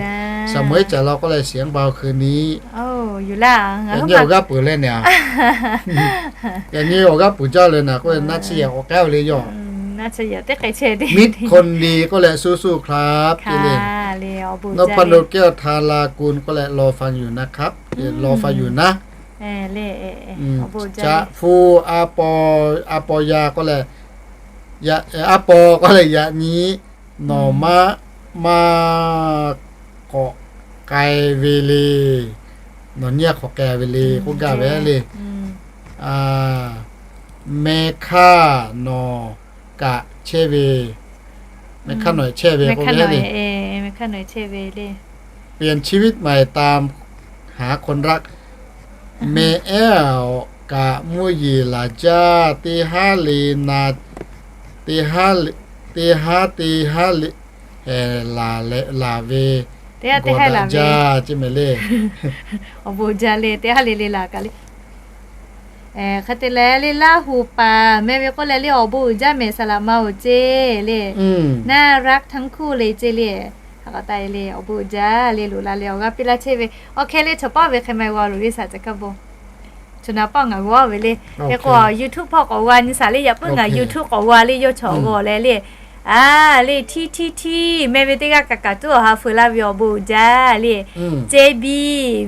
Saˍ mawˬ-eˉ caˍ law k'oˆ leh shiˍ anˇ ba hui hk'e ni. Yaꞈ nyi awˬ g'aˇ peuˬ leh naˍ, yaꞈ nyi awˬ g'aˇ peuˬ jaˇ leh naˍ k'oˆ leh naˆ tsuhˇ yehˬ k'awꞈ k'ai-o le yoˬ. Miˉ hkon ni k'oˆ leh สู้ๆครับ ce le. Nawˬ hpaˍ nawˬ kehˇ awˬ htaˇ la kun k'oˆ leh รอฟังอยู่นะครับ, รอฟังอยู่นะ. Caꞈ hpu a paw, a paw ya k'oˆ leh, a paw k'oˆ leh yaꞈ nyi nawˬ maˇ, maˇ k'awꞈ k'ai ve le. Nawˬ nyi a hk'awꞈ k'ai ve le k'oˆ gaˇ ve le. Meh hkaˇ nawˬ kaꞈ chehˇ ve, meh hkaˇ nawˬ chehˇ ve k'oˆ ve le. เปลี่ยนชีวิตใหม่ตามหาคนรัก meh ehˉ awˬ kaꞈ mvuhˇ yeˬ laˬ jaˇ, teˇ haˉ le na, teˇ haˉ, teˇ haˉ teˇ haˉ le, laˬ ve, gawˬ daꞈ jaˇ ce mehˍ le. Awˬ bon jaˇ le, teˇ haˉ le le laˬ kaꞈ le. Hk'e te leh le Laˇ huˍ paˍ meh ve k'oˆ leh le awˬ bon uiˍ jaˇ mehˍ saˍ laꞈ ma-oˬ ce le. น่ารักทั้งคู่เลย ce le. Hk'aˬ k'aꞈ taˍ le awˬ bon uiˍ jaˇ le, loꞈ la le awˬ g'aˇ piˇ laˇ chehˇ ve. Awˬ hkeh le chaw paˉ ve hk'e ma g'a loꞈ le saˍ ca kaˇ bon. Chaw na paˆ ngaˬ g'aw ve le. Hk'e k'o YouTube hpawˇ k'awꞈ g'a nyi shaˍ le, yaꞈ puiˉ ngaˬ YouTube k'awꞈ g'a le, yawˇ chaw g'aw leh le. A le, htiˇ htiˇ htiˇ meh ve teˇ g'aˇ kaꞈ kaꞈ tuˉ awˬ ha feu laˇ ve awˬ bon uiˍ jaˇ le. J B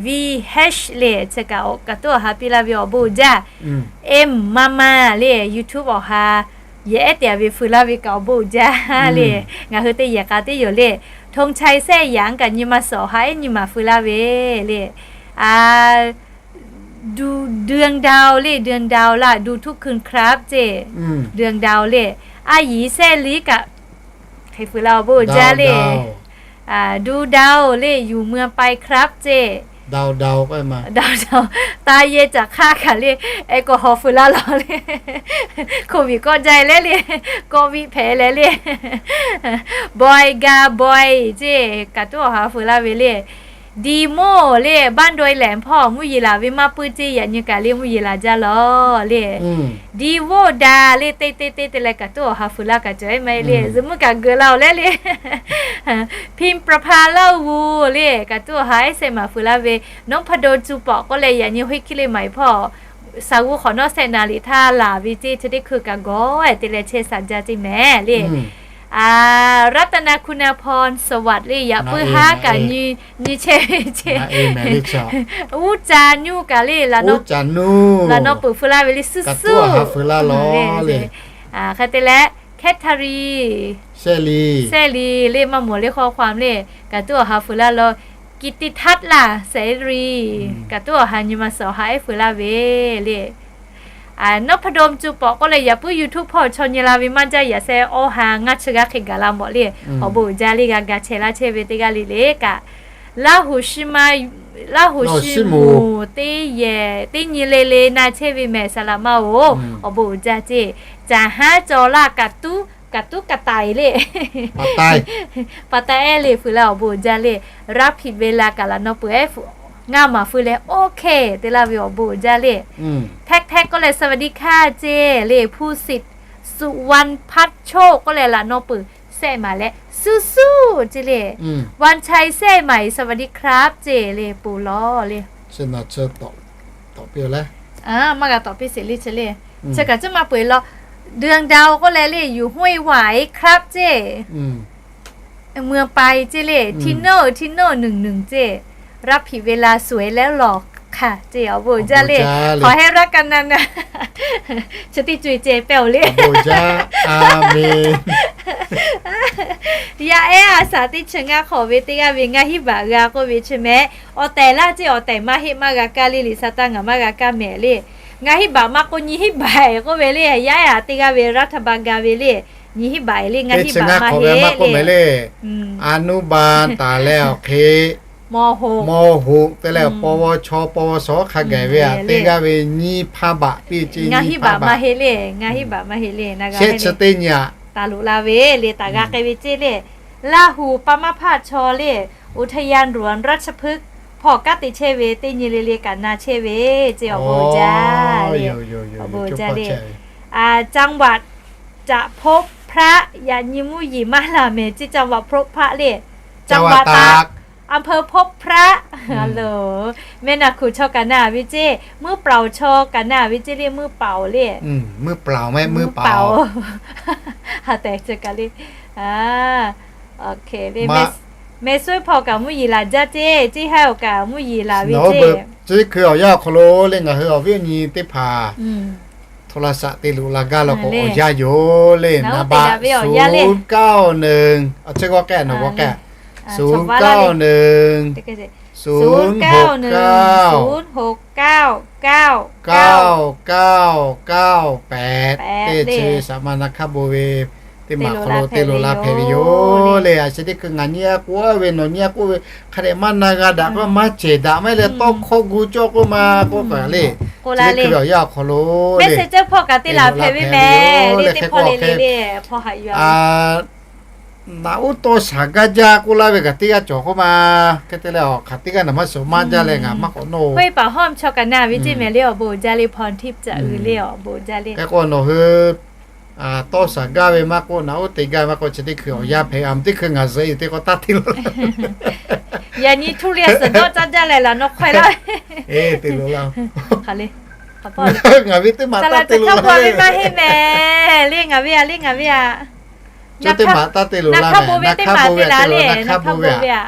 V H le, chi kaꞈ kaꞈ tuˉ awˬ ha piˇ laˇ ve awˬ bon uiˍ jaˇ. M Mama le, YouTube awˬ ha yehˬ ehˉ te a ve feu laˇ ve kaꞈ awˬ bon uiˍ jaˇ le. Ngaˬ hui teˇ yehˬ k'a teˇ yoˬ le. Thong Chai Sehˇ Yaꞈ kaꞈ nyi ma suhˍ awˬ ha ehˉ nyi ma feu laˇ ve le. A, ดูดวงดาว le, ดวงดาว laˇ, ดูทุกคืนครับ ceˇ. ดวงดาว le, a yiˍ Sehˇ Liˇ kaꞈ hk'e feu laˇ awˬ bon uiˍ jaˇ le. ดูดาว le, อยู่เมืองไปครับ ceˇ. ดาวดาว taˇ yehˬ caˍ hk'aˇ kaꞈ le, แอลกอฮอล์ feu laˇ lawˬ le. โควิด kawˆ jaˇ leh le, kawˆ viˆ hpehꞈ leh le. Bawˇ ga bawˇ ceˇ, kaꞈ tuˉ awˬ ha feu laˇ ve le. Di moˇ le, บ้านดอยแหลม hpawˇ mvuhˇ yeˬ laˬ ve maˇ puiˉ ceˇ, yaꞈ nyi kaꞈ le mvuhˇ yeˬ laˬ jaˇ lawˬ le. Di voˇ da le, teˇ teˇ teˇ te leh kaꞈ tuˉ awˬ ha feu laˇ kaꞈ cawˬ ehˉ maˇ heˆ le, zuhꞈ muiˉ kaꞈ geuꞈ la awˬ leh le. Hpiˇ ประภา laˇ g'uˇ le, kaꞈ tuˉ awˬ ha ehˉ shehˆ maˬ feu laˇ ve. Nawˉ hpaˇ daw cu pawꞈ k'oˆ leh yaꞈ nyi hoˆ hkiˇ le maˬ e hpawˇ, saˍ g'uˇ hk'awꞈ nawˉ shehˆ na liꞈ htaˇ laˬ ve ceˇ, chi teˇ hkui kaꞈ gawˬ ehˉ te leh chehˇ shaˍ jaˇ ceˇ mehˍ le. รัตนคุณาภรณ์ สวัสดิ์ le, yaꞈ puiˉ haˉ kaꞈ nyi chehˇ ve ceˇ. Uˉ ca nuˇ kaꞈ le, laꞈ naw peuˬ feu laˇ ve le, suhˉ suhˉ. Hk'e te leh, Hkehˇ htaˇ riˇ, Sehˇ Liˇ le, maˇ mawˬ le hk'aw hk'aw le, kaꞈ tuˉ awˬ ha feu laˇ lawˬ. กิตติทัศน์ laˇ, Sehˇ riˇ, kaꞈ tuˉ awˬ ha nyi ma suhˍ awˬ ha ehˉ feu laˇ ve le. Nawˉ hpaˇ daw cu pawꞈ k'oˆ leh yaꞈ puiˉ YouTube hpawˇ chaw nyi la ve maˇ jaˇ, yaꞈ sheh awˬ ha ngaˇ chi g'aˇ hk'e gaˬ la mawˬ le. Awˬ bon uiˍ jaˇ le, g'a ga chehˇ laˇ chehˇ ve teˇ g'aˇ le le kaꞈ, Laˇ huˍ shiˍ ma, Laˇ huˍ shiˍ moˍ teˇ yehˬ teˇ nyi le le na chehˇ ve mehˍ saˍ laꞈ ma oˬ, awˬ bon uiˍ jaˇ ceˇ. Caˍ haˉ cawˬ laˇ, kaꞈ tuˉ kaꞈ taiˍ le, pa taiˍ ehˉ le feu laˇ awˬ bon uiˍ jaˇ le. รับผิดเวลา kaꞈ laꞈ naw peuˬ ehˉ ngaˇ maˬ feu leh โอเค te laˇ ve awˬ bon uiˍ jaˇ le. Hpehˇ hpehˇ k'oˆ leh สวัสดีค่ะ ceˇ le. ภูสิทธิ์สุวรรณพัชโชค k'oˆ leh laꞈ naw peuˬ shehˆ maˬ leh suhˉ suhˉ ceˇ le. วันชัย shehˆ maˬ สวัสดีครับ ceˇ le, poˬ lawˬ le. Maˇ g'a tawˍ piˇ sheˍ le chi le. Chi kaꞈ cuˉ maˇ peu eˬ lawˬ. ดวงดาว k'oˆ leh le, อยู่ห้วยหวายครับ ceˇ. เมืองไป ceˇ le. ที่โน่น ที่โน่น หนึ่งหนึ่ง ceˇ. รับผิดเวลา สวยแล้วหล่อค่ะ ceˇ, awˬ bon uiˍ jaˇ le. ขอให้รักกันนานๆ chi teˇ co e ceh pehˇ oˬ le. Yaˇ ehˉ a shaˍ teˇ chi ngaˇ hk'awꞈ ve teˇ g'aˇ ve ngaˇ hinˉ baꞈ g'a k'oˆ ve chi mehˍ. Awˬ tehˬ laˇ ceˇ, awˬ tehˬ maˇ heˆ maˇ g'a kaˇ le, liꞈ sha taˇ ngaˬ maˇ g'a kaˇ mehˍ le. Ngaˇ hinˉ baꞈ maˇ k'oˆ, nyiˇ hinˉ baꞈ k'oˆ ve le. Yaˇ ehˉ a teˇ g'aˇ ve รัฐบาล ga ve le. Nyiˇ hinˉ baꞈ le, ngaˇ hinˉ baꞈ maˇ heˆ le. อนุบาล taˍ leh awˬ hk'e ม.หก te leh ปวช ปวส hk'a gaˬ ve a teˇ g'aˇ ve nyiˇ hpaˇ baꞈ piˇ ceˇ, ngaˇ hinˉ baꞈ maˇ heˆ le. Ngaˇ hinˉ baꞈ maˇ heˆ le. Shehˆ chi teˇ nyi a taˍ loꞈ la ve le, taˍ g'a k'ai ve ceˇ le. Laˇ huˍ ป่าไม้ผา chaw le, อุทยานหลวงราชพฤกษ์ hpawˇ kanˉ te chehˇ ve teˇ nyi le le kaꞈ na chehˇ ve ceˇ, awˬ bon uiˍ jaˇ le. Awˬ bon uiˍ jaˇ le. จังหวัดจะพบพระ yaꞈ nyi mvuhˇ yeˬ maˇ laˬ mehˍ ceˇ, จังหวัดพบพระ le. จังหวัดตาก อำเภอพบพระ a loˬ. Meh naˬ hkuˬ chaw kaꞈ na ve ceˇ, มือเปล่า chaw kaꞈ na ve ceˇ le, มือเปล่า le. มือเปล่า meh, มือเปล่า ha tehˬ chi kaꞈ le. Meh suhˉ hpawˇ kaꞈ mvuhˇ yeˬ laˬ jaˇ ceˇ, ceˇ haˉ awˬ kaꞈ mvuhˇ yeˬ laˬ ve ceˇ. Chi hkui awˬ yanˇ awˬ hk'aw lo le ngaˬ hui awˬ viˉ awˬ nyi teˇ hpaˍ โทรศัพท์ te loꞈ la gaˇ law k'o, awˬ yanˇ yoˬ le. ศูนย์เก้าหนึ่ง a chi g'awˇ k'ehˆ, nawˬ g'awˇ k'ehˆ. ศูนย์เก้าหนึ่ง ศูนย์หกเก้า เก้าเก้าเก้าแปด teˇ chi saˍ ma na hk'aˇ bon ve teˇ maˬ hk'aw lo te loꞈ la hpehꞈ ve yoˬ le. A chi teˇ hkui ngaˬ nyi a k'oˆ ve, nawˬ nyi a k'oˆ ve, hk'a dehꞈ maˇ na g'a daꞈ k'o, maˇ cehˬ daꞈ maˇ heˆ leh tawˇ hkawˇ gu cawˇ k'oˆ ma k'oˆ kaꞈ le. Chi teˇ hkui ve awˬ yanˇ awˬ hk'aw lo le, mehˆ sehˍ ceuˇ hpawˇ kaꞈ te laˬ hpehꞈ ve mehˍ le. Teˇ hpawˇ le le le, hpawˇ haꞈ yuˬ a, naꞈ uˉ tawˇ shaˍ gaˇ jaˇ k'oˆ laˇ ve kaꞈ teˇ g'aˇ cawˬ k'oˆ ma. Hk'e te leh awˬ hk'aˬ teˇ g'aˇ naˬ maˇ shawˍ maˇ jaˇ leh ngaˬ maˇ k'awꞈ nawˇ. Hk'e pa hawˇ chaw kaꞈ na ve ceˇ mehˍ le, awˬ bon uiˍ jaˇ le, hpaw htiˇ caꞈ uiˍ le, awˬ bon uiˍ jaˇ le. Hk'e k'o nawˬ hui tawˇ shaˍ gaˇ ve maˇ k'oˆ, naꞈ uˉ te gaˇ ve maˇ k'oˆ, chi teˇ hkui awˬ yanˇ hpehꞈ a, teˇ hkui ngaˬ zuhꞈ e teˇ k'o taˇ te lo. Yaꞈ nyi ทุเรียน suhˍ dawˆ caˇ jaˇ leh laꞈ naw hk'aw la te lo la. Hk'aˬ le. Ngaˬ ve teˇ maˬ taˇ te loˍ laˇ ve maˇ heˆ mehˍ le. Ngaˬ ve a le, ngaˬ ve a. Cawˇ teˇ maˬ taˇ te loˍ laˇ mehˍ. Naˍ hk'aˇ bon ve teˇ maˬ te la le. Naˍ hk'aˇ bon ve a.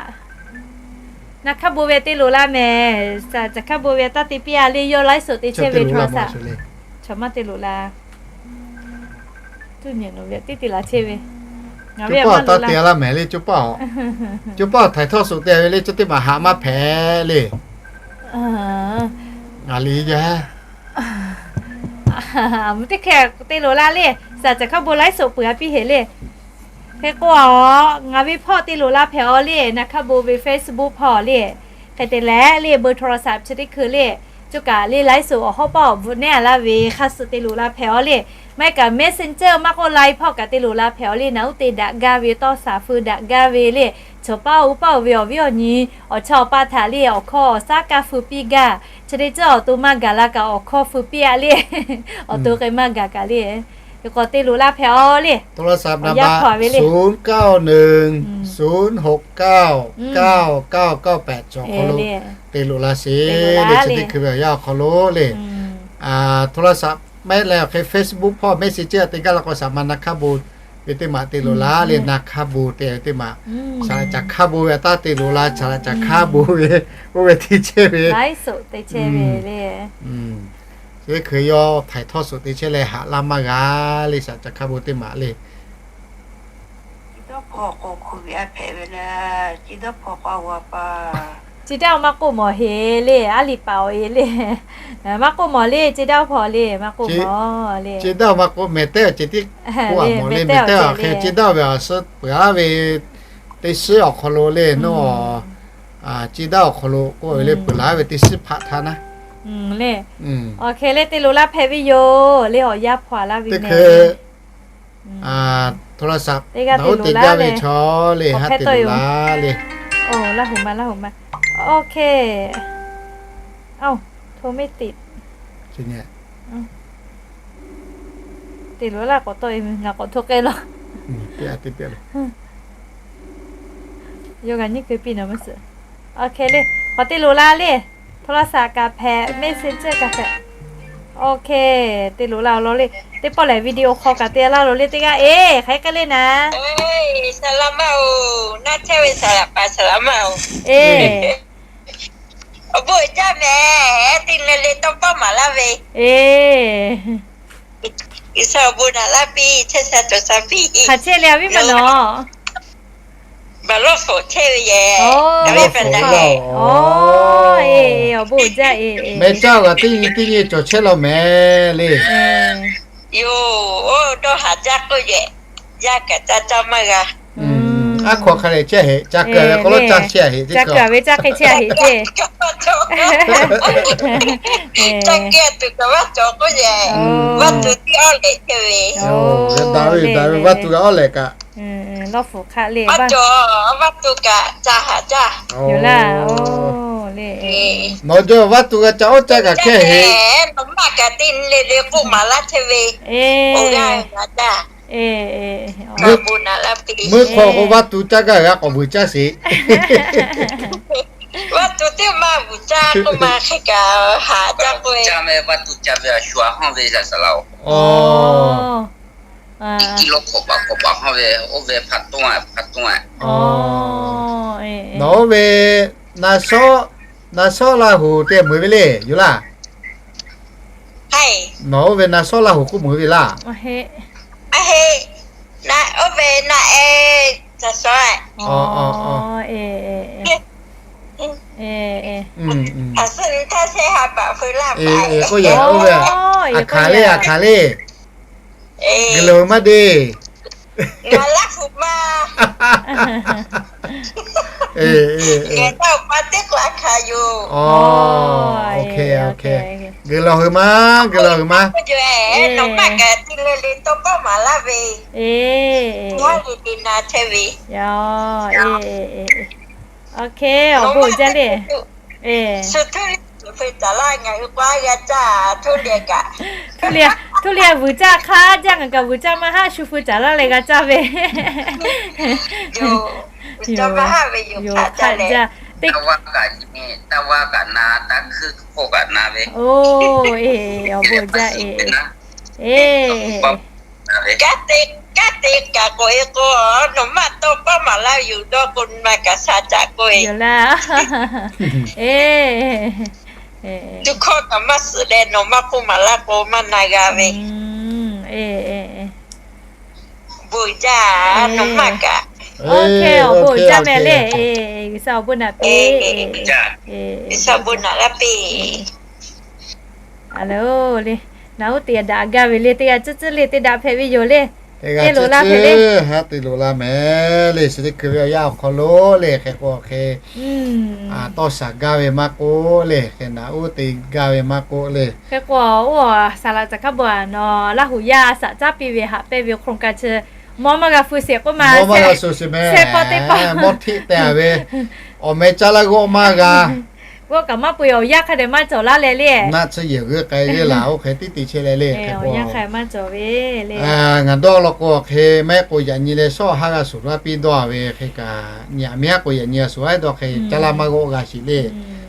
Naˍ hk'aˇ bon ve te loˍ laˇ mehˍ. Caˬ hk'aˇ bon ve taˇ te piˇ a le. Yawˇ laiˉ suhˍ te chehˇ ve โทรศัพท์ chaw maˇ te loˍ laˇ. Tuˇ nyi lo ve teˇ te laˬ chehˇ ve. Cawˇ paˇ taˇ te laˇ mehˍ le. Cawˇ paˇ, cawˇ paˇ htaiˍ htawˇ suhˍ te ve le. Cawˇ teˇ maˬ haꞈ maˇ hpehꞈ le. Ngaˬ liꞈ yaˇ, mvuhˇ teˇ hkeh te loˍ laˇ le. Caˬ caˬ hk'aˇ bon laiˉ suhˍ peuˬ a piˇ heˍ le. Hk'e k'o a, ngaˬ ve hpawˇ te loˍ la hpehꞈ aw le. Naˍ hk'aˇ bon ve Facebook hpawˇ le. Hk'e te leh le เบอร์โทรศัพท์ chi teˇ hkui le. Cawˇ kaꞈ le laiˉ suhˍ awˬ hawˉ paˇ awˬ bvuhꞈ nehˉ a laˇ ve hk'a suhˍ te loˍ la hpehꞈ aw le. Maˇ heˆ kaꞈ Messenger maˇ k'oˆ Line hpawˇ kaꞈ te loˍ la hpehꞈ aw le. Naˍ uˉ te daꞈ gaˇ ve, tawˇ shaˍ feu daꞈ gaˇ ve le. Cawˬ paˇ oˇ paˇ oˬ ve awˬ viˉ awˬ nyi awˬ chawˇ awˬ pa htaꞈ le awˬ hkawˇ awˬ shaˉ kaˇ feu piˇ gaˇ. Chi teˇ ceuˬ awˬ to maˇ gaˬ la kaꞈ awˬ hkawˇ feu piˇ a le. Awˬ to k'ai maˇ gaˬ kaꞈ le. K'awꞈ te loˍ la hpehꞈ aw le. โทรศัพท์ นามบัตร ศูนย์เก้าหนึ่ง ศูนย์หกเก้า เก้าเก้าเก้าแปด cawˬ hk'aw lo te loˍ la sheˍ le. Chi teˇ hkui ve awˬ yanˇ awˬ hk'aw lo le. โทรศัพท์ maˇ heˆ leh awˬ hk'e Facebook hpawˇ Messenger te gaˇ la k'o, saˍ ma naˍ hk'aˇ bon ve teˇ maˬ te loˍ la le. Naˍ hk'aˇ bon te ve teˇ maˬ, saˍ laꞈ caˬ hk'aˇ bon ve taˇ te loˍ la. Saˍ laꞈ caˬ hk'aˇ bon ve oˇ ve te chehˇ ve. Chi teˇ hkui yawˇ htaiˍ htawˇ suhˍ te chehˇ leh haꞈ laˇ maˇ g'a le. Saˍ laꞈ caˬ hk'aˇ bon teˇ maˬ le. Chi daˇ maˇ k'oˆ mawˬ heˍ le. Aˉ liꞈ paˍ awˬ e le. Maˇ k'oˆ mawˬ le. Chi daˇ hpawˇ le maˇ k'oˆ mawˬ le. Chi daˇ maˇ k'oˆ mehˍ tehˉ awˬ ceuˬ tiˉ k'oˆ a mawˬ le. Mehˍ tehˉ awˬ hk'e chi daˇ ve awˬ suhˉ peuˬ laˇ ve teˇ shiˉ awˬ hk'aw lo le. Nawˬ chi daˇ awˬ hk'aw lo k'oˆ ve le, peuˬ laˇ ve teˇ shiˉ hpaꞈ htaˇ naˉ le. Awˬ hk'e le te loˍ la hpehꞈ ve yoˬ le. Awˬ yanˇ hpaw laˇ ve teˇ hkui โทรศัพท์ naˍ uˉ te gaˇ ve chaw le, haˉ te loˍ la le. Laˇ hoꞈ ma, laˇ hoꞈ ma. Awˬ hk'e, aˬ, hto meˇ teꞈ. Te loˍ laˇ k'awꞈ tawˆ e, ngaˬ k'awꞈ hto k'ai law. Yawˇ g'a nyiˇ keu piˇ naˍ mvuhˇ suhˍ. Awˬ hk'e le, k'awꞈ te loˍ la le. โทรศัพท์ kaꞈ hpehꞈ, Messenger kaꞈ hpehꞈ. Awˬ hk'e, te loˍ la awˬ lawn le. Teˇ pawˆ lehˬ video hk'aw kaꞈ te laˇ lo le teˇ g'aˇ. Eˬ, hk'aˬ hk'e k'ai le naˍ. Saˍ laꞈ ma oˬ, naˆ chehˇ ve saˍ laꞈ paˍ saˍ laꞈ ma oˬ. Eˬ, awˬ bon uiˍ jaˇ mehˍ, te le le tawˇ pawˆ maˍ laˇ ve. Eˬ, G'uiˬsha awˬ bon naꞈ laˇ piˇ, chehˇ sha cawˬ sha piˇ. Hk'aˬ chehˇ le a viˉ ma nawˬ. Baˬ lawˇ hpfuhꞈ chehˇ ve yehˬ. Awˬ, awˬ bon uiˍ jaˇ. Mehˍ caˇ g'a teˇ nyi teˇ nyi cawˬ chehˇ law mehˍ le. Yoˬ, oˇ dawˇ haˍ jaˇ k'oˆ yehˬ, jaˇ kaꞈ caˇ caˇ maˇ g'a. Aˉ hk'aw hk'a leh chehˇ heꞈ, ca keu ve k'aw lawˉ caˇ chehˇ heꞈ teˇ kaꞈ ve caˇ k'ai chehˇ heꞈ ceˇ. Caˇ keu tuˬ kaꞈ vaˇ cawˬ k'oˆ yehˬ, vaˇ tuˬ tiˉ awˉ lehꞈ chehˇ ve. Daꞈ ve, daꞈ ve, vaˇ tuˬ kaꞈ awˉ lehꞈ kaꞈ. Lawˇ hpfuhꞈ hk'aˆ le, vaˇ cawˬ, vaˇ tuˬ kaꞈ ca haˍ jaˇ. Yoˬ laˇ. Nawˬ jawˇ vaˇ tuˬ g'a ca awˉ caˇ kaꞈ hkehˇ heꞈ. Nawˬ maˇ kaꞈ te le le k'oˆ maˍ laˇ chehˇ ve. Oˇ g'aˇ g'a jaˇ. Meuˇ hk'aw k'o vaˇ tuˬ caˇ gaˇ g'a k'awꞈ vuiˬ caˇ sheˍ. Vaˇ tuˬ teˇ maˇ vuiˬ caˇ k'oˆ ma hk'e kaꞈ haˍ jaˇ k'oˆ ve. Vaˇ tuˬ caˇ ve a shu a haˉ ve a saˍ laꞈ oˬ. Tiˉ lawˇ hk'awꞈ paˍ hk'awꞈ paˍ haˉ ve, oˇ ve hpa tawˇ a, hpa tawˇ a. Nawˬ oˇ ve na shawˉ, na shawˉ Laˇ huˍ te meuˬ ve le yoˬ laˇ. Nawˬ oˇ ve na shawˉ Laˇ huˍ k'oˆ meuˬ ve laˇ. Oˇ ve na e, ca shawˉ. K'oˆ yehˬ oˇ ve a hkanˍ le, a hkanˍ le. Guiˬ lawˬ hui maˇ de. Guiˬ lawˬ hui maˇ, guiˬ lawˬ hui maˇ. Awˬ bon jaˇ le. Htu le, htu le vuiˬ caˇ hk'aˇ jaˇ, ngaˬ kaꞈ vuiˬ caˇ maˇ haˉ, shu hpu caˍ laˇ leh g'a caˇ ve. Yoˬ, hk'aˆ jaˇ. Teˇ, taˇ vaˇ kaꞈ na, taˇ hkuiˇ hk'oˆ kaꞈ na ve. Oˇ, e, awˬ bon jaˇ e. E, kaˉ te kaꞈ k'oꞈ e k'o, nawˬ maˇ tawˇ paˉ maˍ laˇ yuˬ dawˇ k'o, maˇ kaꞈ sha caꞈ k'oˆ e. Yoˬ laˇ. E, tuˇ hkawˇ kaꞈ maˇ suhˍ leh, nawˬ maˇ hk'oˆ maˍ laˇ k'o, maˇ na g'a ve. Bon jaˇ, nawˬ maˇ kaꞈ. Awˬ bon jaˇ meh le. G'uiˬsha awˬ bon naꞈ piˇ. G'uiˬsha awˬ bon naꞈ laˇ piˇ. A le, naˬ uˉ te daꞈ gaˇ ve le, teˇ g'aˇ tcuhˉ tcuhˉ le, te daꞈ hpehꞈ ve yoˬ le. Teˇ loꞈ la hpehꞈ le. Haˉ te loꞈ la meh le, chi teˇ hkui ve awˬ yanˇ awˬ hk'aw lo le, hk'e k'o hk'e tawˇ shaˍ gaˇ ve maˇ k'oˆ le, hk'e naˬ uˉ te gaˇ ve maˇ k'oˆ le. Hk'e k'o, oˇ saˍ laꞈ caˬ hkaˉ bon a nawˬ Laˇ huˍ yaˇ shaꞈ caˉ piˇ ve haꞈ pehnˇ ve โครงการ chi mawˇ maˇ g'a hpu sheˍ k'oˆ ma, mawˇ maˇ g'a shu sheˍ meh, mawˇ htiˆ te ve, awˬ meh caˉ laˇ g'awˆ maˇ g'a. G'awˆ kaꞈ maˇ peu-eˬ, awˬ yanˇ hk'a dehꞈ maˇ cawˬ laˇ leh le. Naˆ tsuhˇ yehˬ g'euˆ k'ai ve laˬ, oˇ hk'e tiˉ te chehˇ leh le, hk'e k'o, ngaˬ dawˇ law k'o hk'e mehˉ k'o yaꞈ nyi leh shawˉ haˉ g'a shuˍ laˇ piˇ dawˇ ve hk'e kaꞈ, nyi aꞈ mehˉ k'o yaꞈ nyi g'a shuˍ laˇ dawˇ hk'e caˇ laˇ maˇ g'awˆ g'a sheˍ le.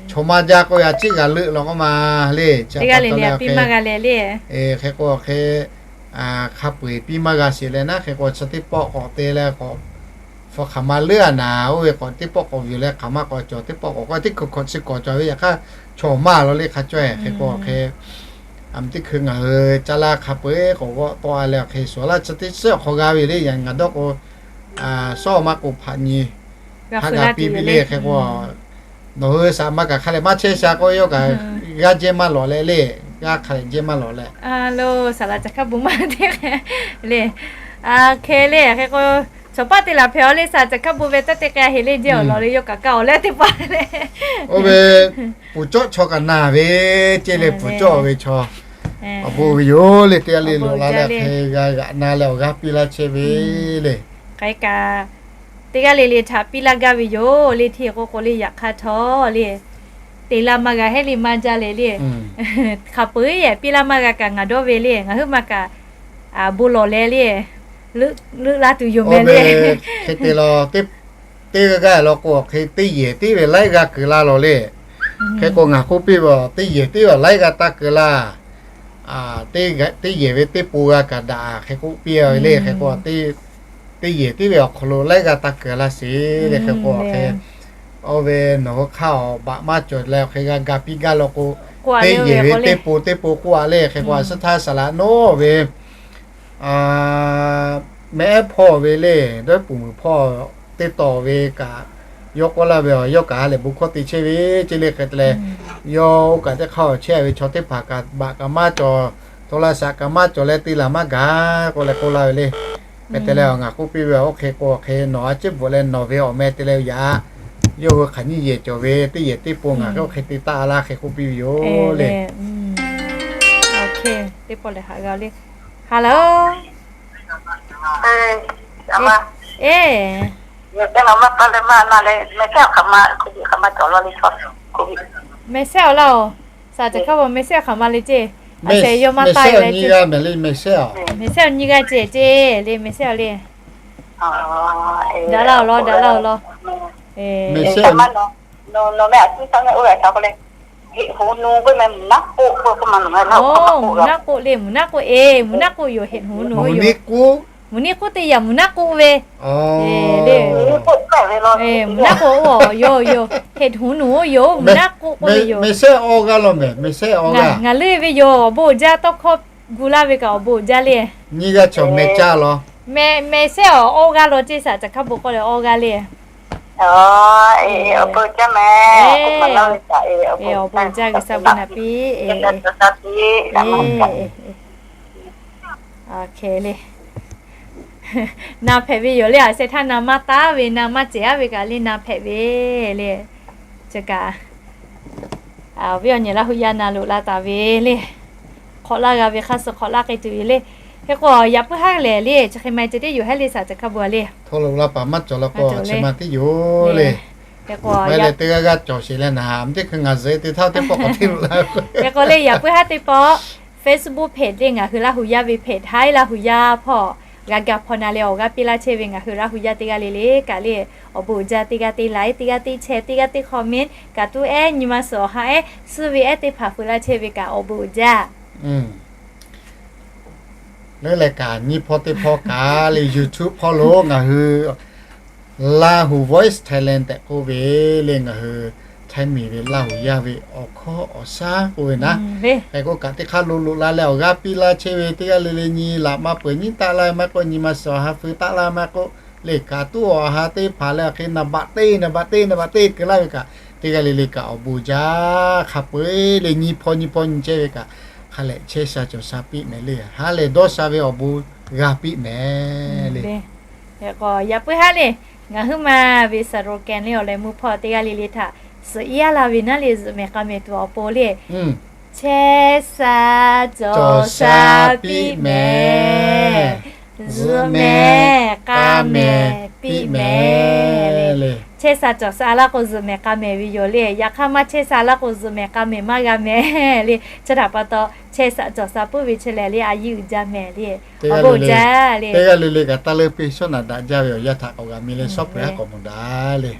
Chaw maˇ jaˇ k'o yaꞈ ciˉ g'a leuˆ law k'oˆ ma le, chi a pa taw le, hk'e k'o hk'e hk'a peu-eˬ piˇ maˇ g'a sheˍ leh naˉ, hk'e k'o chi teˇ pawˆ k'awꞈ te leh k'awꞈ hpu hk'aˬ ma leuˉ a naˍ, oˇ ve k'awꞈ teˇ pawˆ k'awꞈ vuiˬ leh hk'aˬ ma k'awꞈ cawˬ, teˇ pawˆ k'awꞈ k'oˆ, teˇ hkui hk'awꞈ chi k'awꞈ cawˬ ve yaꞈ hk'aˇ chaw maˇ law le hk'a caweh, hk'e k'o hk'e, a, teˇ hkui ngaˬ hui caˇ laˇ hk'a peu-eˬ k'awꞈ g'awˆ tawˆ a leh awˬ hk'e shuˍ laˇ chi teˇ shiˉ awˬ hk'aw g'a ve le, yaꞈ ngaˬ dawˇ k'o, shawˉ maˇ k'o hpaꞈ nyi haˉ g'a piˇ piˇ le, hk'e k'o, nawˬ hui shaꞈ ma kaꞈ hk'a leh maˇ chehˇ sha k'o, yawˇ kaꞈ g'aˇ jehˇ maˇ lawꞈ leh le, g'aˇ hk'a leh jehˇ maˇ lawꞈ leh. Lo, saˍ laꞈ caˬ hkaˉ bon maˇ te le. Hk'e le, hk'e k'o, chaw paˆ te laˬ hpehꞈ a le, saˍ laꞈ caˬ hkaˉ bon ve taˇ te k'ai heˍ le, jehˇ awˬ lawˬ le, yawˇ kaꞈ kaˇ awˬ leh teˇ pa le. Oˇ ve pfuhˍ cawˆ chaw kaꞈ na ve, ceˇ leh pfuhˍ cawˆ ve chaw awˬ bon ve yoˬ le, teˇ g'aˇ le loꞈ la leh hk'e g'a g'aꞈ na leh awˬ g'aˇ piˇ laˇ chehˇ ve le. K'ai kaꞈ, teˇ g'aˇ le le htaꞈ piˇ laˇ gaˇ ve yoˬ le, hteˇ k'o k'o le yaꞈ hk'aˇ htawˇ le, te laˇ maˇ g'a hehˉ le maˇ jaˇ le le. Hk'a peu-eˬ piˇ laˇ maˇ g'a kaꞈ ngaˬ dawˇ ve le, ngaˬ hui ma kaꞈ bon lawˬ leh le, leuˆ la tuˬ yoˬ meh le. Hk'e te law, teˇ g'aˇ g'aˇ law k'o hk'e teˇ yehˬ tiˉ ve laiˉ g'aˇ keu laˇ law le. Hk'e k'o ngaˬ k'oˆ piˇ ve, teˇ yehˬ tiˉ ve laiˉ g'aˇ taˇ keu laˇ. Teˇ yehˬ ve teˇ po g'a kaꞈ daꞈ, hk'e k'oˆ piˇ ve le. Hk'e k'o teˇ yehˬ tiˉ ve awˬ hk'aw lo laiˉ g'aˇ taˇ keu laˇ sheˍ le. Hk'e k'o hk'e, oˇ ve nawˬ hui hk'aˇ awˬ baꞈ maˇ cawˬ leh awˬ hk'e g'a ga piˇ gaˇ law k'o, teˇ yehˬ ve teˇ po teˇ po k'oˆ a le. Hk'e k'o a suhˉ htaˇ saˍ laꞈ nawˉ ve mehˆ ehˉ hpawˇ ve le, dawˇ puˍ muiˬ hpawˇ teˇ taw ve kaꞈ, yawˇ k'oˆ laˇ ve, yawˇ kaꞈ ha lehˬ bon hkawˇ te chehˇ ve ceˇ le. Hk'e te leh, yawˇ oˇ kaꞈ teˇ hk'aˇ awˬ chehˇ ve chaw teˇ hpaˍ kaꞈ baꞈ kaꞈ maˇ cawˬ, to la shaꞈ kaꞈ maˇ cawˬ leh te laˬ maˇ gaˬ k'oˆ leh k'oˆ laˇ ve le. Hk'e te leh ngaˬ k'oˆ piˇ ve, oˇ hk'e k'o hk'e nawˬ a ciˉ bvuhꞈ leh nawˬ ve awˬ meh te leh yaꞈ, yawˇ hui hk'aˬ nyiˇ yehˬ cawˬ ve teˇ yehˬ teˇ po ngaˬ hui oˇ hk'e te taˆ laˇ hk'e k'oˆ piˇ ve yoˬ le. Teˇ pawˆ lehˬ haꞈ g'a le. Hello. E, meh sehˉ awˬ laˇ-oˬ. Saˍ laꞈ caˬ hkaˉ bon meh sehˉ awˬ hk'aˬ ma le ceˇ. A shehˍ yawˇ maˇ taˆ ve le ceˇ. Meh sehˉ awˬ nyiˇ g'aˇ ceˇ ceˇ le, meh sehˉ awˬ le. Daꞈ laˇ awˬ lawn, daꞈ laˇ awˬ lawn. Mvuhˇ naˆ k'oˆ le, mvuhˇ naˆ k'oˆ e, mvuhˇ naˆ k'oˆ yoˬ, เห็ดหูหนู yoˬ. Mvuhˇ naˆ k'oˆ le, mvuhˇ naˆ k'oˆ te yaꞈ mvuhˇ naˆ k'oˆ ve. Mvuhˇ naˆ k'oˆ oˇ yoˬ, yoˬ, เห็ดหูหนู oˇ yoˬ, mvuhˇ naˆ k'oˆ k'oˆ ve yoˬ. Meh sehˉ awˇ g'aˇ law meh, meh sehˉ awˇ g'aˇ. Ngaˬ leuˆ ve yoˬ, awˬ bon uiˍ jaˇ tawˇ hkawˇ gu laˇ ve kaꞈ awˬ bon uiˍ jaˇ le. Nyiˇ g'aˇ chaw meh caˇ law. Meh sehˉ awˇ g'aˇ law ceˇ, saˍ laꞈ caˬ hkaˉ bon k'oˆ leh awˇ g'aˇ le. Awˬ bon uiˍ jaˇ meh. Awˬ bon uiˍ jaˇ, G'uiˬsha bon naꞈ piˇ. Na hpehꞈ ve yoˬ le, a shehˍ htaˇ na maˇ taˉ ve, na maˇ cehˬ aˉ ve kaꞈ le na hpehꞈ ve le. Chi kaꞈ awˬ viˉ awˬ nyi Laˇ huˍ yaˇ na loꞈ la taˍ ve le. Hk'awꞈ laˇ g'a ve hk'aˇ suh hk'awꞈ laˇ k'ai tuˬ yoˬ le. Hk'e k'o yaꞈ puiˉ haˉ lehˬ le, chi hk'e ma ceh tiˉ yoˬ hehˉ le, saˍ laꞈ caˬ hkaˉ bon le. Hto loꞈ la paˍ maˇ cawˬ la k'o chi ma tiˉ yoˬ le. Hk'e k'o yaꞈ puiˉ haˉ g'a cawˬ sheˍ leh naˍ, teˇ hkui ngaˬ zuhꞈ te htaˇ teˇ pawˆ k'awꞈ te loꞈ la. Hk'e k'o le yaꞈ puiˉ haˉ teˇ pawˆ Facebook page le, ngaˬ hui Laˇ huˍ yaˇ ve page, Htaiˉ Laˇ huˍ yaˇ hpawˇ g'a ga hpaw na leh awˬ g'aˇ piˇ laˇ chehˇ ve ngaˬ hui Laˇ hu yaˇ teˇ g'aˇ le le kaꞈ le, awˬ bon uiˍ jaˇ. Teˇ g'aˇ te like, teˇ g'aˇ te share, teˇ g'aˇ te comment kaꞈ tuˉ ehˉ nyi ma suhˍ awˬ ha ehˉ suh ve ehˉ teˇ hpaˍ feu laˇ chehˇ ve kaꞈ awˬ bon uiˍ jaˇ. Leuˉ leh kaꞈ nyi hpawˇ teˇ hpawˇ kaꞈ le YouTube hpawˇ lo ngaˬ hui Lahu Voice Thailand tehꞈ k'oˆ ve le, ngaˬ hui Htaiˇ miˬ ve Laˇ hu yaˇ ve awˬ hkawˇ awˬ shaˉ k'oˆ ve naˉ. Hk'e k'o kaꞈ teˇ hk'aˇ lo loꞈ la leh awˬ g'aˇ piˇ laˇ chehˇ ve teˇ g'aˇ le le nyi laꞈ maˇ peuˬ nyiˇ taˆ laˇ ve maˇ k'oˆ, nyi ma suhˍ awˬ ha feu taˆ laˇ ve maˇ k'oˆ, le kaꞈ tuˉ awˬ ha teˇ hpaˍ leh awˬ hk'e naˍ baꞈ teˇ naˍ baꞈ teˇ naˍ baꞈ teˇ keu laˇ ve kaꞈ teˇ g'aˇ le le kaꞈ awˬ bon jaˇ. Hk'a peu-eˬ le nyi hpawˇ nyi hpawˇ nyi chehˇ ve kaꞈ hk'a lehꞈ chehˇ sha cawˬ sha piˇ mehˍ le. Ha lehˬ dawˇ sha ve awˬ bon g'a piˇ mehˍ le. Yaꞈ puiˉ haˉ le, ngaˬ huiˉ ma ve slogan le awˬ leh mvuhˇ hpawˇ teˇ g'aˇ le le htaꞈ suhˍ iˉ aˉ la ve naˉ le, zuhꞈ mehˍ k'a mehˍ tuˬ awˬ pon le, chehˇ sha cawˬ sha piˇ mehˍ. Zuhꞈ mehˍ k'a mehˍ piˇ mehˍ le. Chehˇ sha cawˬ sha laˇ k'o zuhꞈ mehˍ k'a mehˍ ve yoˬ le. Yaꞈ hk'aˇ maˇ chehˇ sha laˇ k'o zuhꞈ mehˍ k'a mehˍ maˇ g'a mehˍ le. Chi htaꞈ pa taw chehˇ sha cawˬ sha puiˉ ve chi lehˬ le a yiˇ uiˍ jaˇ mehˍ le. Awˬ bon jaˇ le. Teˇ g'aˇ le le kaꞈ taˇ leuˉ piˇ shawˉ naꞈ daꞈ jaˇ ve awˬ yanˇ htaꞈ k'awꞈ g'a mi leh shawˉ hpeuꞈ haˉ k'awꞈ mawˬ daꞈ le.